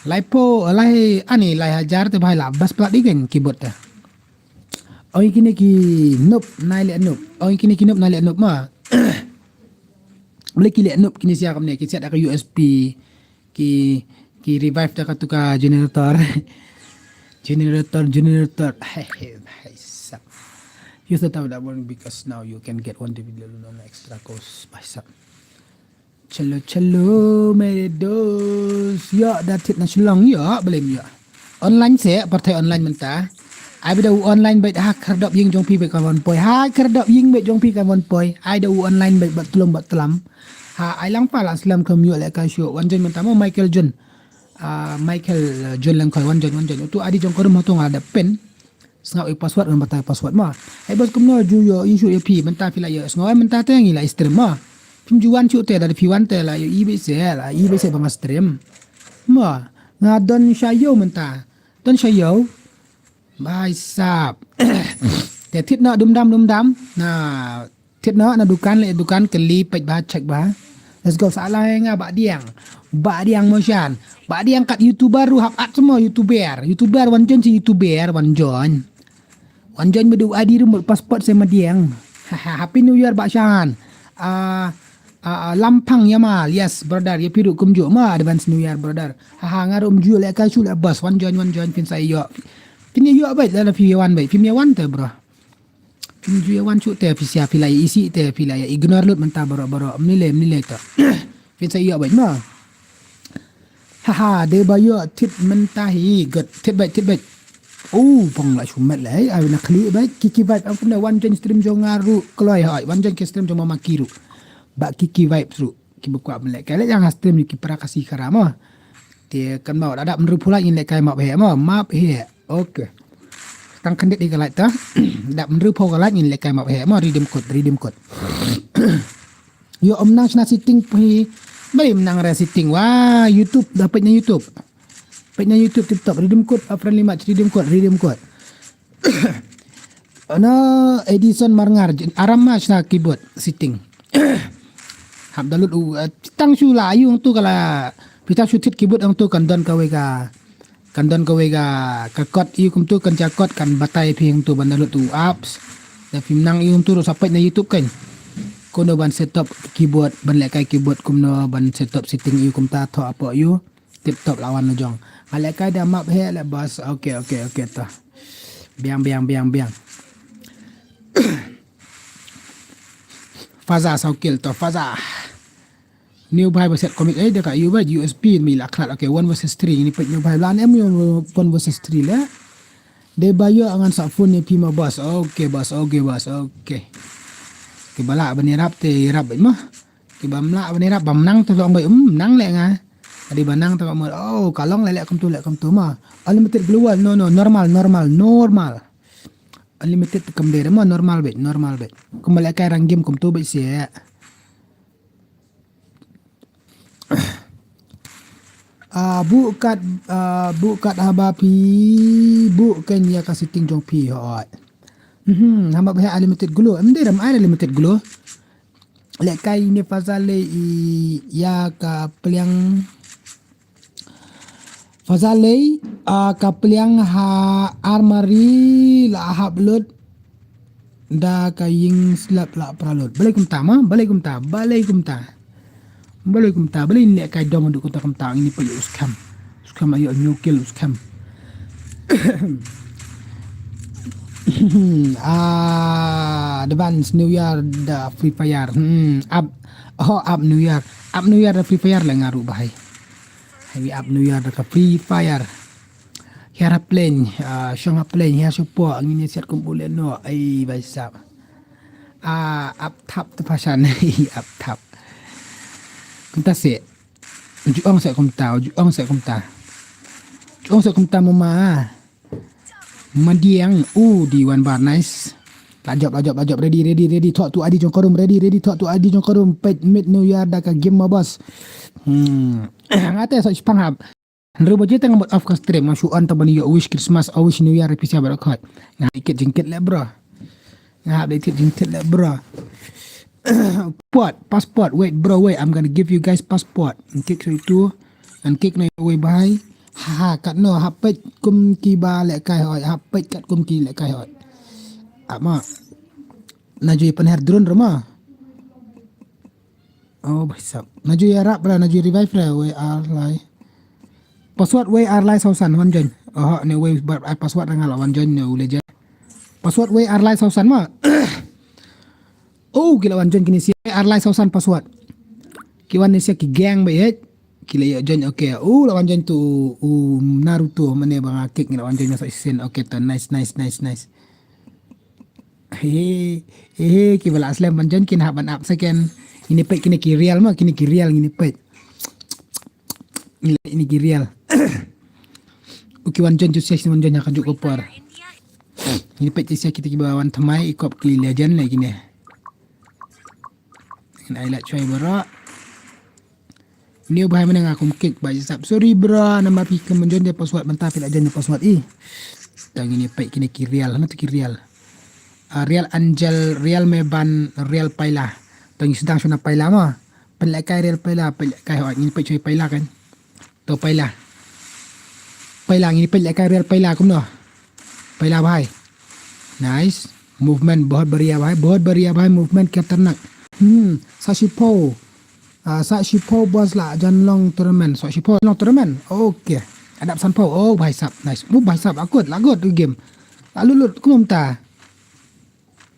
Laiphew, lai, ani lai hajar te bha la bas plat dei kane keyboard te. Oi kine ki noob nai leh noob. Oi kine ki noob nai leh noob ma. Balei ki leh noob kine sia kumne ki siat da ka U S B ki, ki revive da katu ka generator. Generator, generator. Hai, hai, hai, sap. Use the tower that one because now you can get one D V D alone on extra cost. Hai, sap. Chalo, chalo, mere dost. Ïa, da thied na Shillong, ïa, balei ym ïa. Online se, pyrthei online mynta. Ai ba da u online beit ha khyrdop ïing jong phi beit kan wan poi. Ha khyrdop ïing beit jong phi kan wan poi. Ai da u online beit bad tlum bad tlam. Ha, ai lang pa la slem kham ïoh lehkai shuh. Wan join mynta mo Michael John. Ah, Michael, uh, John Langkhoi, wan join, wan join. Utu I D jong ka rum hato nga la dep pyn. Sngap ïa password ngan batai password ma. Hai bas kumno ju ïoh ïa shuh ïa phi mynta phi la ïoh sngew mynta te ngi la stream ma. Phim ju wan shuh te da phi wan te la ïoh i beit se la i beit se ba nga stream. Ma nga don sha ïew mynta. Don sha ïew. Bai sap. Te thied na dum dam dum dam. Na Thied noh na dukan leh dukan kylli peit bha check bha. Let's go sa lai nga Bah Diang. Bah Diang mo shan. Bah Diang kat YouTuber ruh hap at semua YouTuber. YouTuber wan join si YouTuber wan join. Wan join ba da u I D ruh mut passport se ma Diang. Haha, Happy New Year Bah Shan. Ah, ah, ah, Lampang Yamal. Yes brother, ïa phi ruh kumjuh ma advance New Year brother. Haha, nga ruh kumjuh lehkai shu leh bas wan join wan join phin sa ïoh. Phin ïoh beit la phi wan beit. Phin ïa wan te bro. Phin ju ïa wan shuh te phi sia phi la ïa isih te phi la ïa ignore lut mynta baroh baroh. Mnile mnile to. Phin sa ïa bait ma. Haha, dei ba ïoh thied mynta hi gat thied bait thied bait. Oh, pang la shu met le ai na khlieh bait Kiki Vibe ang kumne wan join stream jong nga ruh kloi hoi wan join ki stream jong Mama Ki ruh. Ba Kiki Vibe ruh. Ki ba kwah ban lehkai leh jang ha stream ïa ki para Khasi Khara mo. Te kan mo da dap hynriew phew lak ngin lehkai map heh mo map heh. Okay. Tang khyndiat ïa ka lak ta. Dap hynriew phew ka lak ngin lehkai map heh mo redeem code redeem code. Ïoh ym nang shna setting phi. Balei ym nang re setting wa YouTube da peit na YouTube. Peit na YouTube TikTok redeem code a friendly match redeem code redeem code. Ana Edison Marngar aram ma shna keyboard setting. Hap da lut u eh, tang shu la ayu tu kala pita shu thied keyboard ang tu kan don kawei ka kan don kawei ka ka kot yu kum tu kan ja kot kan batai phi ang tu ban da lut u apps. Da phim nang yu tu ruh sa peit na YouTube kan. Kumno ban set up keyboard ban lehkai keyboard kumno ban set up setting yu kumta tho apo yu. Tip top lawan la jong. Nga lehkai da map heh leh bas. Okay okay okay to. Biang biang biang biang. Faza saw kill to Faza. New bhai ba set comic eh da ka U bhai U S P mi la khnat okay one versus three ni peit new bhai lan em one versus three le. Dei ba ïoh ngan sa phone ni pima bas. Okay bas okay bas okay. Ki ba lah ban ïarap te ïarap beit ma. Ki ba mlah ban ïarap ba mnang te long beit um mnang le nga. Adi ba nang te ba mut oh ka long le le kumtu le kumtu ma. Unlimited global no no normal normal normal. Unlimited kam dei ma normal beit normal beit. Kum ba lehkai rang game kumtu beit sia. Ah, buh kat ah, buh kat haba phi buh kan ïa ka setting jong phi hoi. Mhm, haba phi unlimited glow. Em dei ram ai unlimited glow. Lehkai ne Faza lei ïa ka pliang. Faza lei ah, ka pliang ha armari la hap lut. Da ka ïing slap la pra lut. Balei kumta ma, balei kumta, balei kumta. Balei kumta, balei ne kai dong du kumta kumta ini pa yu skam. Skam ayo new kill skam. Ah, advance New Year da Free Fire. Hmm, up. Oh, up New Year. Up New Year da Free Fire la nga ruh bahai. Hai up New Year da ka Free Fire. Hiar hapdeng, ah, shong hapdeng, hiar shapoh, ngin ïa siat kum u lehnoh. Ai, bhai sab. Ah, up thap tu pashan. Up thap. Kumta seh. Ju ong seh kumta, ju ong seh kumta. Ju ong seh kumta mama. Madiang, u di wan bar, nice. La jop, la jop, la jop, ready, ready, ready, thok tu adi jong ka room, ready, ready, thok tu adi jong ka room, peit mid New Year da ka game ma boss. Hmm. Nga te sa shipang hap. Hynriew baje te nga mut off ka stream, nga shu on tang ban ïoh wish Christmas, oh, wish New Year, pisa baroh khot. Nga hap dei thied jingthied leh bro. Nga hap dei thied jingthied leh bro. Passport, passport, wait bro, wait, I'm gonna give you guys passport. Ngan klik sha itu, ngan klik na uwei bahai. Ha ha, katno, hap peit kum kiba lehkai hoi, hap peit katkum ki lehkai hoi. Ama. Na ju pynher drone ruh ma. Oh, bhai sab. Na ju ïarap ra, na ju revive ra, wei ar lai. Password wei ar lai saw san, wan join. Oh, ne wei bar, ai password nga la wan join ne u legend. Password wei ar lai saw san ma. Oh, ki la wan join kine sia, wei ar lai saw san password. Ki wan ne sia ki gang ba eh. Ki la ïoh join, okay. Oh, la wan join tu u Naruto, mane ba nga kick ngi la wan join masa isin. Okay, to nice, nice, nice, nice. He, he, he, kiba la slem ban join kin hap ban up second. Ngin ïa peit kine ki real ma, kine ki real ngin ïa peit. Ngin ïa peit kine ki real. U ki wan join tu sia wan join ha kajuh ka por. Ngin ïa peit tu sia kita kiba wan thymmai i kop ki legend lei kine. Ngin ai lad choi baroh. New bahai mane nga kum kick ba sap. Sorry bro, namar phi khlem join da password mynta phi la join da password i. Tang ngin ïa peit kine ki real, hana tu ki real. Ah, real Angel, real Meban, real Paila. Tang ngi sdang shuna Paila ma. Pynlehkai real Paila, pynlehkai hoi, ngin peit choi Paila kan. To Paila. Paila ngin peit lehkai real Paila kumno. Paila bahai. Nice. Movement bahut बढ़िया bahai, bahut बढ़िया bahai, movement खतरनाक. Hmm, sa shiphew. Ah, sa shiphew boss la jan long tournament, sa shiphew long tournament. Okay. Adap sanphew. Oh, bhai sab. Nice. Oh, bhai sab, akut, lagut game. La lut lut kumta.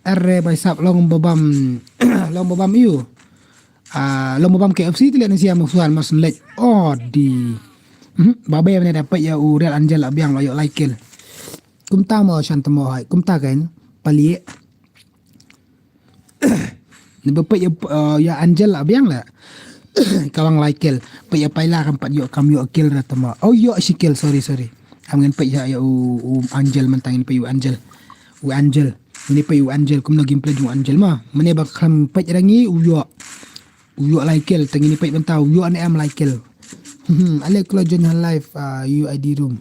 Are bhai sab long babam, long babam iu. Ah, long babam K F C te leh nang sia muksuan mas leh. Oh, di. Mhm, babe mane da peit ïa u Real Angel la biang la ïoh lai kill. Kumta mo shan tamo hai. Kumta kan. Pali. Ni ba peit ïa, uh, ïa Angel la biang la. Kawang lai kill. Peit ïa Paila kam pat ïoh kam ïoh kill ra tamo. Oh, ïoh shi kill, sorry, sorry. Am ngan peit ïa, ïa u, u Angel mynta ngin peit ïa u Angel. U Angel. Ngin peit ïa u Angel kumno gameplay jong u Angel ma. Mane ba kham peit ra ngi u ïoh. U ïoh lai kill, te ngin peit mynta u ïoh ne em lai kill. Hmm, ale klo join ha live, ah, U I D room.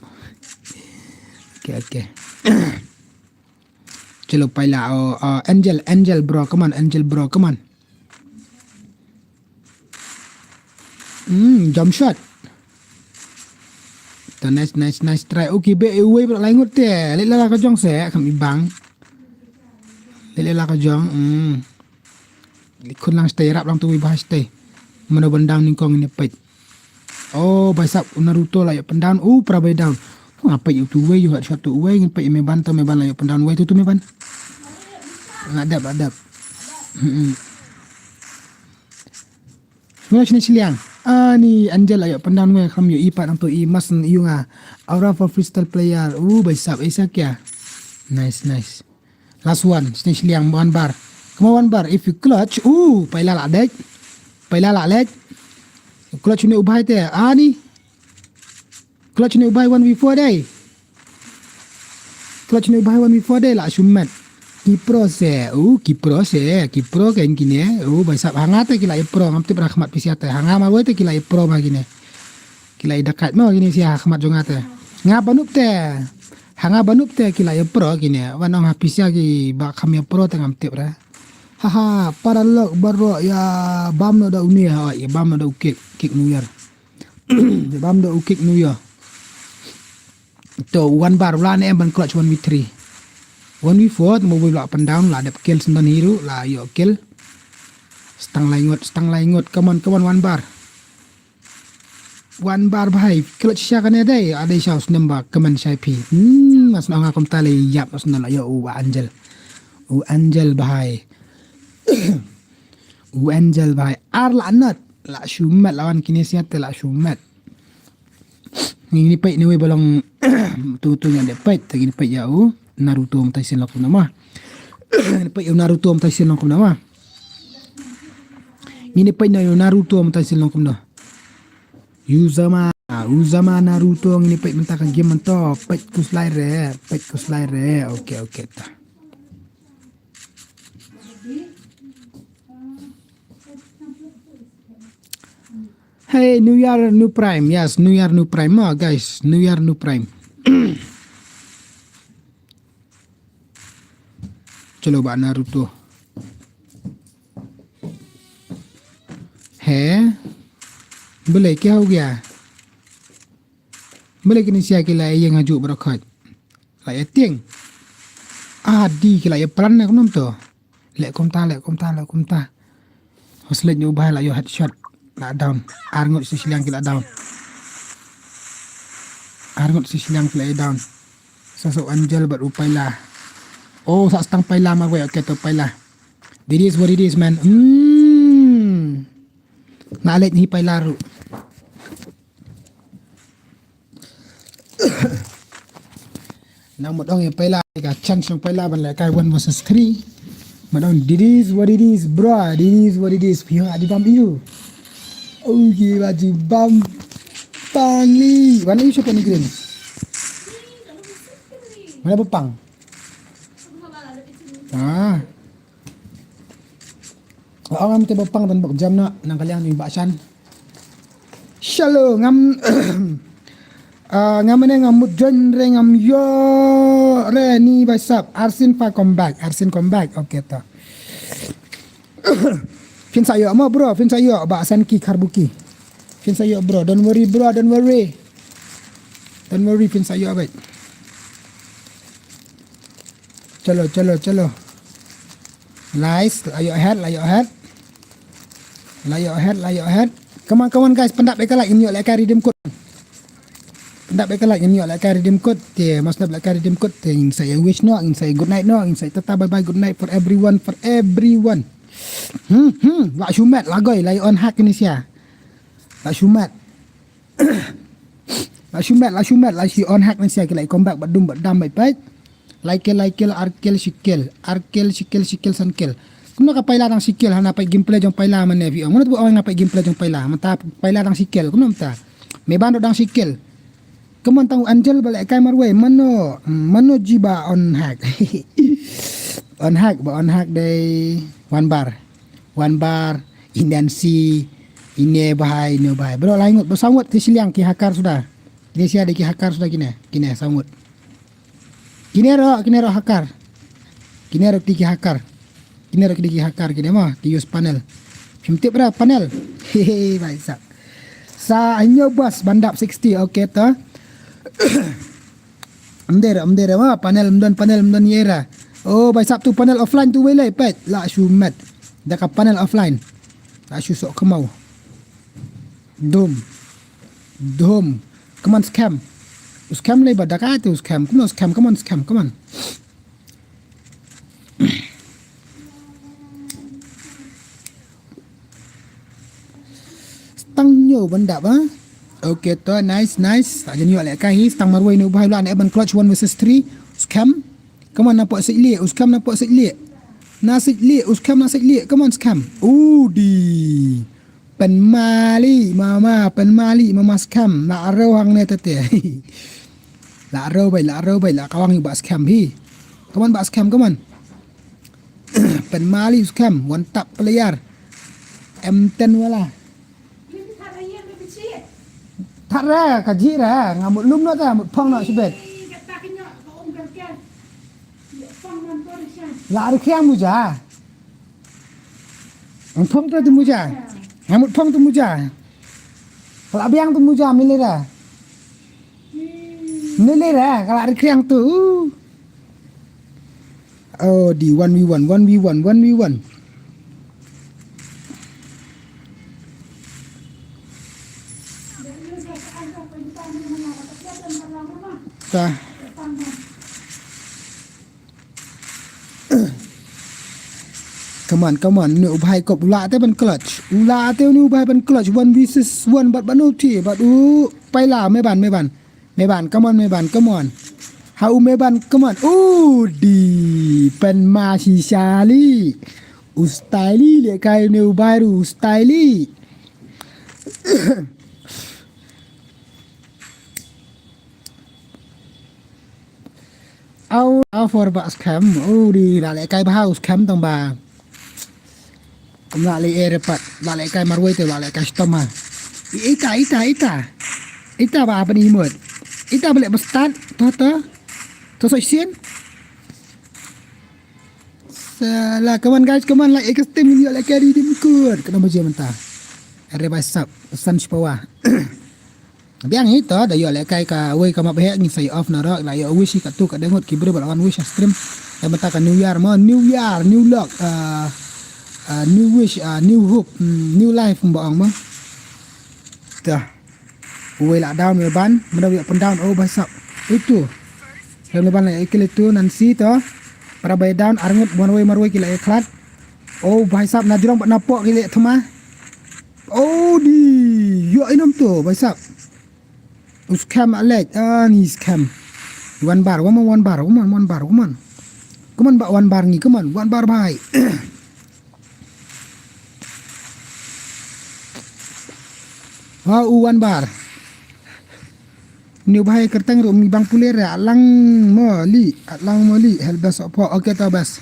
Okay, okay. Chalo Paila, oh, ah, Angel, Angel bro, come on, Angel bro, come on. Hmm, jump shot. To nice, nice, nice try. Okay, be uwei ba la ngut te. Leh la ka jong se, kam i bang. Leh la ka jong. Hmm. Khun lang stay rap lang tu wi ba stay. Mano ban down nyngkong ne peit. Oh, bhai sab, u Naruto la ïoh pyndown. Oh, para bai down. Nga peit ïa utu uwei, ïoh headshot tu uwei, ngin peit ïa Meban tu, Meban la ïoh pyndown uwei tu, tu Meban. La dep, la dep. Hmm. Mula sini siliang. Ani Angel la ïoh pyndown uwei, kham ïoh i pat nang tu i mas ïa nga. Aura for freestyle player. Uh, bhai sab, aisa kya? Nice, nice. Last one, sini siliang one bar. Come on, one bar. If you clutch, uh, Paila la dek. Paila la lek. Clutch ni u bhai te. Ani. Clutch ni u bhai one v four dei. Clutch ni u bhai one v four dei la shummet. Ki pro se, uh, ki pro se, ki pro ken kine. Uh, bhai sab hanga te ki la ïa pro ngam tip ra khmat pisia te. Hanga ma wei te ki la ïa pro ma kine. Ki la ïa dakat ma kine sia khmat jong nga te. Nga banup te. Hanga banup te ki la ïa pro kine. Wan ong ha pisia ki ba kham ïa pro te ngam tip ra. Haha, para lok baroh ïa bam no da uni ha, ïa bam no da u kick, kick New Year. Bam da u kick New Year. To one bar la ne em ban clutch one v three. One v four mo bui la up and down la dep kill sendon hero la ïoh kill. Stang lai ngut, stang lai ngut. Come on, come on, one bar. Wan bar bhai, klot shisha kane dei, a dei sha u snem ba kmen shai phi. Hmm, mas nong akom tale yap mas nong yo u Angel. U Angel bhai. U Angel bhai. Ar la not. La shumet lawan kine siat te la shumet. Ngini peit ni wei balong tu tu yang de peit, te ngini peit ya u Naruto mtai sin lokum nama. Ngini peit ya u Naruto mtai sin lokum nama. Ngini peit na u Naruto mtai sin lokum nama. Uzama, Uzama Naruto ngini peit mynta ka game mynta, peit kuslai re, peit kuslai re. Oke, oke ta. Hey, New Year, New Prime. Yes, New Year, New Prime. Ma, guys, New Year, New Prime. Chalo ba Naruto. He? Bele kya ho gaya? Bele kini sia ki la yang haju barakat. La ya tieng. Ah, di ki la ya plan na kunum to. Le kumta, le kumta, le kumta. Hoslet nyu bahai la yo headshot. La down. Arngut si siliang ki la down. Arngut si siliang ki la ya down. Sa so Angel bat u paila. Oh, sa stang paila ma wei, okay to paila. It is what it is, man. Hmm. Na let ni paila ru. Nang mut ong ya paila ka chance nang paila ban le kai one versus three. Mut ong it is what it is, bro. It is what it is. Pio adi bam iu. Okay, ba ji bam pangli. Wan iu siapa ni green? Mana bepang? Ah. Ong am te bepang tan bok jam na nang kaliang ni ba shan. Shalom ngam ah, ngam ne ngam mut join re ngam yo re ni ba sap. Arsin pa come back. Arsin come back. Okay ta. Fin sa yo mo bro, fin sa yo ba san ki karbuki. Fin sa yo bro, don't worry bro, don't worry. Don't worry, fin sa yo ba. Chalo, chalo, chalo. Nice, la yo ahead, la yo ahead. La yo ahead, la yo ahead. Come on, come on guys, pyndap ïa ka like, ngin ïoh lehkai redeem code. Pyndap ïa ka like, ngin ïoh lehkai redeem code. Te, mas dap lehkai redeem code. Te, ngin sa ïa wish noh, ngin sa ïa good night noh, ngin sa ïa tata bye bye, good night for everyone, for everyone. Hmm, hmm, la shumat, la goi, la ïa on hack ni sia. La shumat. La shumat, la shumat, la shi on hack ni sia ki la ïa come back, bad dum, bad dam, bad pait. Lai kill, lai kill, ar kill, shi kill, ar kill, shi kill, shi kill, san kill. Kumno ka paila dang shi kill, hana pait gameplay jong paila mane phi ong. Mano tu ong nga pait gameplay jong paila, mynta paila dang shi kill, kumno mynta. Me ban dang shi kill. Kumno tang Angel ba lehkai marwei, mano, mano ji ba on hack. On hack, ba on hack dei one bar. One bar, Indian C, ine bahai, ine bahai. Bro, lai ngut, bro, sangut, ti siliang ki hacker suda. Kine sia dei ki hacker suda kine, kine sangut. Kine ro, kine ro hacker. Kine ro ki hacker. Kine ro ki hacker kine ma, ki use panel. Phim tip ra panel. Hehe, bhai sab. Sa hanyo bas bandap sixty, okay to. Amdera, amdera ma, panel mdon, panel mdon yera. Oh, bhai sab tu panel offline tu wele pet. La shumet. Da ka panel offline. La shu sok kemau. Dum. Dum. Come on, scam. Scam lei ba da ka tu scam. Come on, scam. Come on, scam. Come on. Stang nyo bandap, ha? Okay, to, nice, nice. Tak jadi wak lek kahi, stang marwai ni ubah ulan, Evan Clutch one versus three. Scam. Come on, nampak sikit. Scam nampak sikit. Na sikit, scam na sikit. Come on, scam. Udi. Pen mali mama, pen mali mama scam. La ro hang ne tete. La ro bai, la ro bai, la kawang ba scam hi. Come on ba scam, come on. Pen mali scam, one tap player. M ten wala. Thara ka jira, ngamut lum no ta, mut phong no sibet. La ri khiang muja. Ang phong tu muja. Ngamut phong tu muja. Kala biang tu muja milera. Milera kala ri khiang tu. Oh, di one v one, one v one, one v one. Ta. Come on, come on. Une u bhai kop u lah te ban clutch. U lah te une u bhai ban clutch. One versus one bad ban u ti bad u paila Meban, Meban. Meban, come on, Meban, come on. Ha u Meban, come on. U di pen ma shi shali. U styli le kai une u bhai u styli. Au, au for ba scam. Oh, di la leh kai bha u scam tang ba. Kum la leh air pat, la leh kai marwei te, la leh kai stom ha. I- Ita, ita, ita. Ita ba apa ni mut. Ita balik bestat, to to. To so sien. Sala, come on guys, come on, like, extreme ni, like, redeem code. Kena baje menta. Are bai sap, san sipawa. Biang hi to, da ïoh leh kai kawei ka map heh, ngin sa ïoh off na rok, la ïoh wish hi katto katne ngut ki briew ba la wan wish ha stream. Da mynta ka new year mo, new year, new luck, uh, uh, new wish, uh, new hope, mm, new life, ba ong mo. Dah. Uwei la down, Meban, mynta ïoh pyndown, oh, bha sap. Itu. Lem Meban la ïoh kill itu, Nancy to. Para bai down, arngut, marwei marwei ki la ïoh khlad. Oh, bha sap, na jrong bad na pok ki la ïoh thma. Oh, di. Ïoh inom to, bha sap. U scam alej, ah, ni scam. One bar, one bar, one bar, one bar, one bar. Come on, ba one bar ni, come on, one bar bhai. Wow, u one bar. New bhai kerteng ru mi bang pulir ya, lang mo li, lang mo li, help best opo. Okay, to best.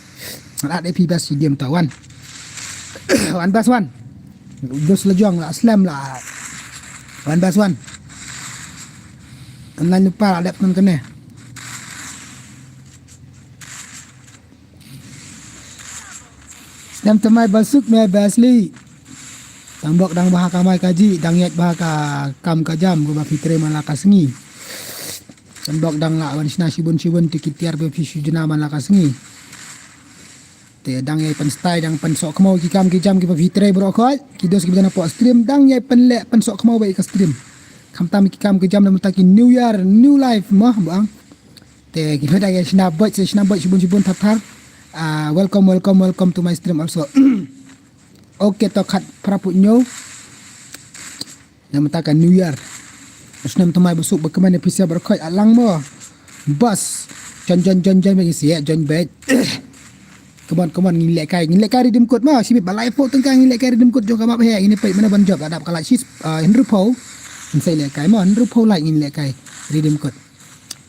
Rat A P best si game to, one. One best one. Dos lejong la, slam la. One best one. Online lupa la dep kan kene. Snem thymmai ba suk me best li. Dang bok dang bha ka mai ka ji, dang ïaid bha ka kam ka jam, ko ba phi trei man la ka sngi. Dang bok dang la wan shna shibun shibun te ki tiar ba phi shu jna man la ka sngi. Te dang ïai pynstyle, dang pynsoh khmaw ki kam ki jam ki ba phi trei bro khoi. Ki dos ki ba dang pok stream, dang ïai pynleh pynsoh khmaw ba ïa ka stream. Khamtam ki kam ki jam da mynta ki new year, new life mah bang. Te ki ba dang ïai shna bot, shna bot shibun shibun thar thar. Ah, welcome, welcome, welcome to my stream also. Okay, to khat pra put ñiew. Na mynta ka New Year. Snem thymmai ba suk ba kmen pisa ba khoi alang mo. Bas. Jon jon jon jon ba ngi siya jon bet. Come on, come on, ngin leh kai, ngin leh kai redeem code mo. Sibit ba lai phew tyngka ngin leh kai redeem code jong ka map heh, ngin peit mana ban jop, la dap ka la shis, ah, hynriew phew. Ngin sa leh kai mo, hynriew phew lai ngin leh kai redeem code.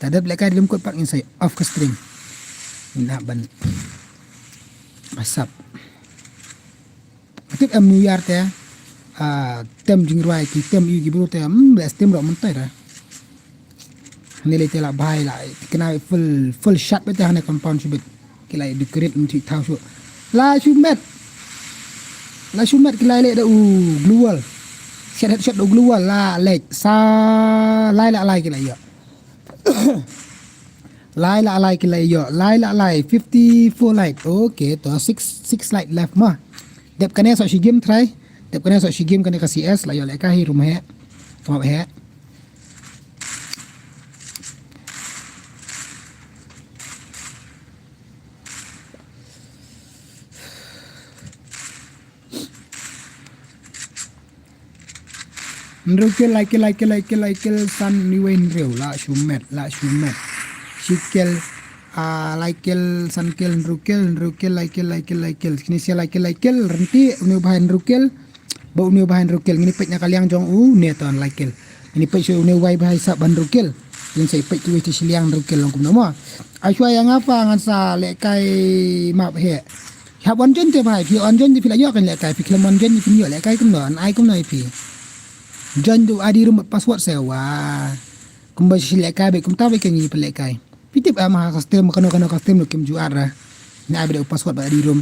Ta dep leh kai redeem code pat ngin sa off ka stream. Ngin hap ban. Asap. Tip em New Year te, ah, tem jingrwai ki tem ïa ki bru te, hmm, best tem ro mynta ra. Hane le te la bhai la, kena full, full shot bete hane compound shibit. Ki la decorate mynta thaw shu. La shu met. La shu met ki la le da u glue wall. Shot headshot da u glue wall la lek sa lai la lai ki la ïa. Lai la lai ki la ïoh, lai la lai, fifty-four light. Okay, to six, six light left ma. Dep kane so shi game try. Dep kane so shi game kane ka C S la ïoh le ka hi rum he. Tama he. Hynriew kill, lai kill, lai kill, lai kill, lai kill, san, uwei hynriew, la shu met, la shu met. Shi kill, ah, lai kill, san kill, hynriew kill, hynriew kill, lai kill, lai kill, lai kill. Kine sia lai kill, lai kill, rynti, une u bha hynriew kill, ba une u bha hynriew kill. Ngin peit na ka liang jong u, ne ton lai kill. Ngin peit shu une u wai bha sap hynriew kill. Ngin sa peit tu shi liang hynriew kill long kumno mo. Ashwa ïa nga pa ngan sa leh kai map he. Hap wan join te bhai, phi wan join te phi la ïoh kan leh kai, phi khlem wan join te phi ïoh leh kai kumno, an ai kumno ïa phi. Join tu I D room password se wa. Kumba shi leh kai be kumta be kan ngi phi leh kai. Phi tip am ha custom kano kano custom no kim ju ara. Ni ai be password ba I D room.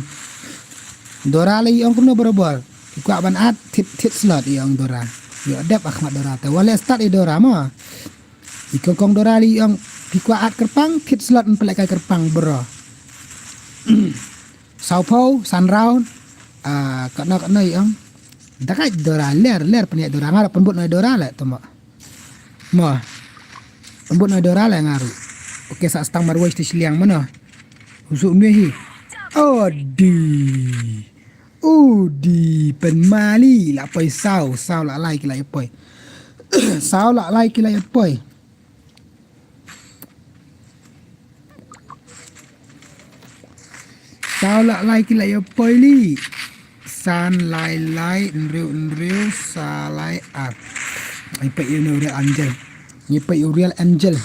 Dora lei ong kumno barabor. Phi kwah ban at tit tit slot ïa ong Dora. Ïoh dep ah khmat Dora te. Wale start ïa Dora mo. I kong kong Dora lei ong phi kwah at kyrpang tit slot phi leh kai kyrpang bro. Saw phew, san round, ah, katno katno ïa ong. Da kai Dora, ler, ler pynïaid Dora, nga la pynbud noh ïa Dora la, tama. Mo. Ym bun na dora la nga ruh. Okay, sa stang marwei shiti shiliang mano. Usu mia hi. Odi. Odi, pynmali la poi saw, saw la lai ki la ïa poi. Saw la lai ki la ïa poi. Saw la lai ki la ïa poi li. San lai lai, hynriew hynriew, sa lai ar. Ngi peit ïa une u Real Angel. Ngi peit ïa u Real Angel.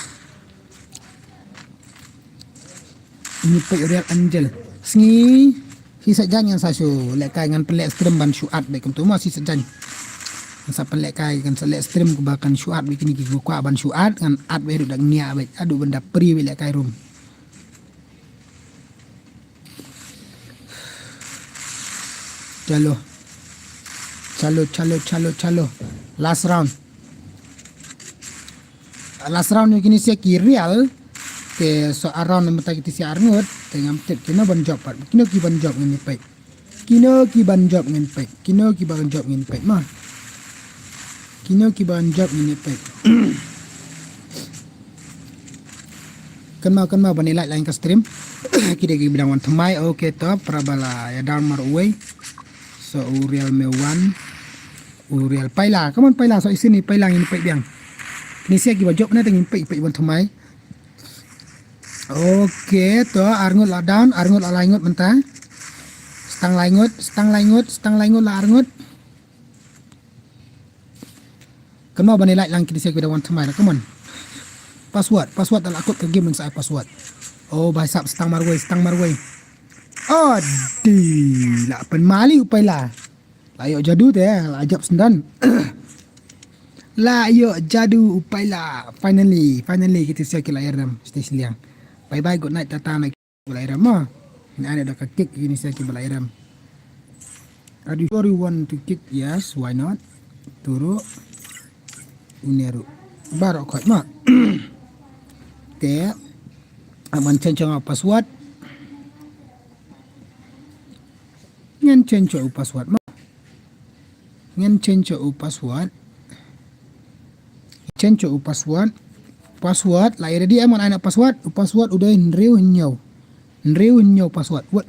Ngi peit u Real Angel. Sngi. Shi sa jan ngan sa shu lehkai, ngan pynleh stream ban shu add beit kumtu mo, shi sa jan. Ngan sa pynlehkai, ngan sa leh stream kumba kan shu add beit kine ki kwah ban shu add, ngan add beit ruh da ngiah beit, haduh ban da free beit lehkai room. Chalo. Chalo, chalo, chalo, chalo. Last round. Last round ïa kine sha ki Real. Te sa ar round mynta kine sha ar ngut. Te ngam tip kino ban jop pat. Kino ki ban jop ngin ïa peit. Kino ki ban jop ngin peit. Kino ki ban jop ngin peit ma. Kino ki ban jop ngin ïa peit. Kynmaw, kynmaw ban ïa like lang ka stream. Ki dei ki ba dang wan thymmai. Okay to, para ba la ïa down mar uwei. So u Real me wan. U Real paila. Come on paila. So isin ni paila ngin peit biang. Kine sha ki ba jop na te ngin peit, peit wan thymmai. Okay to, ar ngut la down, ar ngut la lai ngut mynta. Stang lai ngut, stang lai ngut, stang lai ngut la ar ngut. Kynmaw ban ïa like lang kine sha ki ba dang wan thymmai, come on. Password, password da la kut ka game sa ai password. Oh, bai sap stang marwei, stang marwei. Oh, di la pynmali u paila. La ïoh jadu te, la jop syndon. La ïoh jadu u paila. Finally, finally kine sha ki la ïa rem, stage liang. Bye bye, good night, tata na ki ba la ïa rem ma. Ni ane da ka kick kine sha ki ba la ïa rem. Are you sure you want to kick? Yes, why not? Turu. Une ruh. Baroh khoit ma. Te. Aman change nga password. Ngan change u password ma. Ngan change u password. Change u password. Password la ïa ready, aman ai na password. U password u dei hynriew hynñiew. Hynriew hynñiew password. Wat.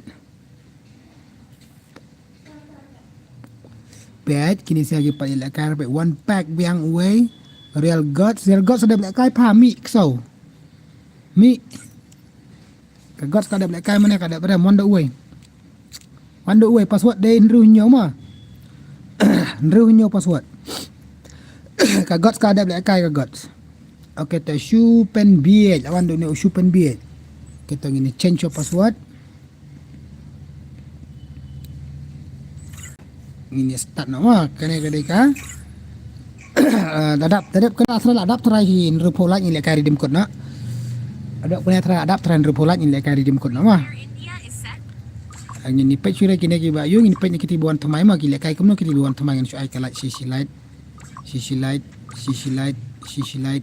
Peit kine sha ki pat ïa lehkai, peit one pack biang uwei. Real Gods, Real Gods sa dep lehkai pha, mih ksew. Mih. Ka Gods ka dep lehkai mane ka dep rem, wan da uwei. Wan da uwei, password dei hynriew hynñiew ma. Hynriew hynñiew password. Ka Gods ka dep lehkai ka Gods. Okay, te shu pynbiej, la wan da une u shu pynbiej. Okay, te ngin change your password. Ngin ïa start noh ma, kane ka dei ka. Eh, da dap, da dap kane trai la dap trai hi hynriewphew lait ngin lehkai redeem code noh. Da dap kane trai la dap trai hynriewphew lait ngin lehkai redeem code noh ma. Eh, ngin ïa peit shuh re kine ki ba ïoh, ngin ïa peit na kiti ba wan thymmai ma, ki lehkai kumno kiti ba wan thymmai, ngan shu ai ka lait shi shi lait. Shi shi lait, shi shi lait, shi shi lait.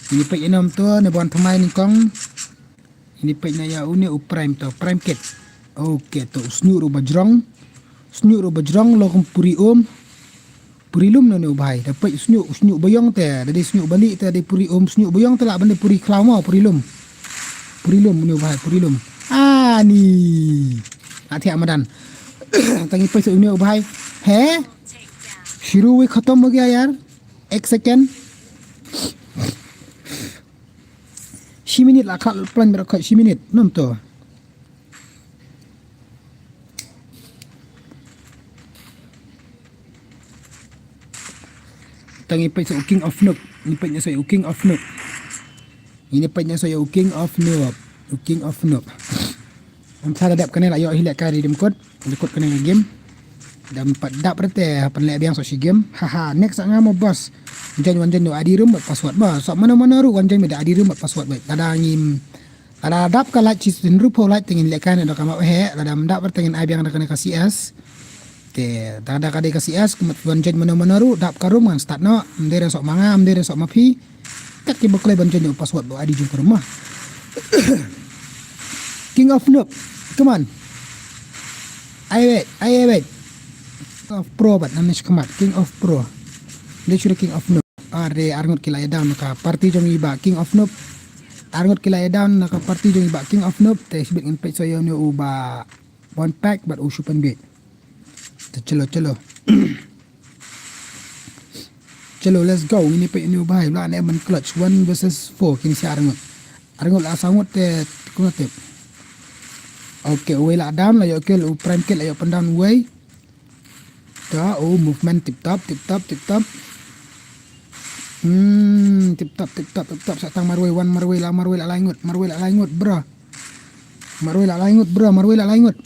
Ngin ïa peit ïa nom to ne ba wan thymmai nyngkong. Ini peit na ïa une u Prime to, Prime Kit. Okay to, u shñiuh ruh ba jrong. Shñiuh ruh ba jrong, long kum puri um. Puri lum na une u bhai. Da peit u shñiuh, u shñiuh ba ïong te, da dei shñiuh ba lieh te, da dei puri um, shñiuh ba ïong te lah ban dei puri khlaw mo, puri lum. Puri lum une u bhai, puri lum. Ani. Ati amadan. Tangi peit une u bhai. He? Shiru wi khatam ho gaya yaar. Ek second. Shi minit la khlad plan bra khoit shi minit. Nom to. Tang ngi peit sa u King of Noob. Ngi peit sa u King of Noob. Ngi peit sa u King of Noob. U King of Noob. Ym sa da dep kane la ïoh hi lehkai redeem code. Record kane ka game. Da ym pat dap re te hap ban leh biang sa shi game. Haha, next nga mo boss. Join wan join no I D room bad password ba. Sa mano mano ruh wan join me da I D room bad password ba. Lada ngim, lada dap ka lait shi hynriewphew lait te ngin lehkai ne da ka map he. Lada ym dap re te ngin ai biang da kane ka C S. Te da da ka dei ka C S, kumta wan join mano mano ruh, dap ka room ngan start noh. Ym dei re sa ma nga, ym dei re sa ma phi. Kat ki ba kloi ban change u password ba I D jong ka room ma. King of Noob. Come on. Ai wait, ai wait. King of Pro bad ngan khmat. King of Pro. Dei shuh King of Noob. Are, arngut ki la ïa down na ka party jong i Bah King of Noob. Arngut ki la ïa down na ka party jong i Bah King of Noob. Te shibit ngin peit sa ïa une u Bah One Pack bad u Shu Pynbiej. Te chalo, chalo. Chalo, let's go. Ngin ïa peit une u Bah, u la ne man clutch, one versus four, kine shi arngut. Arngut la saw ngut te kumno te. Okay, uwei la down, la ïoh kill, u Prime Kid la ïoh pyndown uwei. Ta, oh, movement tip top, tip top, tip top. Hmm, tip top, tip top, tip top. Sa tang marwei, wan marwei, la marwei, la lai ngut, marwei, la lai ngut, bro. Marwei, la lai ngut, bro, marwei, la lai ngut.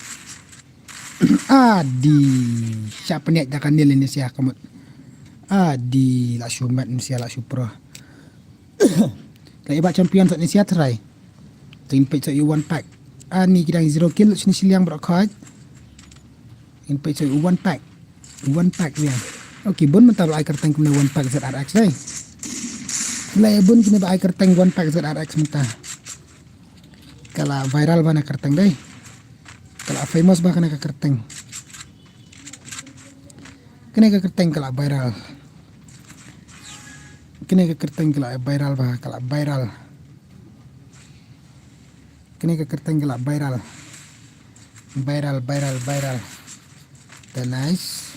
Adi, sha pynïaid da ka nil ini sia kamut. Adi, la shu mat ini sia, la shu pro. Ka iba champion sa ini sia try. Tin peit sa i One Pack. Ani ki dang zero kill sini siliang bro khaj. In peit sa i One Pack. One Pack biang. Okay, bun mynta ba la ai kyrteng kumne One Pack Z R X dei. Bun kine ba ai kyrteng One Pack Z R X mynta. Ka la viral ba na kyrteng dei. Ka la famous ba kane ka kyrteng. Kane ka kyrteng ka la viral. Kane ka kyrteng ka la viral ba, ka la viral. Kane ka kyrteng ka la viral. Viral, viral, viral. Te nice.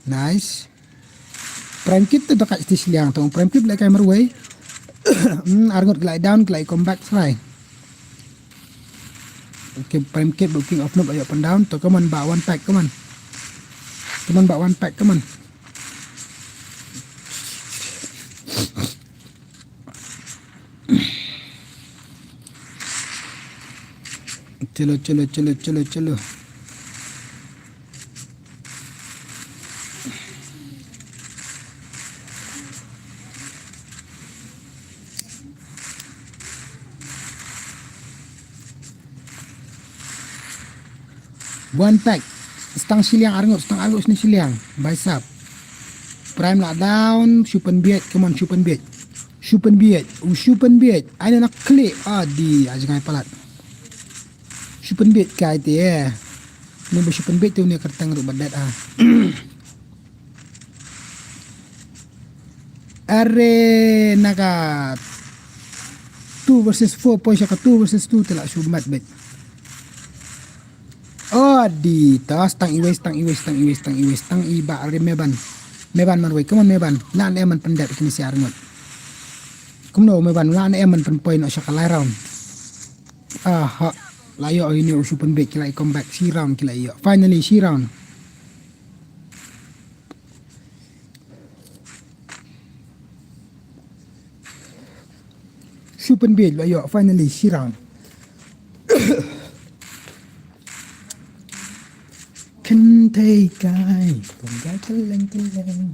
Nice. Prime Kid te da ka stage liang, te Prime Kid leh kai marwei. Hmm, arngut ki la down, ki la comeback try. Okay, Prime Kid, King of Noob, ayo up and down. To, come on, Bah One Pack, come on. Come on, Bah One Pack, come on. Chalo, chalo, chalo, chalo, chalo. One Pack. Stang shiliang arngut, stang arngut sini shiliang. Bicep. Prime la down, Shu Pynbiej, come on, Shu Pynbiej. Shu Pynbiej, u Shu Pynbiej. Ai na klik, adi, ai jngai palat. Shu Pynbiej kai te, eh. Ni ba Shu Pynbiej te une kyrteng ruh ba det, ah. Are na ka two versus four, poi sha ka two versus two te la shu mat beit. Oh, di ta, stang iwei, stang iwei, stang iwei, stang iwei, stang i Bah are Meban. Meban marwei, come on Meban. La ne man pyndep kine shi arngut. Kumno Meban, la ne man pynpoi noh sha ka lai round. Aha. La ïoh ine u Shu Pynbiej ki la comeback shi round ki la ïoh. Finally shi round. Shu Pynbiej la ïoh finally shi round. Kynthei kai, pun kai kylleng kylleng.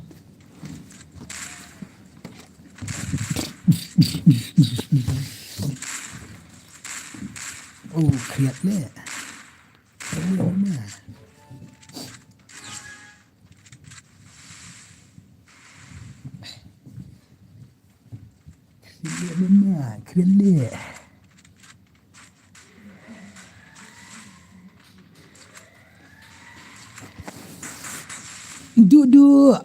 Oh, khriat leh. Oh, ma. Khriat leh, ma, khriat leh. Dudu.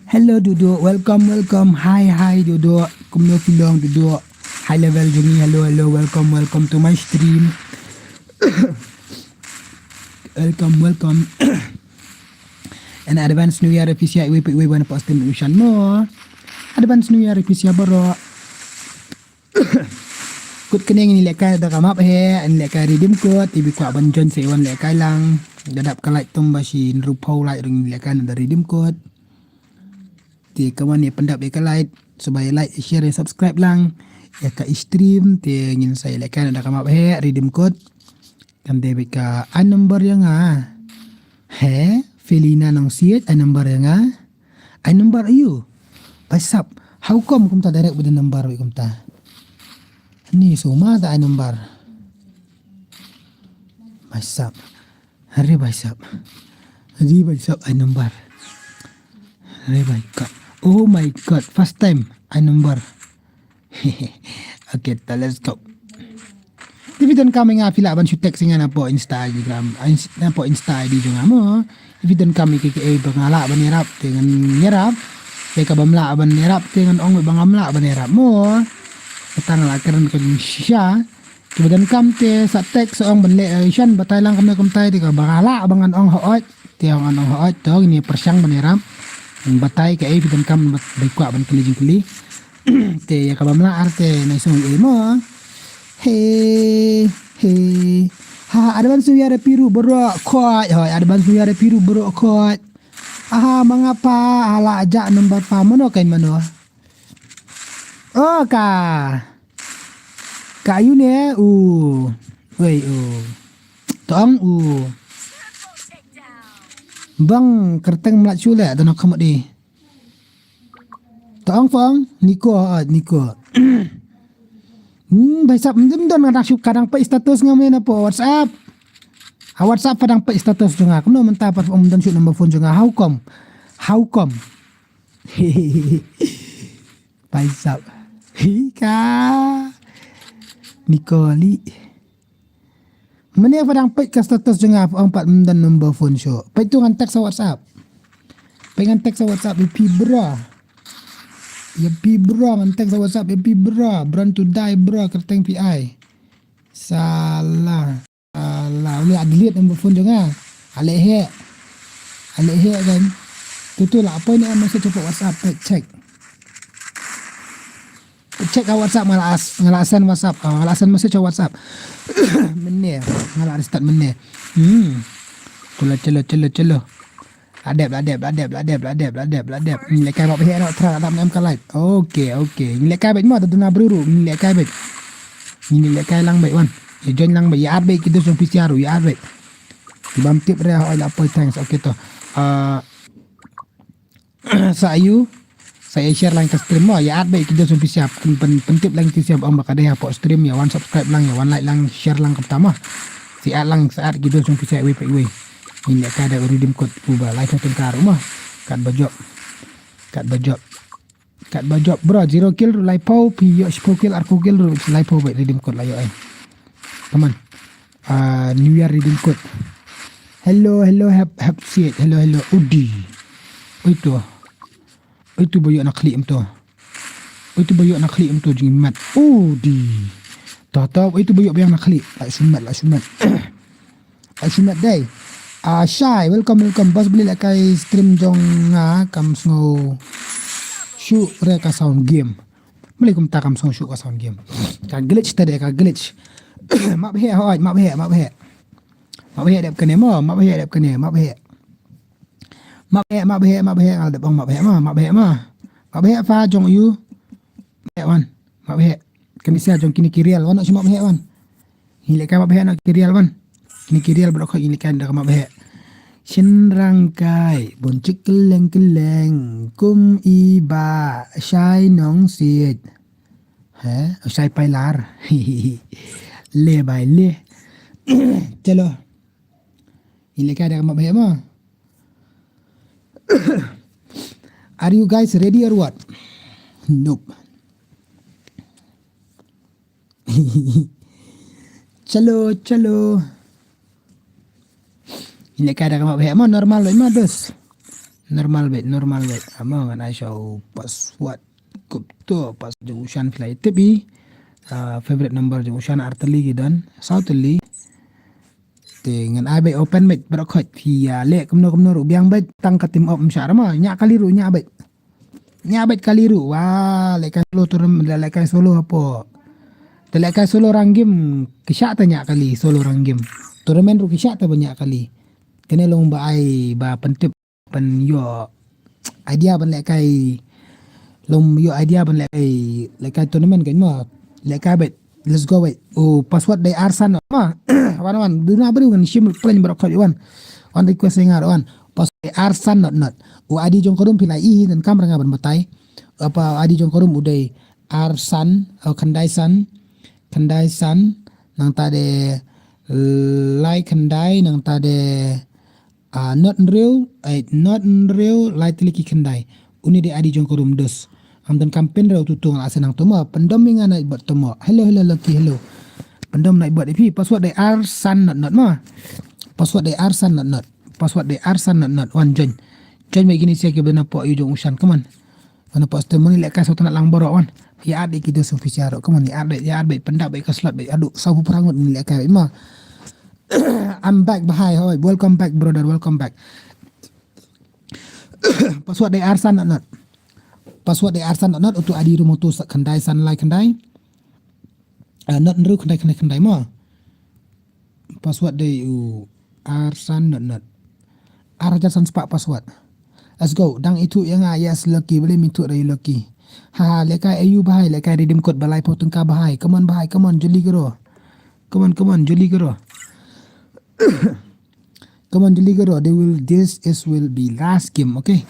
Hello Dudu. Welcome, welcome. Hi, hi Dudu. Kumno phi long Dudu? High level jong ngi. Hello, hello. Welcome, welcome to my stream. Welcome, welcome. And advance New Year ïa phi sha iwei pa iwei ba na post stream u shan mo. Advance New Year ïa phi sha baroh. Kut kane ngin lehkai da ka map he, ngin lehkai redeem code, te phi kwah ban join sa wan lehkai lang. Da dap ka light tum ba shi hynriewphew light ruh ngin lehkai da redeem code. Te kumne pyndap ïa ka light, sngewbha ïa like, share, subscribe lang ïa ka stream, te ngin sa ïa lehkai da ka map he, redeem code. Kan dei beit ka ai number ïa nga. He, Felina Nongsiej, ai number ïa nga. Ai number aïu? Bicep. How come kumta direct beit da number beit kumta? Ni suma ta ai number. Bicep. Are bicep. Are bicep ai number. Are bicep. Oh my God. First time ai number. Okay, ta let's go. Te phi donkam ïa nga phi lah ban shu text ïa nga na poh Instagram, ins-, na poh Insta I D jong nga mo. Te phi donkam ïa kiei kiei ba nga lah ban ïarap te ngan ïarap. Te kaba ym lah ban ïarap te ngan ong ba ngam lah ban ïarap mo. Kata nga la kren ka jingshisha. Kiba donkam te sa text sa ong ban leh, eh, shan batai lang kumne kumtai, te kaba lah ba ngan ong hooid. Te ong ngan ong hooid, to ngin ïa pyrshang ban ïarap. Batai kaei phi donkam, ba kwah ban kylli jingkylli. Te ïa kaba ym lah ar te nai sngew ei mo. He, he. Ha, advance New Year phi ruh baroh khoit. Hooid, advance New Year phi ruh baroh khoit. Aha, mangapa hala ja number pa mano kai mano. Oh, ka. Ka ayu ne u. Wei u. Tong u. Bang kerteng mlat shu le, dono khamut di. Tong fong, Niko, ah, Niko. Hmm, bai sap, mdem don nga dang shu ka dang peit status nga mena po WhatsApp. Ha WhatsApp pa dang peit status jong nga. Kumno mynta pa ym don shu number phone jong nga. How come? How come? Bai sap. Hi ka. Nikoli. Mane pa dang peit ka status jong nga, ong pat ym don number phone shuh. Peit tu ngan text sa WhatsApp. Peit ngan text sa WhatsApp, ïa phi bro. Ïa phi bro, ngan text sa WhatsApp, ïa phi bro. Born to die bro, kyrteng phi ai. Salah. Salah, ule a delete number phone jong nga. Ale he. Ale he kan. Tu tu la poi ne message hapoh WhatsApp, peit check. Check ha WhatsApp, nga la as-, nga la send WhatsApp, ah, nga la send message ha WhatsApp. Mynne, nga la restart mynne. Hmm. Chalo, chalo, chalo, chalo. La dep, la dep, la dep, la dep, la dep, la dep, la dep. Ngi lehkai bad bheh noh, thrang adam em ka live. Okay, okay. Ngi lehkai bad mo, da duna briew ruh, ngi lehkai bad. Ngi lehkai lang bad wan. Ïa join lang bad, ïa add bad ki dos jong P C R ruh, ïa add bad. Ki bym tip re, hooid la poi, thanks. Okay to. Ah, sa ayu, sa ïa share lang ka stream mo, ïa add bad ki dos jong P C R, pyn, pyn, pyntip lang ki P C R ong ba ka dei hapoh stream, ïa wan subscribe lang, ïa wan like lang, share lang kumta mo. Sa add lang, sa add ki dos jong P C R iwei pa iwei. Ngi lehkai da u redeem code uba laiphew tyngka ruh mo. Katba jop. Katba jop. Katba jop bro, zero kill ruh laiphew, phi ïoh shiphew kill, arphew kill ruh laiphew bad redeem code la ïoh ai. Come on. Ah, New Year redeem code. Hello, hello, hep, hep siet. Hello, hello. Udi. Oi tu. Oi tu ba ïoh na khlieh em tu. Oi tu ba ïoh na khlieh em tu jingmat. Udi. To, to, oi tu ba ïoh biang na khlieh. La shu mat, la shu mat. La shu mat dei. Ah, Shai, welcome, welcome. Bas beli lehkai stream jong nga kam sngew shuh re ka sound game. Beli kumta kam sngew shuh ka sound game. Ka glitch ta dei, ka glitch. Map heh hooid, map heh, map heh. Map heh dep kane mo, map heh dep kane, map heh. Map heh, map heh, map heh, ngal dep ong map heh ma, map heh ma. Map heh pa jong u. Map heh wan. Map heh. Kane sia jong kine ki real wan, noh shu map heh wan. Ngi lehkai map heh noh ki real wan. Kine ki real baroh khoit ngi lehkai da ka map heh. Shynrang kai, bun chik kylleng kylleng, kum i ba, Shai Nongsiej. He, Shai Pailar. Le bai le. Chalo. Ngi lehkai da ka map heh mo. Are you guys ready or what? Nope. Chalo, chalo. Ngi lehkai da ka map heh mo, normal bad mo dos. Normal bad, normal bad. Amo ngan ai sha u password. Kup to, pas jong u Shan phi la tip i. Ah, favorite number jong u Shan ar tylli ki don. Saw tylli. Te ngan ai bad open bad baroh khoit phi ïa leh kumno kumno ruh biang bad tang ka team up ym shah re ma, ñiah kali ruh ñiah bad. Ñiah bad kali ruh, wa, lehkai solo tournament, lehkai solo hapoh. Te lehkai solo rank game, ki shah te ñiah kali solo rank game. Tournament ruh ki shah te ba ñiah kali. Kane long ba ai ba pyntip ban ïoh idea ban lehkai, long ïoh idea ban lehkai, lehkai tournament kan mo, lehkai bad, let's go bad. U password dei arsan not ma. Wan wan, duna briew ngan shim plan baroh khoit wan. Wan request ïa nga wan. Password dei arsan not not. U I D jong ka room phi la i hi, donkam re nga ban batai. Apa I D jong ka room u dei arsan, oh, khyndai san, khyndai san, nangta dei lai khyndai, nangta dei Ah, not hynriew, eh, not hynriew, lai tylli ki khyndai. Une dei I D jong ka room dos. Ngam donkam pin re utu tu nga la send nangto mo. Pyndom ïa nga na bot to mo. Hello, hello, Lucky, hello. Pyndom na bot ïa phi. Password dei arsan not not mo. Password dei arsan not not. Password dei arsan not not. Wan join. Join bad kine sia kiba na pok ïa u jong u Shan. Come on. Pynpoi stream mo, ngi lehkai sawtnat lang baroh wan. Ïa add ïa ki dos official ruh. Come on, ïa add beit, ïa add beit, pyndap beit ka slot beit. Haduh sawphew phra ngut ngi lehkai beit mo. I'm back, Bahai. Hoi, welcome back, brother, welcome back. Password dei arsan dot not. Password dei arsan dot not, utu I D ruh mo, utu sa khyndai san lai khyndai. Ah, not hynriew khyndai khyndai khyndai mo. Password dei u arsan dot not. Ar hajar san spah password. Let's go. Dang ithuh ïa nga, yes, lucky. Balei ym ithuh ruh ïa u lucky? Ha ha, lehkai aïu Bahai, lehkai redeem code ba laiphew tyngka Bahai. Come on Bahai, come on, juli karo. Come on, come on, juli karo. Come on, juli karo. They will, this is will be last game, okay?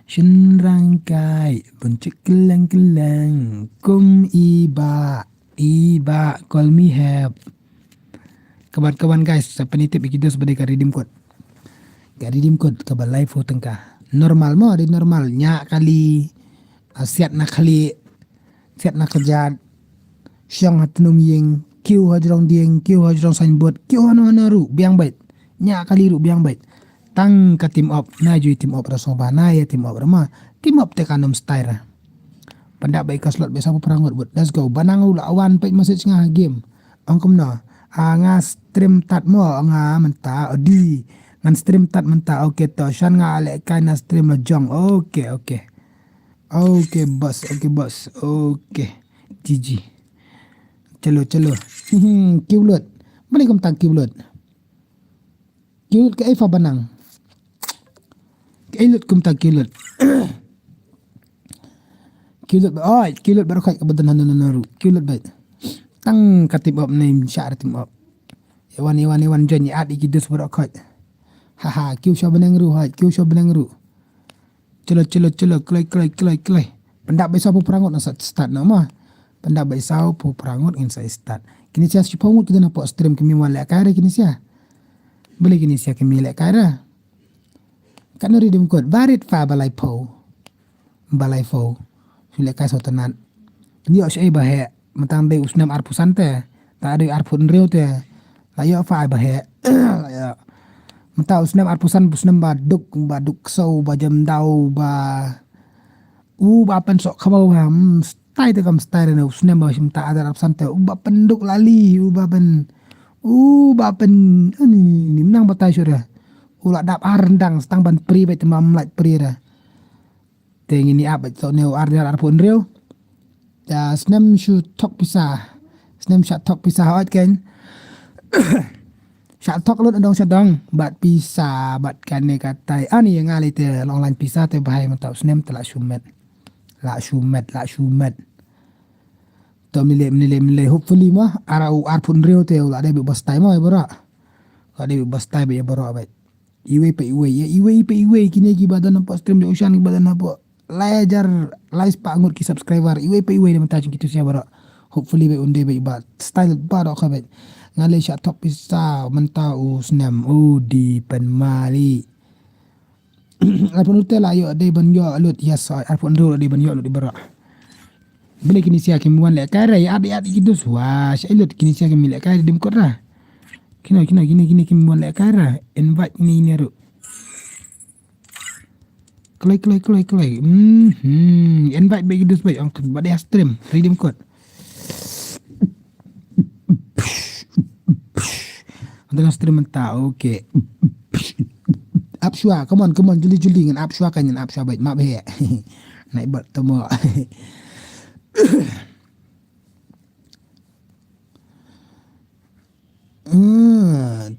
Shynrang kai, bun chik kylleng kylleng, kum i bah, i bah, call me help. Kaban, kaban guys, sa pynitip ïa ki dos ba dei ka redeem code. Ka redeem code kaba laiphew tyngka. Normal mo, dei normal. Ñiah kali, ah, siat na khlieh, siat na kjat, shong ha tnum ïing, kiew ha jrong dieng, kiew ha jrong signboard, kiew hano hano ruh, biang beit. Ñiah kali ruh biang beit. Tang ka team up, na ju team up ra sngewbha, na ïa team up ra ma. Team up te kan ym style ra. Pyndap beit ka slot beit sawphew phra ngut bud. Let's go. Ba nang u la wan peit message nga ha game. Ong kumno? Ah, nga stream tat mo, nga mynta, odi. Ngan stream tat mynta, okay to. Shan nga lehkai na stream la jong. Okay, okay. Okay, boss, okay, boss. Okay. G G. Chalo, chalo. Kiew lut. Balei kumta kiew lut? Kiew lut kaei pha ba nang. Kaei lut kumta kiew lut. Kiew lut ba, oi, kiew lut baroh khoit kaba don hano hano ruh. Kiew lut beit. Tang ka team up ne, shah ra team up. Ïa wan, ïa wan, ïa wan join, ïa add ïa ki dos baroh khoit. Ha ha, kiew sha bneng ruh, hoi, kiew sha bneng ruh. Chalo, chalo, chalo, kloi, kloi, kloi, kloi. Pyndap beit sawphew phra ngut ngin sa start noh mo. Pyndap beit sawphew phra ngut ngin sa start. Kine sia shiphew ngut ki don hapoh stream, kim wan lehkai re kine sia. Balei kine sia kim lehkai re? Katno redeem code? Barit pha, ba laiphew. Ba laiphew. Shu lehkai sawtnat. Ïoh shaei ba heh. Mynta dei u snem arphew san te. Ta dei arphew hynriew te. La ïoh pha ai ba heh. La ïoh. Mynta u snem arphew san, u snem ba duk, ba duk ksew, ba jem daw, ba, u ba pynsoh khabaw ha, hmm, style te kam style ne, u snem ba shim ta adar arphew san te, u ba pynduk lali, u ba pyn, u ba pyn, ani, ni, ni, nang batai shuh re. U la dap ar ryndang, sa tang ban pri beit te, ym lait pri re. Te ngin ïa ap beit, to ne u ar hajar arphew hynriew. Te snem shu thok pisa. Snem shah thok pisa hooid kein. Shah thok lut na dong sha dong. Bad pisa, bad kane katai. Ani ïa nga lei te long line pisa te Bahai mynta u snem te la shu met. La shu met, la shu met. To mile, mile, mile. Hopefully mo, ara u arphew hynriew te u la dei beit ba style mo, ïa baroh. U la dei beit ba style beit, ïa baroh beit. Iwei pa iwei, ïa iwei pa iwei, kine kiba don hapoh stream jong u Shan, kiba don hapoh lai hajar, lai spah ngut ki subscriber, iwei pa iwei da mynta jong kito sia baroh. Hopefully beit un dei beit ba style baroh ka beit. Nga lei shah thok pisa mynta u snem, u dei pynmali. Arphew hynriew te la ïoh dei ban ïoh lut, yes, arphew hynriew la dei ban ïoh lut ïa baroh. Balei kine sia kim wan lehkai re, ïa add, ïa add ki dos, wa, shaei lut kine sia kim lehkai re, dim kot ra. Kine, kine, kine, kine kim wan lehkai re, invite kine, kine ruh. Kloi, kloi, kloi, kloi. Mhm. Invite beit ki dos beit, ong ba dei ha stream, redeem code. Ong tang ha stream mynta, okay. Ap shuwa, come on, come on, juli, juli, ngan ap shuwa, kan ngan ap shuwa beit, map he. Nai bot tomo. Hmm.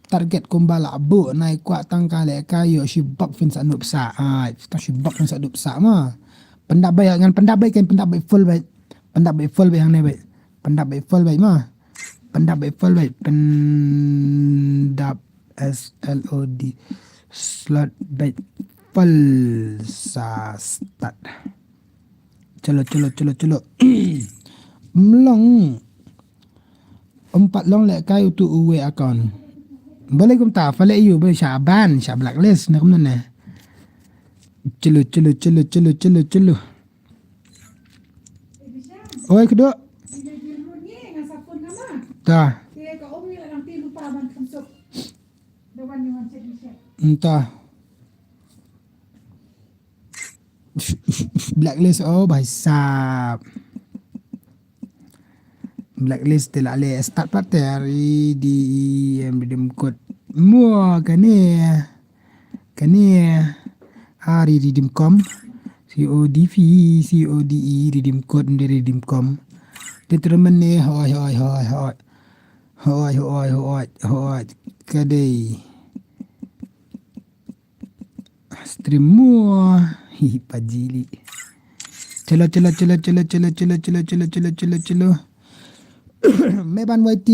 Target kumba la buh, nai kwah tang ka lehkai, ïoh shibak phin sa nup sa. Ai, tang shibak phin sa nup sa ma. Pyndap beit, ngan pyndap beit, kan pyndap beit full beit. Pyndap beit full beit hangne beit. Pyndap beit full beit ma. Pyndap beit full beit. Pyndap, S L O D. Slot beit full sa start. Chalo, chalo, chalo, chalo. Mlong. Ym pat long lehkai utu uwei account. Balei kumta, pha leh ïa u, balei shah ban, shah blacklist ne kumno ne. Chalo, chalo, chalo, chalo, chalo, chalo. Oi, kdo. Ta. Ta. Blacklist, oh, bhai sahab. Blacklist te la leh start pat te, R E D E M, redeem code. Mo kane. Kane. R E redeem com. C O D E, C O D E, redeem code, nde redeem com. Te termen ne, hoi, hoi, hoi, hoi. Hoi, hoi, hoi, hoi. Kadei. Stream mo. Hi, pajili. Chalo, chalo, chalo. Meban Y T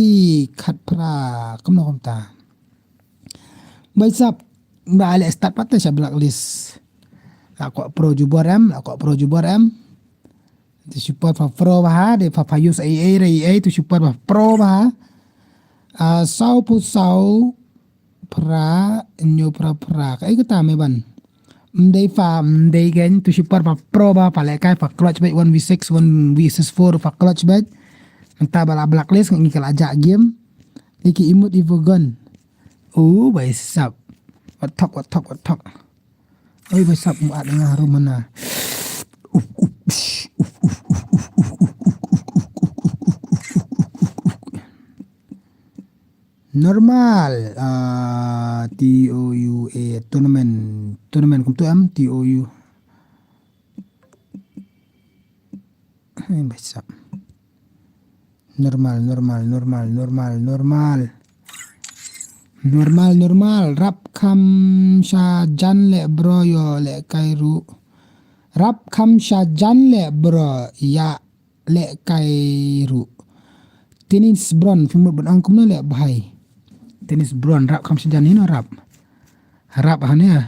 khatphra. Kumno kumta. Bhai sahab, ba ale start pat te sha blacklist. La kwah pro jubor em, la kwah pro jubor em. Te shu pat pha pro bha, de pha pha use ai ai re ai, te shu pat pha pro bha. Ah, saw phew saw phra, hynñiew phra phra. Kaei kata Meban. Ym dei pha, ym dei gen, te shu pat pha pro bha, pha lehkai pha clutch beit one v six, one v six four, pha clutch beit. Mynta ba la blacklist, ngi ka la jah game. Liki imut i vogon. Oh, bhai sahab. Wat thok, wat thok, wat thok. Oi, bhai sahab, mu at nga harum mana. Normal, ah, T O U A, tournament, tournament kumtu em, T O U. Hai, bhai sahab. Normal, normal, normal, normal, normal. Normal, normal. Rap kham sha jan leh bro, ïoh lehkai ruh. Rap kham sha jan leh bro, ïa lehkai ruh. Tennis Brown, phi mut ban ong kumno leh bhai. Tennis Brown, rap kham sha jan, ïa no rap. Rap hane.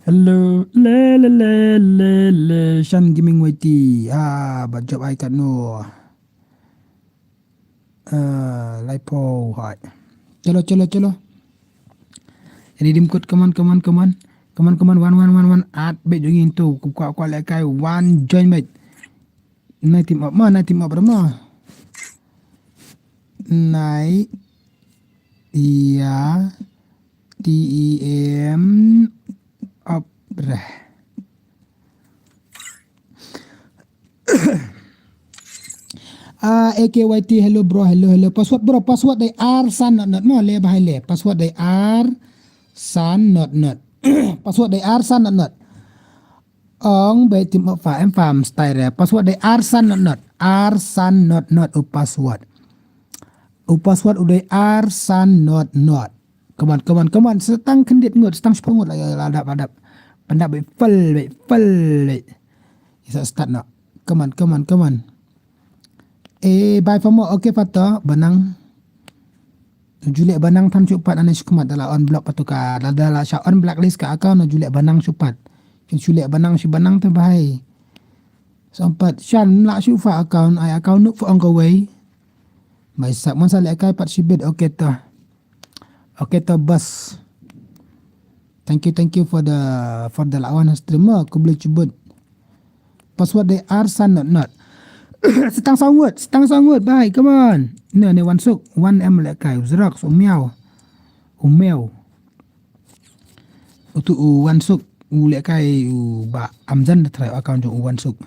Hello, le, le, le, le, le, Shan Gaming Y T. Ah, ba jop ai katno. Ah, lai phew, hai. Chalo, chalo, chalo. Redeem code, come on, come on, come on. Come on, come on, one, one, one, one. At beit jong ngi to, kwah, kwah lehkai, one join beit. Nai team up ma, nai team up ma. Nai, iya, T E M, up re. Ah, A K Y T, hello bro, hello, hello. Password bro, password dei ar san not not mo, le bhai le. Password dei ar san not not. Password dei ar san not not. Ong beit team up fa em fam style re. Password dei ar san not not. Ar san not not u password. U password u dei ar san not not. Come on, come on, come on. Sa tang kyndit ngut, sa tang shiphew ngut la, la dap, la dap. Pyndap beit full, beit full, beit. Isa start noh. Come on, come on, come on. Eh, bye for more. Okay, Fato, ba nang. Ju leh ba nang than shuh pat, ane shu khmat da la unblock pat tu ka, da, da la sha unblacklist ka account, ju leh ba nang shuh pat. Kin shu leh ba nang shuh, ba nang te bhai. Sa pat shan la shuh fa account, ai account nuk fa ong kawei. Bhai sab, mon sa lehkai pat shibit, okay to. Okay to, boss. Thank you, thank you for the, for the lawan stream mo, khublei shibun. Password dei ar san not not. Sa tang saw ngut, sa tang saw ngut, bhai, come on. Ne, ne Wansuk, Wan em lehkai, u Xerox, u Miaw. U Miaw. Utu u Wansuk, u lehkai u Bah Amjan da try account jong u Wansuk.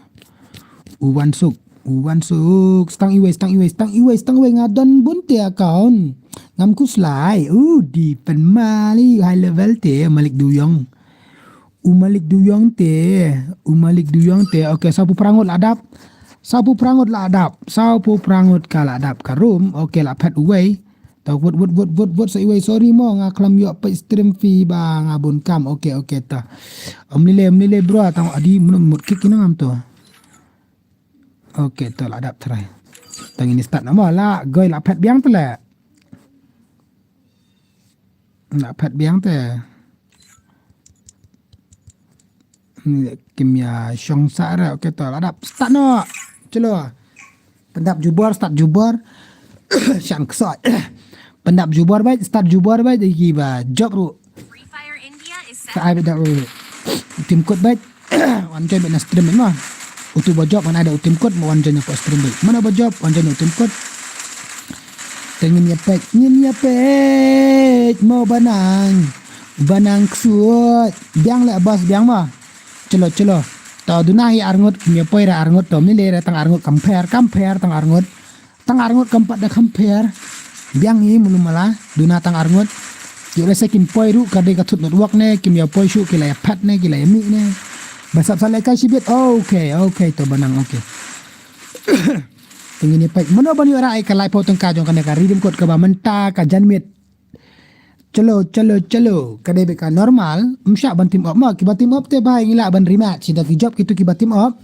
U Wansuk, u Wansuk, sa tang iwei, sa tang iwei, sa tang iwei, sa tang iwei, nga don bun te account. Ngam khuslai, u dei pynmali high level te, Malik Duyong. U Malik Duyong te, u Malik Duyong te, okay, sawphew phra ngut la dap. Sawphew phra ngut la dap, sawphew phra ngut ka la dap ka room, okay, la phet uwei. Ta wut, wut, wut, wut, wut, sa iwei, sorry mo, nga khlem ïoh peit stream phi ba nga bun kam. Okay, okay, ta. Ym lei lei, ym lei lei bro, tang adi mut mut kick ina ngam to. Okay, to la dap try. Tang ini start na mo, la goi la phet biang te le. La phet biang te. Kim ïa shong sa re, okay to, la dap start noh. Chalo. Pyndap jubor, start jubor. Shan ksoi. Pyndap jubor beit, start jubor beit, ki ba jop ruh. Sa ai beit da u Tim Kut beit. Wan join beit na stream beit ma. Utu ba jop, man ai da u Tim Kut, ma wan join na stream beit. Mana ba jop, wan join na u Tim Kut. Te ngin ïa peit, ngin ïa peit, mo ba nang. Ba nang ksuid. Biang le bas, biang ma. Chalo, chalo. To duna hi arngut, kim ïa poi ra arngut, to mile ra tang arngut, kam pher, kam pher tang arngut. Tang arngut kam pat da kam pher. Biang hi mulu mala, duna tang arngut. Ïoh lehse kin poi ruh ka dei ka thut network ne, kim ïa poi shuh ki la ïa phet ne, ki la ïa mih ne. Ba sap sa lehkai shibit. Okay, okay, to ba nang, okay. Te ngin ïa peit mano ban ïoh rah ïa ka laiphew tyngka jong kane ka redeem code kaba mynta ka janmiet. Chalo, chalo, chalo. Ka dei beit ka normal. Ym shah ban team up ma, kiba team up te bha ngi lah ban rematch. Sida ki jop kito kiba team up.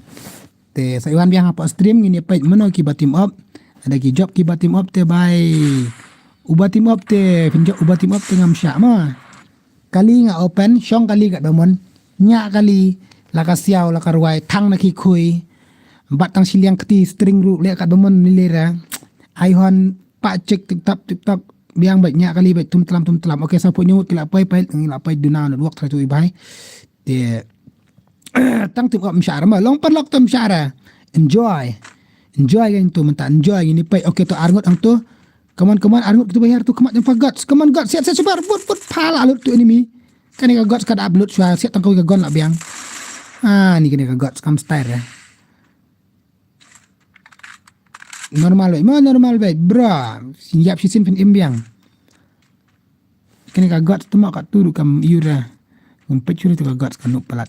Te sa ïa wan biang hapoh stream ngin ïa peit mano kiba team up. Lada ki jop kiba team up te bha. Uba team up te, phin jop uba team up te ngam shah ma. Kali nga open, shong kali katba mon. Ñiah kali, la ka siaw, la ka rwai, thang na ki khui. Bat tang shiliang kti string ruh, leh katba mon ni lera. Ai hon, pa chik tik tak, tik tak. Biang beit, ñiah kali beit, tum tlam, tum tlam. Okay, sa put ñiut ki la poi, poi, ngi la poi duna network try to i bai. Te, tang team up ym shah ra ma, long paralok te ym shah ra. Enjoy. Enjoy kan tu mynta, enjoy ngin ïa peit. Okay, to arngut ang tu. Come on, come on, arngut kito ba hiar tu, khmat jong pha Gods. Come on, Gods, siat, siat, siat, but, but, pha la lut tu enemy. Kane ka Gods ka da ap lut shwa, siat tang kawei ka gun la biang. Ah, ni kane ka Gods, kam style eh. Normal beit, ma normal beit, bro. Shin ïap shisien phin im biang. Kane ka Gods tu ma ka tu ruh kam ïura. Ngam peit shuh tu ka Gods ka noob palat.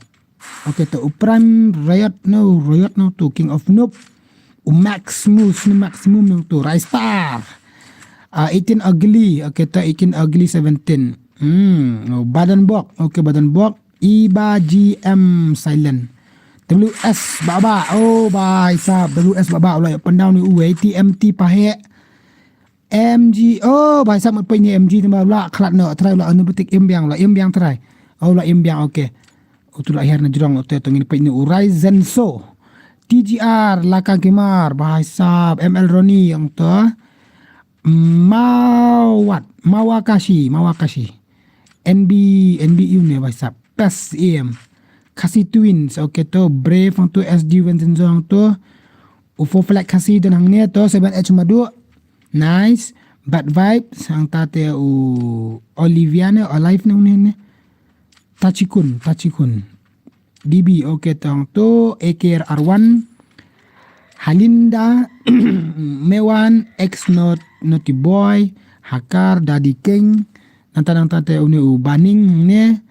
Okay, to u Prime Riot no, Riot no tu King of Noob. U Maximus ni Maximum no tu Rai Star. Ah, eighteen Ugly. Okay, to eighteen Ugly seventeen. Hmm, oh, Badan Bok. Okay, Badan Bok. Iba G M Silent. W S Baba. Oh, bhai sahab. W S Baba. Ulai pandau ni uwe. T M T Pahe. M G, oh, bhai sahab, mut peit ni M G, tang ba la khlad noh, trai la, anu betik im biang, la im biang trai. Oh, la im biang, okay. Oh, tu la hiar na jrong, oh, te tong ini peit ni Horizon so. T G R, Laka Gamer, bhai sahab, M L Ronnie, yang tu. Mawat, Mawakashi, Mawakashi. N B, N B U ne, bhai sahab. Pes em. Khasi Twins, okay tu, Brave, yang tu, S G Vincent Zong tu. U Fo Fleck Khasi dan hangne to, seven H Madu. Nice. Bad Vibes, hangta te u Olivia ne, Olive ne, une ne. Tachikun, Tachikun. D B, okay, tong to, A K R one. Halinda, Mewan, X Not, Naughty Boy, Hakar, Daddy King. Nangta, nangta te une u Baning ne.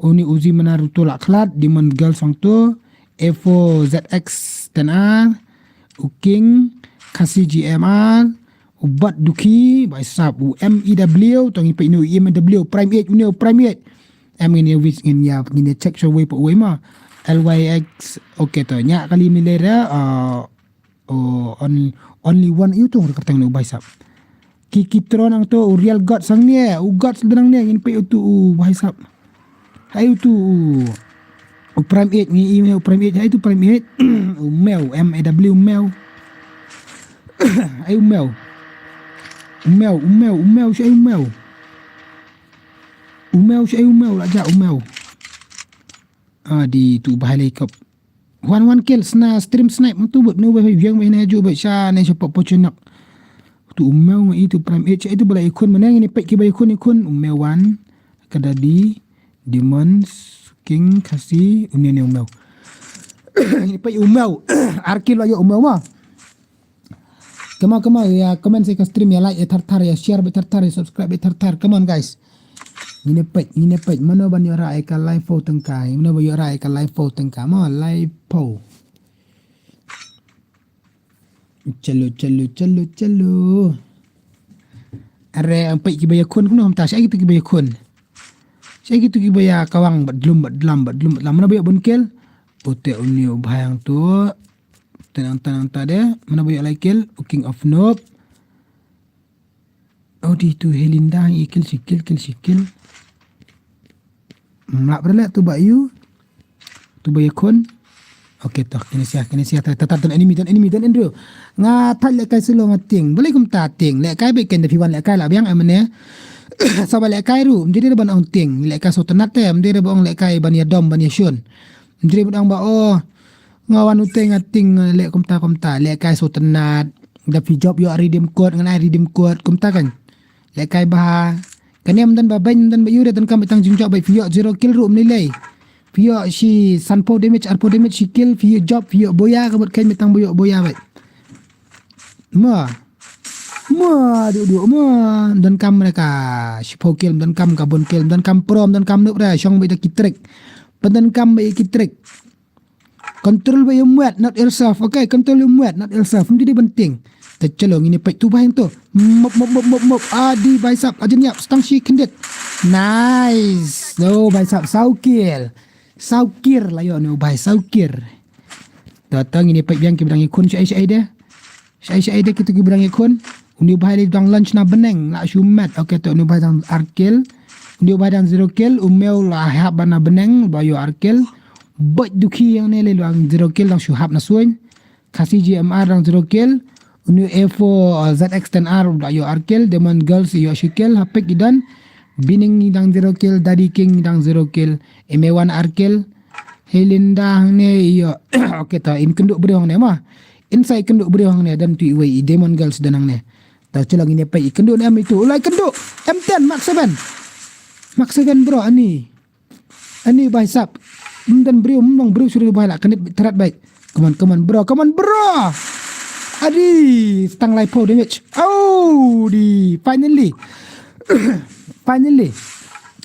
Une u Uzi Mena ruh tu la khlad, Demon Girl song tu, A four Z X ten R, u King, Khasi G M R, u Bat Duki, bhai sahab, u M E W, tong i peit une u M E W, Prime eight, une u Prime eight. Em ngin ïa wis ngin ïa, ngin ïa check sha wei pa wei ma. L Y X, okay to, ñiah kali ni lera, uh, Oh, on-, only one ïa utu nga kyrteng ne u bhai sahab. Ki, ki tron ang to, u real God sang ne, u God sang ne, ngin peit utu u bhai sahab. Hai utu u, u Prime eight, ngi i u Prime eight, hai utu Prime eight. U Mew, M A W Mew. Hai u Mew. U Mew, u Mew, u Mew, shi ai u Mew. U Mew, shi ai u Mew, la ja u Mew. Ah, di tu u bhai lai kop. Wan wan kill sna stream snipe ma tu bad nu ba viewing ba ina ju ba sha ne sha pop pochunak. Tu u Mew nga i tu Prime eight, itu ba la ikun mana ngin peit kiba ikun ikun u Mew wan. Ka Daddy, Demons, King, Khasi, une ne u Mew. Ngin peit u Mew. Ar kill la ïoh u Mew ma. Come on, come on, ïa comment sa ka stream, ïa like ïa thar thar, ïa share beit thar thar, ïa subscribe beit thar thar. Come on guys. Ngin ïa peit, ngin ïa peit mano ban ïoh rah ïa ka laiphew tyngka, mano ban ïoh rah ïa ka laiphew tyngka, ma laiphew. Chalo, chalo, chalo, chalo. Are, ang peit kiba ïakhun kumno mynta, shaei kito kiba ïakhun. Shaei kito kiba ïa kawang bad dlum, bad dlam, bad dlum, bad dlam. Mano ba ïoh bun kill? Ute une u bhai hangto. Tenang, tenang, ta de. Mano ba ïoh lai kill? U King of Noob. Oh, di tu Helinda, i kill, shi kill, kill, shi kill. Mlap rele tu ba ïu. Tu ba ïakhun. Okay, to, kine sia, kine sia, ta, ta, ta, don enemy, don enemy, don enemy. Nga thait lehkai silo nga tieng. Balei kumta tieng? Lehkai beit ken da phi wan lehkai la biang em ne. Sa ba lehkai ruh, ym dei ba ong tieng. Lehkai sngewtynnat te, ym dei ba ong lehkai ban ïadom, ban ïashun. Ym dei ba ong ba, oh, nga wan ute nga tieng, leh kumta kumta, lehkai sngewtynnat. Da phi jop ïoh redeem code, ngan ai redeem code, kumta kan. Lehkai bha. Kane ym don ba beiñ, ym don ba ïu de, donkam beit tang jingjop beit, phi ïoh zero kill ruh ym lei lei. Phi ïoh shi sanphew damage, arphew damage shi kill, phi ïoh job, phi ïoh boya, ka mut kein mynta ba ïoh boya beit. Ma. Ma, duk duk, ma. Donkam re ka shiphew kill, donkam ka bun kill, donkam pro, donkam noob re, shong beit da ki trick. Pyndonkam beit ki trick. Control beit ïa u mwet, not yourself. Okay, control ïa u mwet, not yourself. Ym ju dei ban tieng. Te chalo ngin ïa peit tu bhai to. Mop, mop, mop, mop, mop. Adi bhai sab, ajin ïap, stang shi khyndiat. Nice. Oh bhai sab, saw kill. Saw kill la ïoh ne u bhai, saw kill. To, to ngin ïa peit biang ki ba dang ïakhun shaei shaei de. Shaei shaei de kito ki ba dang ïakhun. Une u bhai dei dang launch na bneng, la shu met. Okay, to une u bhai dang ar kill. Une u bhai dang zero kill, u Mew la hap ba na bneng, ba ïoh ar kill. Bad Duki hangne lei dang zero kill dang shu hap na suiñ. Khasi G M R dang zero kill. Une A four, uh, Z X ten R da ïoh ar kill. Demon Girls ïoh shi kill, hapik i don. Bining dang zero kill, Daddy King dang zero kill. M A one ar kill. Helinda hangne ïoh. Okay, to in kynduh briew hangne ma. In sa i kynduh briew hangne, don tu iwei i Demon Girls don hangne. To chalo ngin ïa peit i kynduh ne em itu. U lai kynduh. M ten, Mark seven. Mark seven bro, ani. Ani bhai sab. Ym don briew, ym long briew shuh bhai la kynduh thrat beit. Come on, come on bro, come on bro. Adi, stang laiphew damage. Oh, di finally. Finally.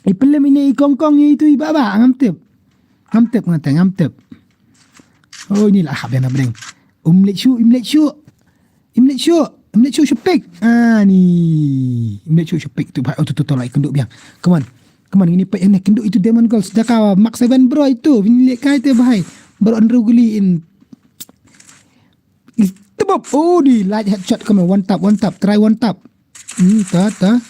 I pynlem ine i kongkong itu i baba, ngam tip. Ngam tip, ngam tip, ngam tip. Oh, ini lah hap ïa na bneng. Um leit shuh, im leit shuh. Im leit shuh, im leit shuh shepik. Ah, ni. Im leit shuh shepik tu bhai. Oh, tu tu tu lah i kynduh biang. Come on. Come on, ngin ïa peit ne kynduh itu Demon Girls. Da ka Mark seven bro itu. Ngin leit kai te bhai. Baroh hynriew guli in. Tebop. Oh, di light headshot kame one tap, one tap. Try one tap. Hmm, ta, ta.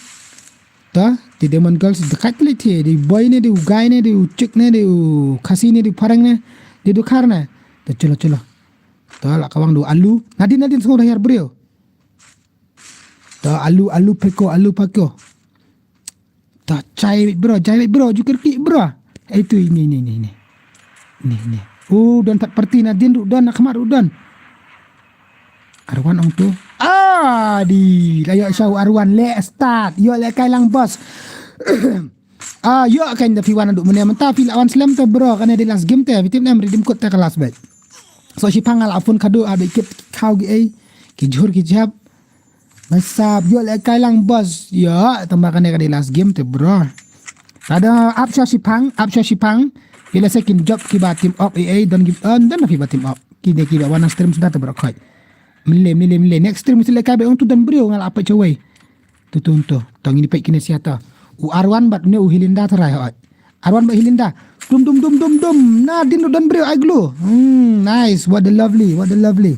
Ta, ti Demon Girls dekat kali ti. Di boy ne, di u guy ne, di u chick ne, di u khasi ne, di u phareng ne, di u dkhar ne. Ta chalo, chalo. Ta la kawang du alu. Nadin, nadin sngewdha hiar briew. Ta alu, alu peko, alu peko. Ta chai bro, chai bro, ju kyrki bro. Eh tu ini, ini, ini, ini. Ini, ini. Oh, don third party nadin ruh don, na khmat ruh don. Arwan ong tu. Ah, di la ïoh sha u Arwan le start. Ïoh le kai lang boss. Ah, ïoh kan da phi wan duk mane mynta phi la wan slem te bro, kane di last game te. Phi tip ne em redeem code te ka last bet. So shi phang la phone khadu a bit kit khaw gi ei. Ki jhur ki jhap. Masap ïoh le kai lang boss. Ïoh tamba kane ka di last game te bro. Ada ap sha shi phang, ap sha shi phang. Ila se kin job ki ba team up ei ei don give on don phi ba team up. Ki de ki ba wan stream suda te bro khoi. Mle, mle, mle. Next stream mesti le kai ba ong tu don briew nga la peit chawei. Tu, tu, tu. Tang ini peit kine sia ta. U Arwan bad ne u Hilinda tharai hoi. Arwan bad Hilinda. Dum, dum, dum, dum, dum. Nadin tu don briew ai glu. Hmm, nice. What a lovely, what a lovely.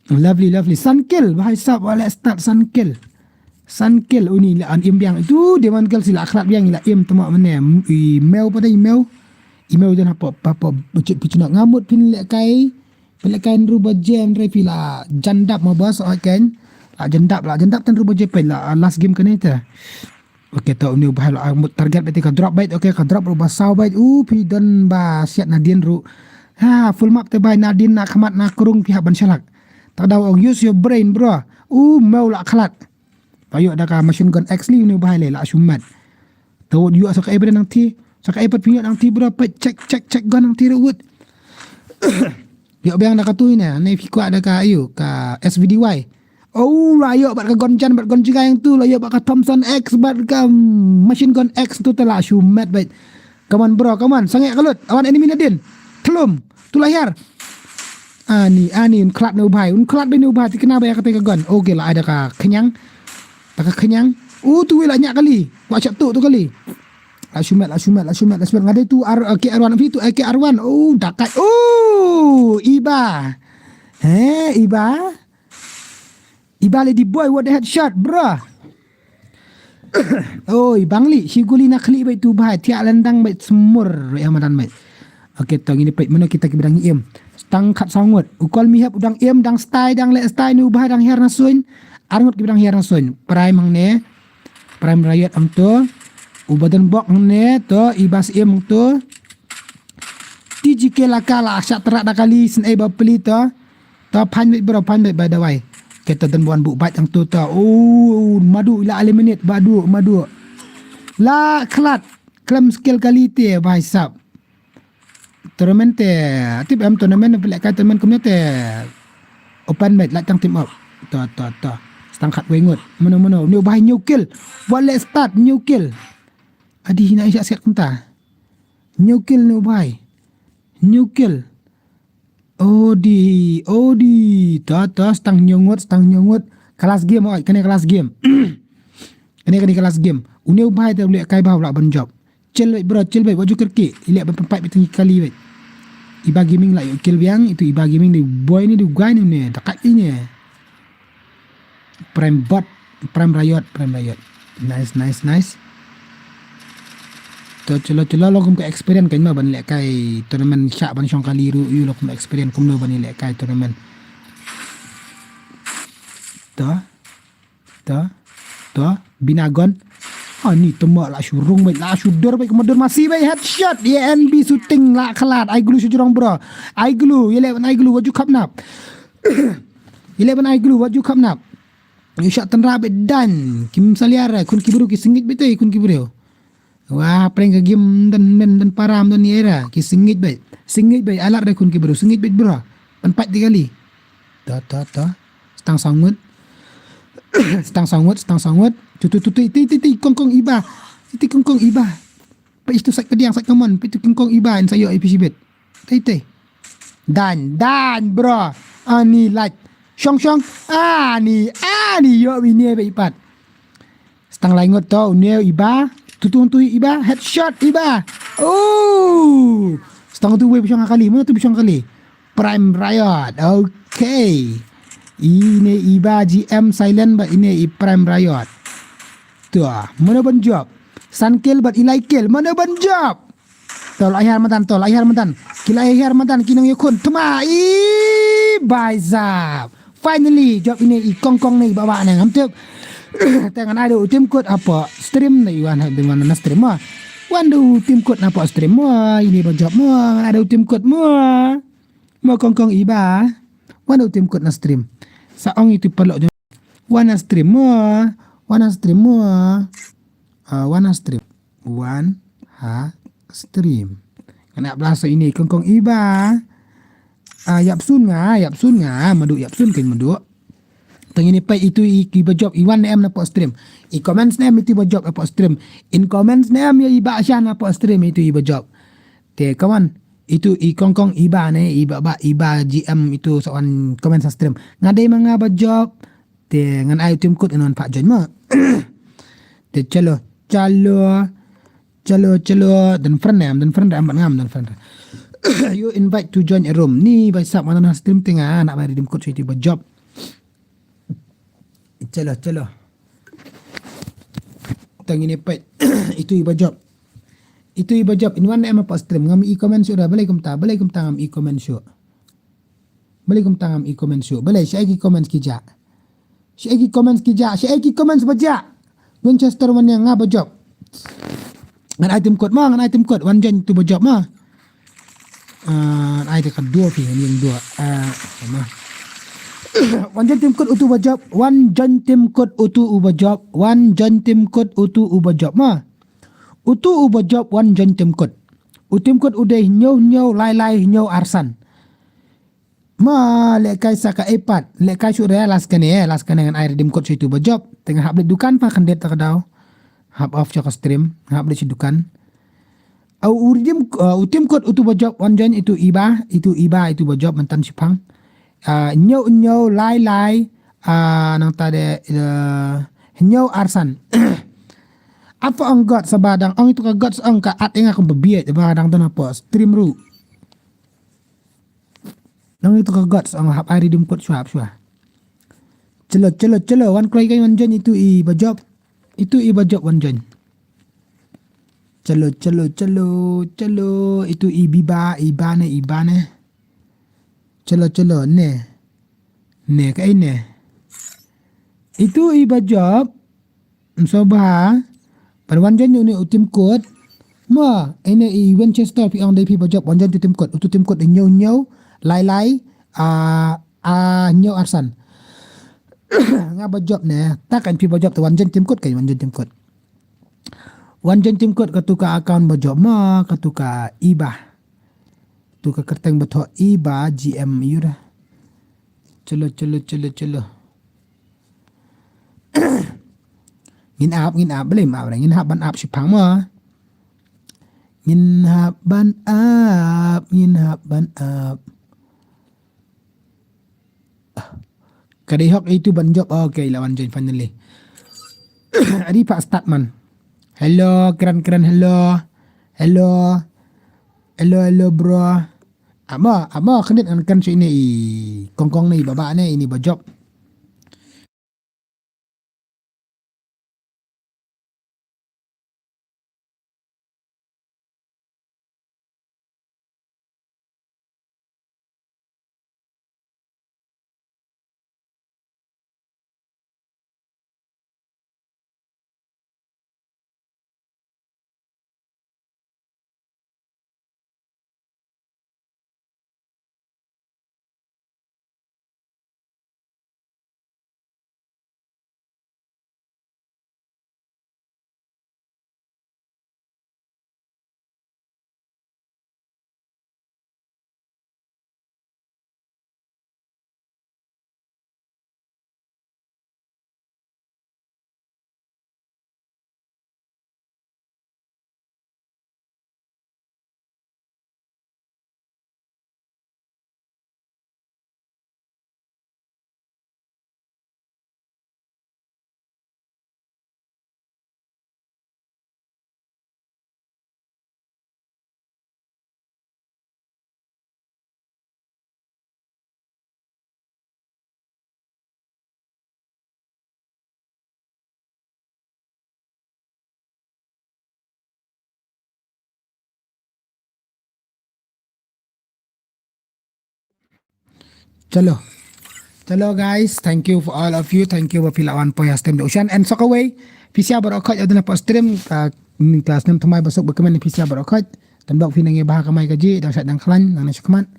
Lovely, lovely. San kill. Bhai sab, wale start san kill. San kill. Uni la an im biang. Tu Demon Girls la khlat biang la im tama mane. I Mew pada i Mew. I Mew jan hapo, hapo, bechit pichuna ngamut phin le kai. Pele kai hynriew baje hynrei phi la jan dap ma bos, oi ken. La jan dap, la jan dap te hynriew baje peit la, ah, last game kane te. Okay, to une u bhai la, ah, mut target beit ka drop beit, okay, ka drop ruh ba saw beit. U phi don ba siat nadin ruh. Ha, full map te bhai nadin na khmat na krung phi hap ban shalak. Ta daw ong use your brain, bro. U Mew la khlat. Ba ïoh da ka machine gun X li une u bhai le la shu mat. Tawut ïoh sa ka iPad nang ti. Sa ka iPad phi ïoh nang ti bro peit check check check gun nang ti ruh wut. Ïoh biang da ka tui ne, ne phi kwah da ka ayu ka S V D Y. Oh la ïoh bad ka gun jan bad gun jngai yang tu la ïoh bad ka Thompson X bad ka machine gun X tu te la shu mat bad. Come on bro, come on, sangeh ka lut. Awan enemy nadin. Thlum. Tu la hiar. Ani, ani un khlad ne u bhai, un khlad beit ne u bhai, ti kena ba ïa kata ka gun. Okay, la ai da ka khñiang. Da ka khñiang. U tu wi la ñiah kali. Wa chap tu tu kali. La shu met, la shu met, la shu met, la shu met. Nga dei tu ar, eh, K R one, phi tu, eh, K R one. Oh, da kai. Oh, iba. He, iba. Iba lady boy, what the headshot, bro. Oi, bangli, shi guli na khlieh beit tu bhai, thiah lendang beit smur, ya madan beit. Okay, to ngin peit mano kita ki ba dang im. Tang khat saw ngut. U Call Me Hep u dang im, dang stai, dang leh stai ne u bhai dang hiar na suiñ. Ar ngut ki ba dang hiar na suiñ. Prime hangne. Prime Riot hangto. U Badan Bok hangne, to, i bas im hangto. T G K la ka la shah trak da kali sngewbha peli to. To phan beit bro, phan beit by the way. Kita don wan bu bait hangto to. Oh, madu la eliminate, madu, madu. La khlad, klem skill kali te bhai sab. Tournament te, tip em tournament, phi lehkai tournament kumne te open match, lah tang team up. To, to, to. Stang khatwei ngut. Mano, mano, une u bhai hynñiew kill. Wat leh start hynñiew kill. Adi hina isha siat kumta. Hynñiew kill une u bhai. Hynñiew kill. Odi, odi. To, to, stang hynñiew ngut, stang hynñiew ngut. Ka last game, oi, kane ka last game. Kane, kane ka last game. Une u bhai te u lehkai bha u lah ban jop. Chill beit bro, chill beit, wat ju kyrkieh. I leh ban pynpait beit tang i kali beit. Iba Gaming lah ïoh kill biang, itu Iba Gaming dei u boi ne, dei u guy ne, ne, da kat i ne. Prime Bot, Prime Riot, Prime Riot. Nice, nice, nice. To, chalo, chalo, long kum ka experience kan ma ban lehkai tournament, shah ban shong kali ruh, ïoh long kum experience kumno ban lehkai tournament. To. To, to, bina gun. Ani temo lah shu rung beit, lah shu dur beit, kemar dur masi beit, headshot, ïa N B shooting lah khlad, ai glue shu jrong bro. Ai glue, ïa leh ban ai glue, wat ju khap nap. Ïa leh ban ai glue, wat ju khap nap. Ïa shah tynrah beit dan, kim salia re, khun ki bru ki sngit beit te, khun ki bru. Wah, prank ka game dan, dan, dan param dan ïa ra, ki sngit beit. Sngit beit, alat re khun ki bru, sngit beit bro. Pynpait ti kali. To, to, to. Stang saw ngut. Stang saw ngut, stang saw ngut. Tu, tu, tu, tu, ti, ti, ti, kongkong Iba. Ti, ti, kongkong Iba. Peit tu sait pdiang, sait kamon. Peit tu kongkong Iba, in sayo A P C bet. Ti, ti. Dan, dan, bro. Ani lait. Shong, shong. Ani, ani, yo, bine, be ipat. Stang lai ngut to, une Iba. Tu, tu, tu, Iba. Headshot, Iba. Oh. Stang tu, wei, bishong kali. Mana tu bishong kali? Prime Riot. Okay. Ine Iba G M silent bad ine i Prime Riot. Tu, mana ban jop? San kill bad ilai kill. Mana ban jop? To, la hiar madan, to, la hiar madan. Ki la hiar madan, ki nang yakun. Tuma, i, bai zap. Finally, jop ine i kongkong ne i baba ne ngam tip. Te ngan ai da u tim kut hapoh stream ne i wan ha bin wan na stream mo. Wan da u tim kut hapoh stream mo, ine ba jop mo, ngan ai da u tim kut mo. Mo kongkong Iba. Wan da u tim kut na stream. Sa ong itu paralok jong. Wan na stream mo. Wan na stream mo. Ah, wan na stream. Wan ha stream. Ngan ap blast ine kongkong Iba. Ah, ïap sun nga, ïap sun nga, madu ïap sun kan madu. Tang ine peit itu i, i ba jop, i wan ne em na hapoh stream. I comments ne em itu i ba jop hapoh stream. In comments ne em ïa i ba shan hapoh stream itu i ba jop. Te kawan, itu i kongkong Iba ne, i ba, ba, Iba G M itu sa wan comments ha stream. Nga dei ma nga ba jop. Te ngan ai tim kut ngan pat join ma. Te chalo, chalo, chalo, chalo, dan friend em, dan friend em, ngam dan friend. You invite to join a room. Ni ba sap mana na stream te nga, nak bai redeem code sha itu ba jop. Chalo, chalo. Tang ine peit. Itu i ba jop. Itu i ba jop. In wan em hapoh stream. Ngam i comment shuh da. Balei kumta, balei kumta ngam i comment shuh. Balei kumta ngam i comment shuh. Balei, sha ki comments ki ja. Sha ki comments ki ja. Sha ki comments ba ja. Winchester wan ïa nga ba jop. Ngan ai tim kut ma, ngan ai tim kut. Wan join tu ba jop ma. Ah, ai te ka dua phi, ni dua. Ah, ma. Wan join tim kut utu ba jop. Wan join tim kut utu u ba jop. Wan join tim kut utu u ba jop ma. Utu u ba jop wan join tim kut. U tim kut u dei hynñiew hynñiew lai lai hynñiew arsan. Ma, lehkai sa ka iPad, lehkai shu re las kane, eh, las kane ngan ai redeem code sha itu ba jop. Te nga hap leit dukan pa khyndiat ta ka daw. Hap off sha ka stream, nga hap leit sha dukan. Au u redeem, uh, u tim code utu ba jop wan join itu Iba, itu Iba, itu ba jop myntan shiphang. Uh, hynñiew hynñiew lai lai, uh, nangta de, uh, hynñiew arsan. Apa ong God saba dang ong itu ka God ong ka at ïa nga kum ba bieit ba dang don hapoh stream ruh. Nang itu ka God, sa nga hap ai redeem code shuwa, hap shuwa. Chalo, chalo, chalo, wan kloi kai wan join itu i ba jop. Itu i ba jop wan join. Chalo, chalo, chalo, chalo, itu i biba, i ba ne, i ba ne. Chalo, chalo, ne. Ne, ka ai ne. Itu i ba jop. Mso ba, ban wan join une u tim code. Ma, ine i Winchester phi ong dei phi ba jop wan join tu tim code. Utu tim code hynñiew hynñiew, lai lai, a, a, hynñiew arsan. Nga ba jop ne, ta kan phi ba jop te wan join tim code kan wan join tim code. Wan join tim code katu ka account ba jop ma, katu ka Iba. Tu ka kyrteng ba thoh i ba G M ïura. Chalo, chalo, chalo, chalo. Ngin ap, ngin ap, balei ym ap, ngin hap ban ap shiphang mo. Ngin hap ban ap, ngin hap ban ap. Ka dei hok itu ban jop. Okay, la wan join finally. Adi pa start man. Hello, kren kren, hello. Hello. Hello, hello, bro. Amo, amo, khnit an kan shu ini i kong kong ni, baba ni, ini ba jop. Chalo. Chalo guys, thank you for all of you. Thank you ba phi la wan poi ha stream da u shan. And sa kawei, phi sha baroh khoit ïa u dang hapoh stream, ka, ka snem thymmai ba suk ba kmen phi sha baroh khoit. Tang ba phi nang ïa bha kamai kajih, dang shait dang khlaiñ, nangne shakhmat.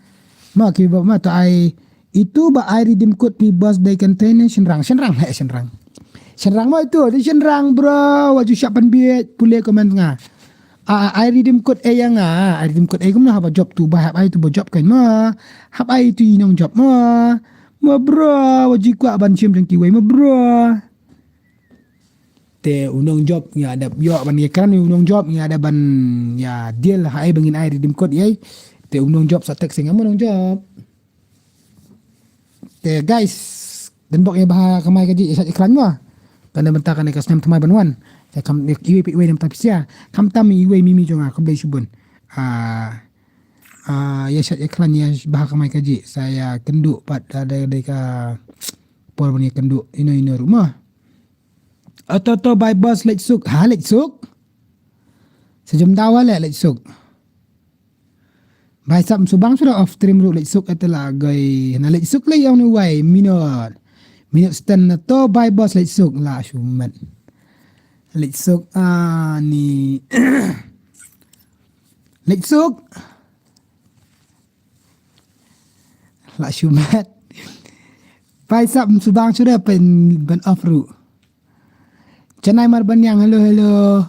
Ma ki ba ma to ai itu ba ai redeem code phi boss dei container shynrang, shynrang, he shynrang. Shynrang ma itu, dei shynrang bro, wa ju shah pynbiej, pule comment nga. A, ai redeem code eh ïa nga, ai redeem code eh kumno haba jop tu ba hap ai tu ba jop kan ma. Hap ai tu i nongjop ma. Ma bro, wa ju kwah ban shim jong kiwei ma bro. Te u nongjop nga dap ïoh ban ïa kren u nongjop nga dap ban ïa deal ha ai ba ngin ai redeem code ïa. Te u nongjop sa text nga ma nongjop. Te guys, dang bok ïa bha kamai kajih ïa shait ïa khlaiñ mo. Kane mynta kane ka snem thymmai ban wan. Te kam iwei pa iwei na mynta phi sha. Khamtam iwei mimi jong nga khublei shibun. Ah, ah, ïa shait ïa khlaiñ ïa bha kamai kajih sa ïa kynduh pat da da da ka por ban ïa kynduh ino ino ruh mo. Oto to bai boss leit suk. Ha leit suk. Sejam dawa le leit suk. Bai sap subang suda off stream ruh leit suk ete la goi. Na leit suk le ong ni wai minot. Minot stand na to bai boss leit suk la shumat. Leit suk ani. Leit suk. La shumat. Bai sap subang suda pen ban off ruh. Janai Marbaniang, hello, hello.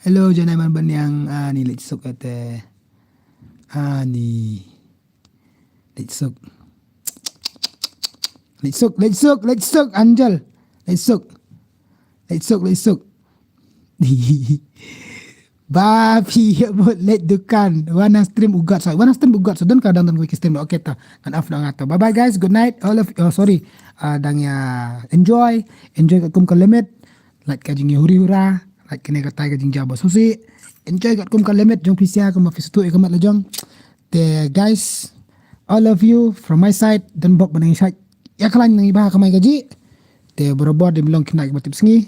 Hello, Janai Marbaniang. Ani leit suk ete. Ani. Leit suk. Leit suk, leit suk, leit suk, Angel. Leit suk. Leit suk, leit suk. Ba phi bud leit dukan. Wana stream ugat sa. Wana stream ugat sa. Don ka dang don wiki stream. Okay ta. Kan off dong ato. Bye bye guys. Good night. All of, oh, sorry. Ah, dang ïa enjoy. Enjoy ka kum ka limit. Lait ka jingïahuri hura, lait kane katai ka jingjaw ba sngewsih. Enjoy katkum ka limit jong phi sha kumba phi sngewthuh ïa ka met la jong. Te guys, all of you from my side, don bok ba nang ïa shait ïa khlaiñ nang ïa bha kamai kajih. Te barabor dei ban long khynnah kiba tipsngi.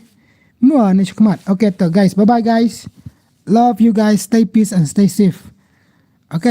Mo ne shakhmat. Okay, to guys, bye bye guys. Love you guys, stay peace and stay safe. Okay.